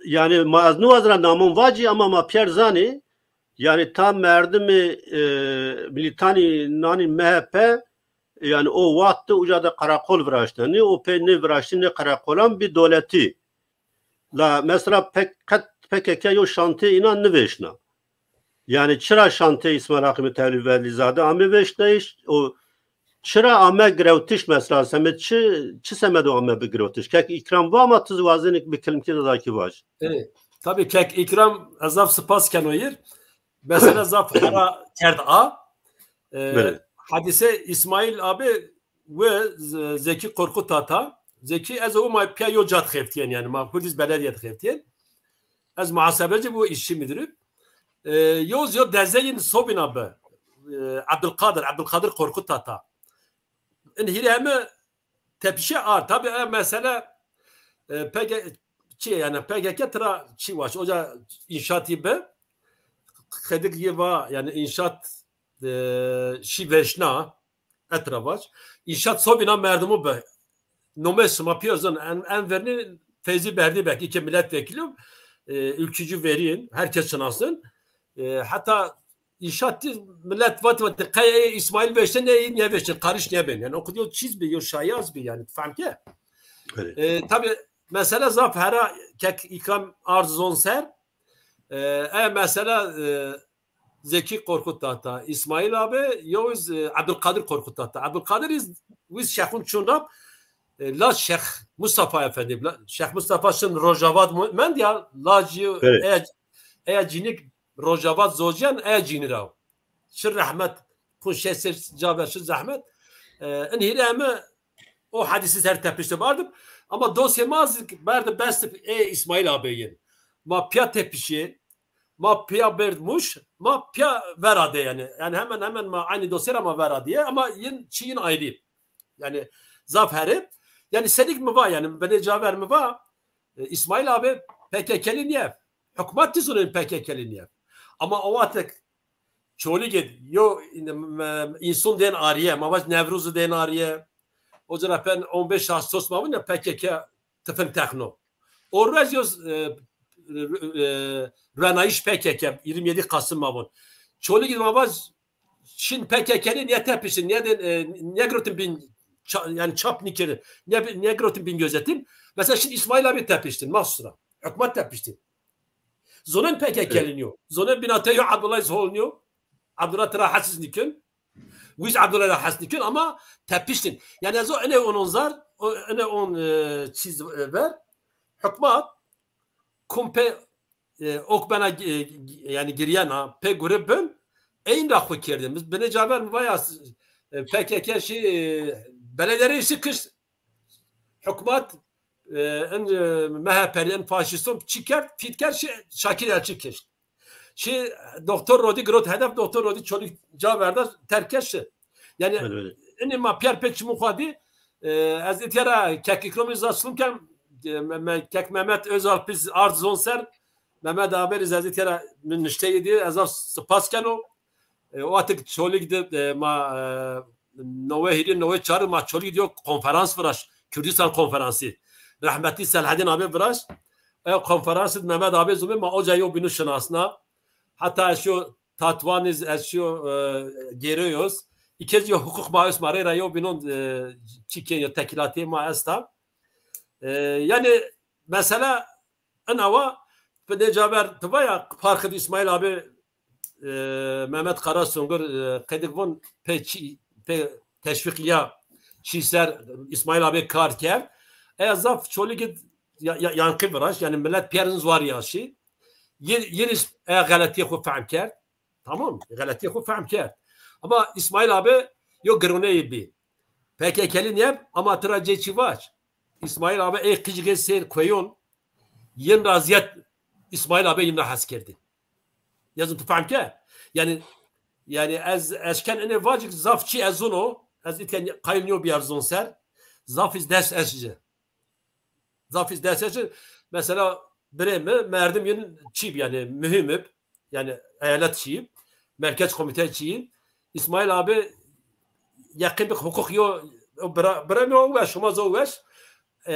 yani ma ez nû ez ra namon vacî ama ma piyer zanî. Yani ta merdimê, e, militanî nanî M H P, yani o wext uca de qereqol viraştene. O pê nê viraştî nê qereqolan bî doletî. La mesela pek, qet P K K yo şantê înan nivêşna. Yani çira şantê İsmail Hakkı Mütevelizade ame vêşnayîş, o çira ame girewtiş mesela, semed çi, çi semedo ame bi girewtiş? Kek İkram va ama tu wazenî bi kilimkî de dakî vaj. Evet. Tabii kek İkram ez zaf spas keno yir. Mesela zaf hera kerd a. E, Belê. Hadise İsmail abi ve Z-, Zeki Korkut Ata. Zeki ez û ma piya yo ca dixeftiyên yani ma Hurdîz Belediye dixeftiyên. Ez muhasebeci bu işçi müdürü. E, yoz yo dezeyên Sobîna bi. E, Abdülkadir, Abdülkadir Korkut Ata. In hîrê heme tepişe ar. Tabi e mesele, e, P K K, çi yani P K K tira çi vaş. Oca inşaatî bi. Xedik yê va yani inşaat, e, şî veşna etravaç. İnşaat Sobîna merdimu bi. Nome sima piyozun en, en verini Feyzi Berdi belki ki milletvekili, e, ülkücü verin, herkes çınasın. E, hatta inşaat millet vat vat kaya İsmail veşte ne iyi ne veşte karış ne ben. Yani okudu çiz bir yo şayaz bir yani fahm ke. Evet. E, tabi mesele zaf hera kek İkram arz zon ser. E, e, mesela, e, Zeki Korkut Ata, İsmail abi, yo iz, e, Abdülkadir Korkut Ata. Abdülkadir iz, wiz Şexun çun rab, e, la Şex Mustafa Efendi, la, Şex Mustafa şin Rojava mu-, mend ya, la ci, Evet. eya, eya cinik Rojava zociyan, eya cini rav. Şi rahmet, kun şeser caver şi zahmet. E, in hîrê heme o hadisi ser tepişte bardim. Ama dosyê ma zik berdi besti e İsmail abi yin. Ma piya tepişi, ma piya berd muş, ma piya verade yani. Yani hemen hemen ma aynı dosyera ma veradiye ama yin çi yin ayrı. Yani zaf herip. Yani sedik mi va yani beni caver mi va? E, İsmail abi P K K'li niye? Hükümet dizunun P K K'li niye? Ama o atek Çolîgê yo, me, înson dên ariye, ma vaj Newrozî dên ariye. O cara pen on beş Ağustos ma vin ya P K K tifin texno. O roj yo, e, e, ruenayîş P K K, yirmi yedi Kasım ma vin. Çolîgê ma vaj şin P K K'li niye tepişin, niye dên, e, niye girotin bin ça-, yani çap nikirin, niye, niye girotin bin gözetim. Mesela şin İsmail abi tepiştin, mahsusra. Hükümet tepiştin. Zonen P K K'li niyo. Zonen binate yo Abdullah iz hol niyo. Abdullah tira hesiz nikin. Wiz Abdullah da hes nikin ama tepiştin. Yani ez o ene on onzar, o ene on, e, çiz, e, ver. Hükümet kompe, e, ok bena, e, yani giriyena, pe gure bin, eyn ra xwe kerdin. Biz bine caver mi vaya, e, P K K şey, e, belediye reisi kişt, Hikûmet, e, in, e, M H P'lî, in faşîston çi kerd? Fît kerd, şi Şakir Elçî kişt. Şi Doktor Rodî girot hedef, Doktor Rodî Çolîg ca verda, terk kişt. Yani, Belê, belê. Inî ma piyer pê çimû xwe dî, e, ez îtiyara kek Îkramî zî silim kem, e, me, me, kek Mehmet Özalpî zî ard zon ser, Mehmet Aberî zî ez îtiyara min nişteyî dî, ez zî spas keno. E, o atik Çolîg de, e, ma, e, newê hîrê, newê çar ma Çolîg diyo konferans viraş, Kürdistan konferansî. Rehmetî Selahedîn abi viraş. E, konferansî Mehmet abi zûmê ma oca yo bînû şinasna. Heta ez şiyo Tatwanî, ez şiyo, e, Gêroyos. Îkez yo hukuk ma öz ma rê ra yo bînon, e, çîkê yo tekîlatê ma esta. E, yani mesela inawa Bi nêcaber tu vaya parkê di Îsmaîl abi, e, Mehmet Kara Sungur, e, qedik von pê çi, pê teşvîqiya çi ser Îsmaîl abi kar kerd. Eya zaf çolî gid ya, ya, yankı viraş, yani millet pêrin zwar yaşî. Yê, yê e, xeletiyê xwe fehm kerd. Tamam, xeletiyê xwe fehm kerd. Ama Îsmaîl abi yo girûneyê bî. P K K'lî niyeb, ama tira cê çi vaç. Îsmaîl abi ê qijgê sêr kueyon, yên raziyet Îsmaîl abi yên hez kerdin. Yazın tu fehm ke. Yani, yani ez, ez ken ene vacik zaf çi ez zono, ez itken qayil niyo biyar zon ser. Zaf iz ders ez ji. Zaf iz ders ez ji. Mesela birê mi, merdim yên çi bi, yani mühim ib, yani eyalet çi, merkez komite çi. İsmail abi yakın bir hukuk yo, o bira, bira mi o weş, şuma zo weş. E,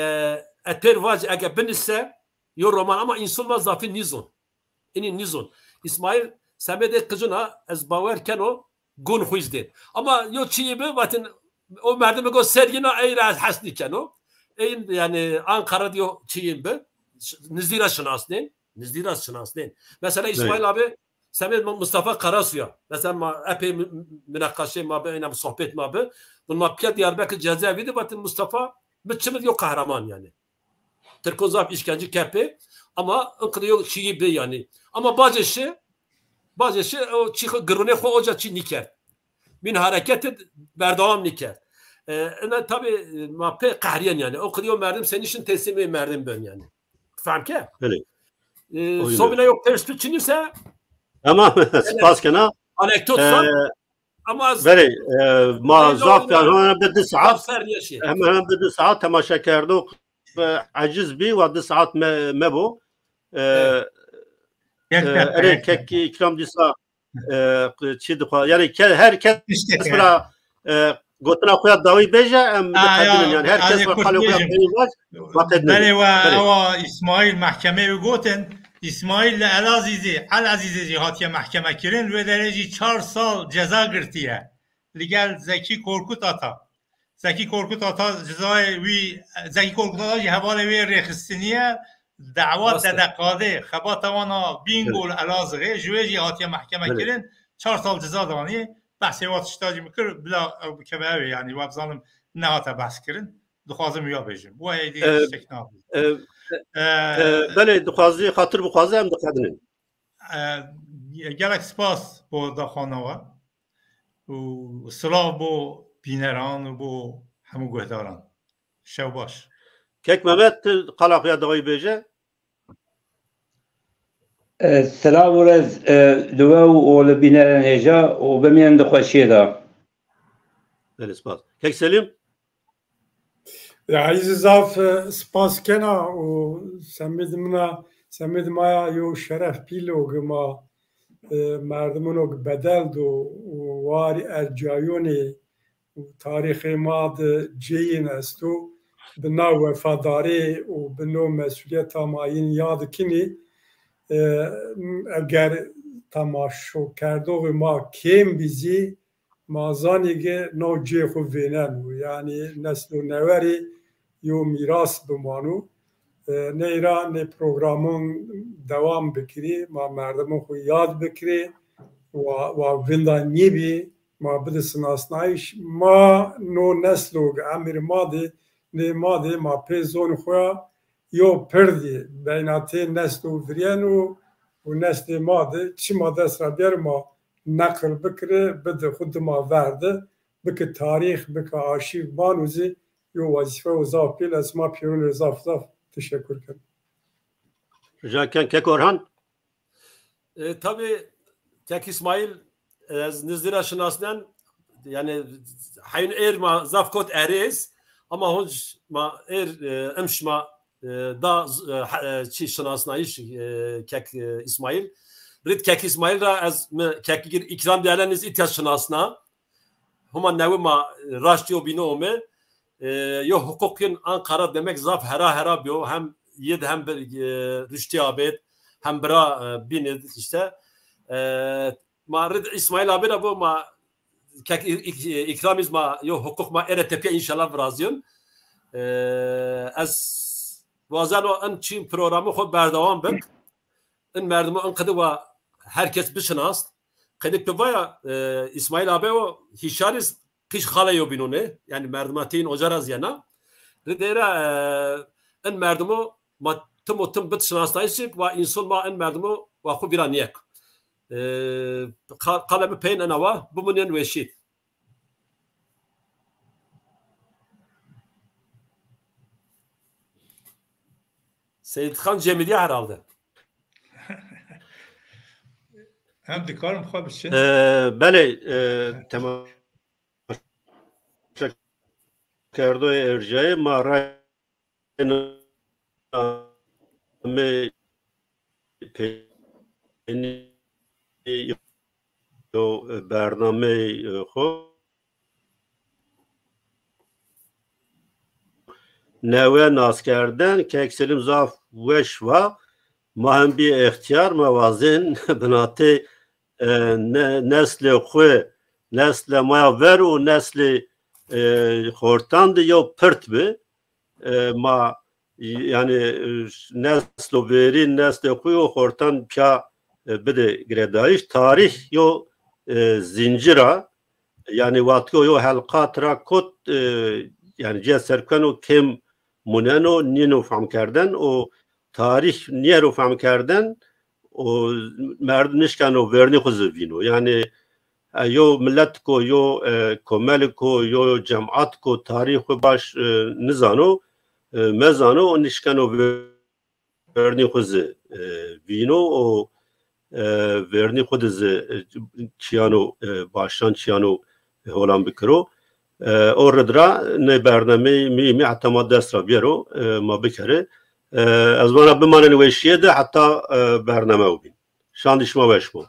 eter vac ege binise, yo roman ama insulma zafî nîzon. Înî nîzon. Îsmaîl semedê qijina ez bawer keno gun xwîz dên. Ama yo çiyî bi vatin o merdimê go ser yina ey re ez hes nîkeno. Ey yani Ankara diyo çiyîn bi. Ş-, nizdî re şinasnên. Nizdî re şinasnên. Mesela Îsmaîl abi semed Mustafa Karasuya. Mesela ma epey mü-, münakaşe ma bi, eyna sohbet ma bi. Bun ma piya Diyarbekir cezaevi de vatin Mustafa bi çimid yo kahraman yani. Tirkon zaf îşkence kepê, ama inqidê yo çiyî bi yani. Ama bacê şi, bacê şi o çî xwe, girûnê xwe oca çî nîkerd. Min hareketê berdewam nîkerd. E, ina tabi, e, ma pê qehriyen yani. O qidî yo merdim senî şin teslîmê merdim bin yani. Fehm ke? Belê. E, Oyun sobine yok ters tu çinîse. Tamam, spas kena. Anekdot sa. Ama ez Belê, e, ma Belê zaf oldu. Hemen hemen bir du saat, Zaf ser yaşayın. Hemen hemen bir du saat temaşe kerdo. Eciz bî, wa du saat me, me bo. E, Evet. Yek e, dakika, erê yek kek dakika. İkram dîsa, e, çi dixwa. Yani ke-, her kes Tiştek bira, e, gotina xwe ya dawî bêje, em Aa, dikadinin ya, yani. Her kes ez bira kurt qalê xwe ya bêjim. Dawî baş, ma qedinin. Belê we Belê. Ewa İsmail mehkemeyê wî gotin. İsmail li Elazîzê, El Ezîzê jî hatiye mehkeme kirin. Wê derê jî çar sal ceza girtiye. Li gel Zekî Korkut Ata. Zekî Korkut Ata cezayê wî, Zekî Korkut Ata jî hevalê wê rêxistiniye. Dawa Rast e. Dedekadê, xebata wan a Bîngol Evet. Elazığê, ji wê jî hatiye mehkeme Evet. kirin. Çar sal ceza danî. Behsê wa tişta jî min kir, bila ew bikeve ew ê, yani, wa bizanim nehate behs kirin. Dixwazim ya bêjim. Bu êdî E, tiştek nabî. E, E, e, belê, dixwazî, xatir bixwaze em diqedinin. E, gelek spas bo daxwana we û silav bo bîneran û bo hemû guhdaran. Şev baş. Kek Mehmet, tu qala xwe ya dawî bêje. E, silav û rez, e, li we û li bînerên hêja û bimînin di xweşiyê de. Belê, spas. Kek Selîm? Ya, ez zaf, e, spas kena û semêd mina, semêd maya yo şeref pîl o ki ma, e, merdimino ki bedel do û warî ercayonê û tarîxê ma di cêyên esto, bi nav wefadarê û bi no mesuliyeta ma yên yad kinî, e, eger temaşokerdoxê ma kêm bî zî, ma zanî ki no cê xwe vênen û, yanî neslo newerî yo mîras bimano. E, neyra nê programon dewam bikirî, ma merdimon xwe yad bikirî, wa, wa vinda nîbî, ma bide sinasnayîş, ma no neslo ki emir ma de, nê ma de, ma pê zon xwe yo pirdî, beyna tê neslo viryen û, û neslê ma de, çima dest ra biyer ma neqil bikire, bide xwe dima verde, bike tarîx, bike arşîv, mano zî yo wezîfe û zaf pîl, ez ma pîrûnê zaf zaf teşekkür kin. Rica ken kek Orhan. E, tabii kek İsmail, e, ez nizdî ra şinasnen, yani heyun êr ma zaf kot erêz, ama honc ma êr, e, em şima, e, da, e, ha, e, çi şinasnayîş, e, kek, e, İsmail. Rid kek İsmail ra ez mi kek gir ikram diye niz itya şinasna. Huma newi ma, e, raştî yo bîno ome. E, yo huquqin Ankara demek zaf hera hera biyo. Hem yid hem bir, e, rüştî abêd, hem bira, e, bînid işte. E, ma rid İsmail abi ra bo ma kek ik-, ik-, ikram iz ma yo huquq ma ere tepiye inşallah virazyon. E, ez wazeno en çîn programı xo berdewam bik. in merdimo in qedi wa herkes bişinast. Qedi pivaya, e, İsmail abi o hişaris qîş xale yo bînone. Yani merdima tîn ocara ziyana. Ridera, e, in merdimo ma tim û tim bit şinasnayişik wa inson ma in merdimo wa xu vîra niyek. E, qa-, qala bi peyn enawa, bimunên weşît. Seyîd Xan Cemîdiye herhalde. Em dikarin xwe biçin. Ee, belê, e, temaşekerdoyê erjayê ma rayna me peynî yo bernameyê xwe. Newe naskerden, Kek Selim zaf weş va, ma hem bî extiyar, ma wazên binatê, e, ne-, neslê xwe, neslê maya ver û neslê, e, xortan de yo pirt bi. E, ma, yani, e, neslo verî, neslê xwe yo xortan piya, e, bide girêdayîş. Tarîx yo, e, zincira, yani, watiko yo helqa tira kot, e, yani, ciya serkeno kêm muneno, nîno fehmkerden û tarîx niyero fehmkerden û merdim nişkeno vernî xwe zivîno. Yani, e, yo millet ko, yo, e, komel ko, yo cemaat ko tarîx xwe baş, e, nizano, e, mezano û nişkeno vernî xwe zi, e, vîno û, e, vernî xwe di zi, e, çiyano, e, başan çiyano holan bikiro. E, o ridra ne bernameyê mî, mî heta ma dest ra biyero, e, ma bikere. E, ez vana bimanin weşiyê de heta, e, bername û bîn. Şandî şima weş bo.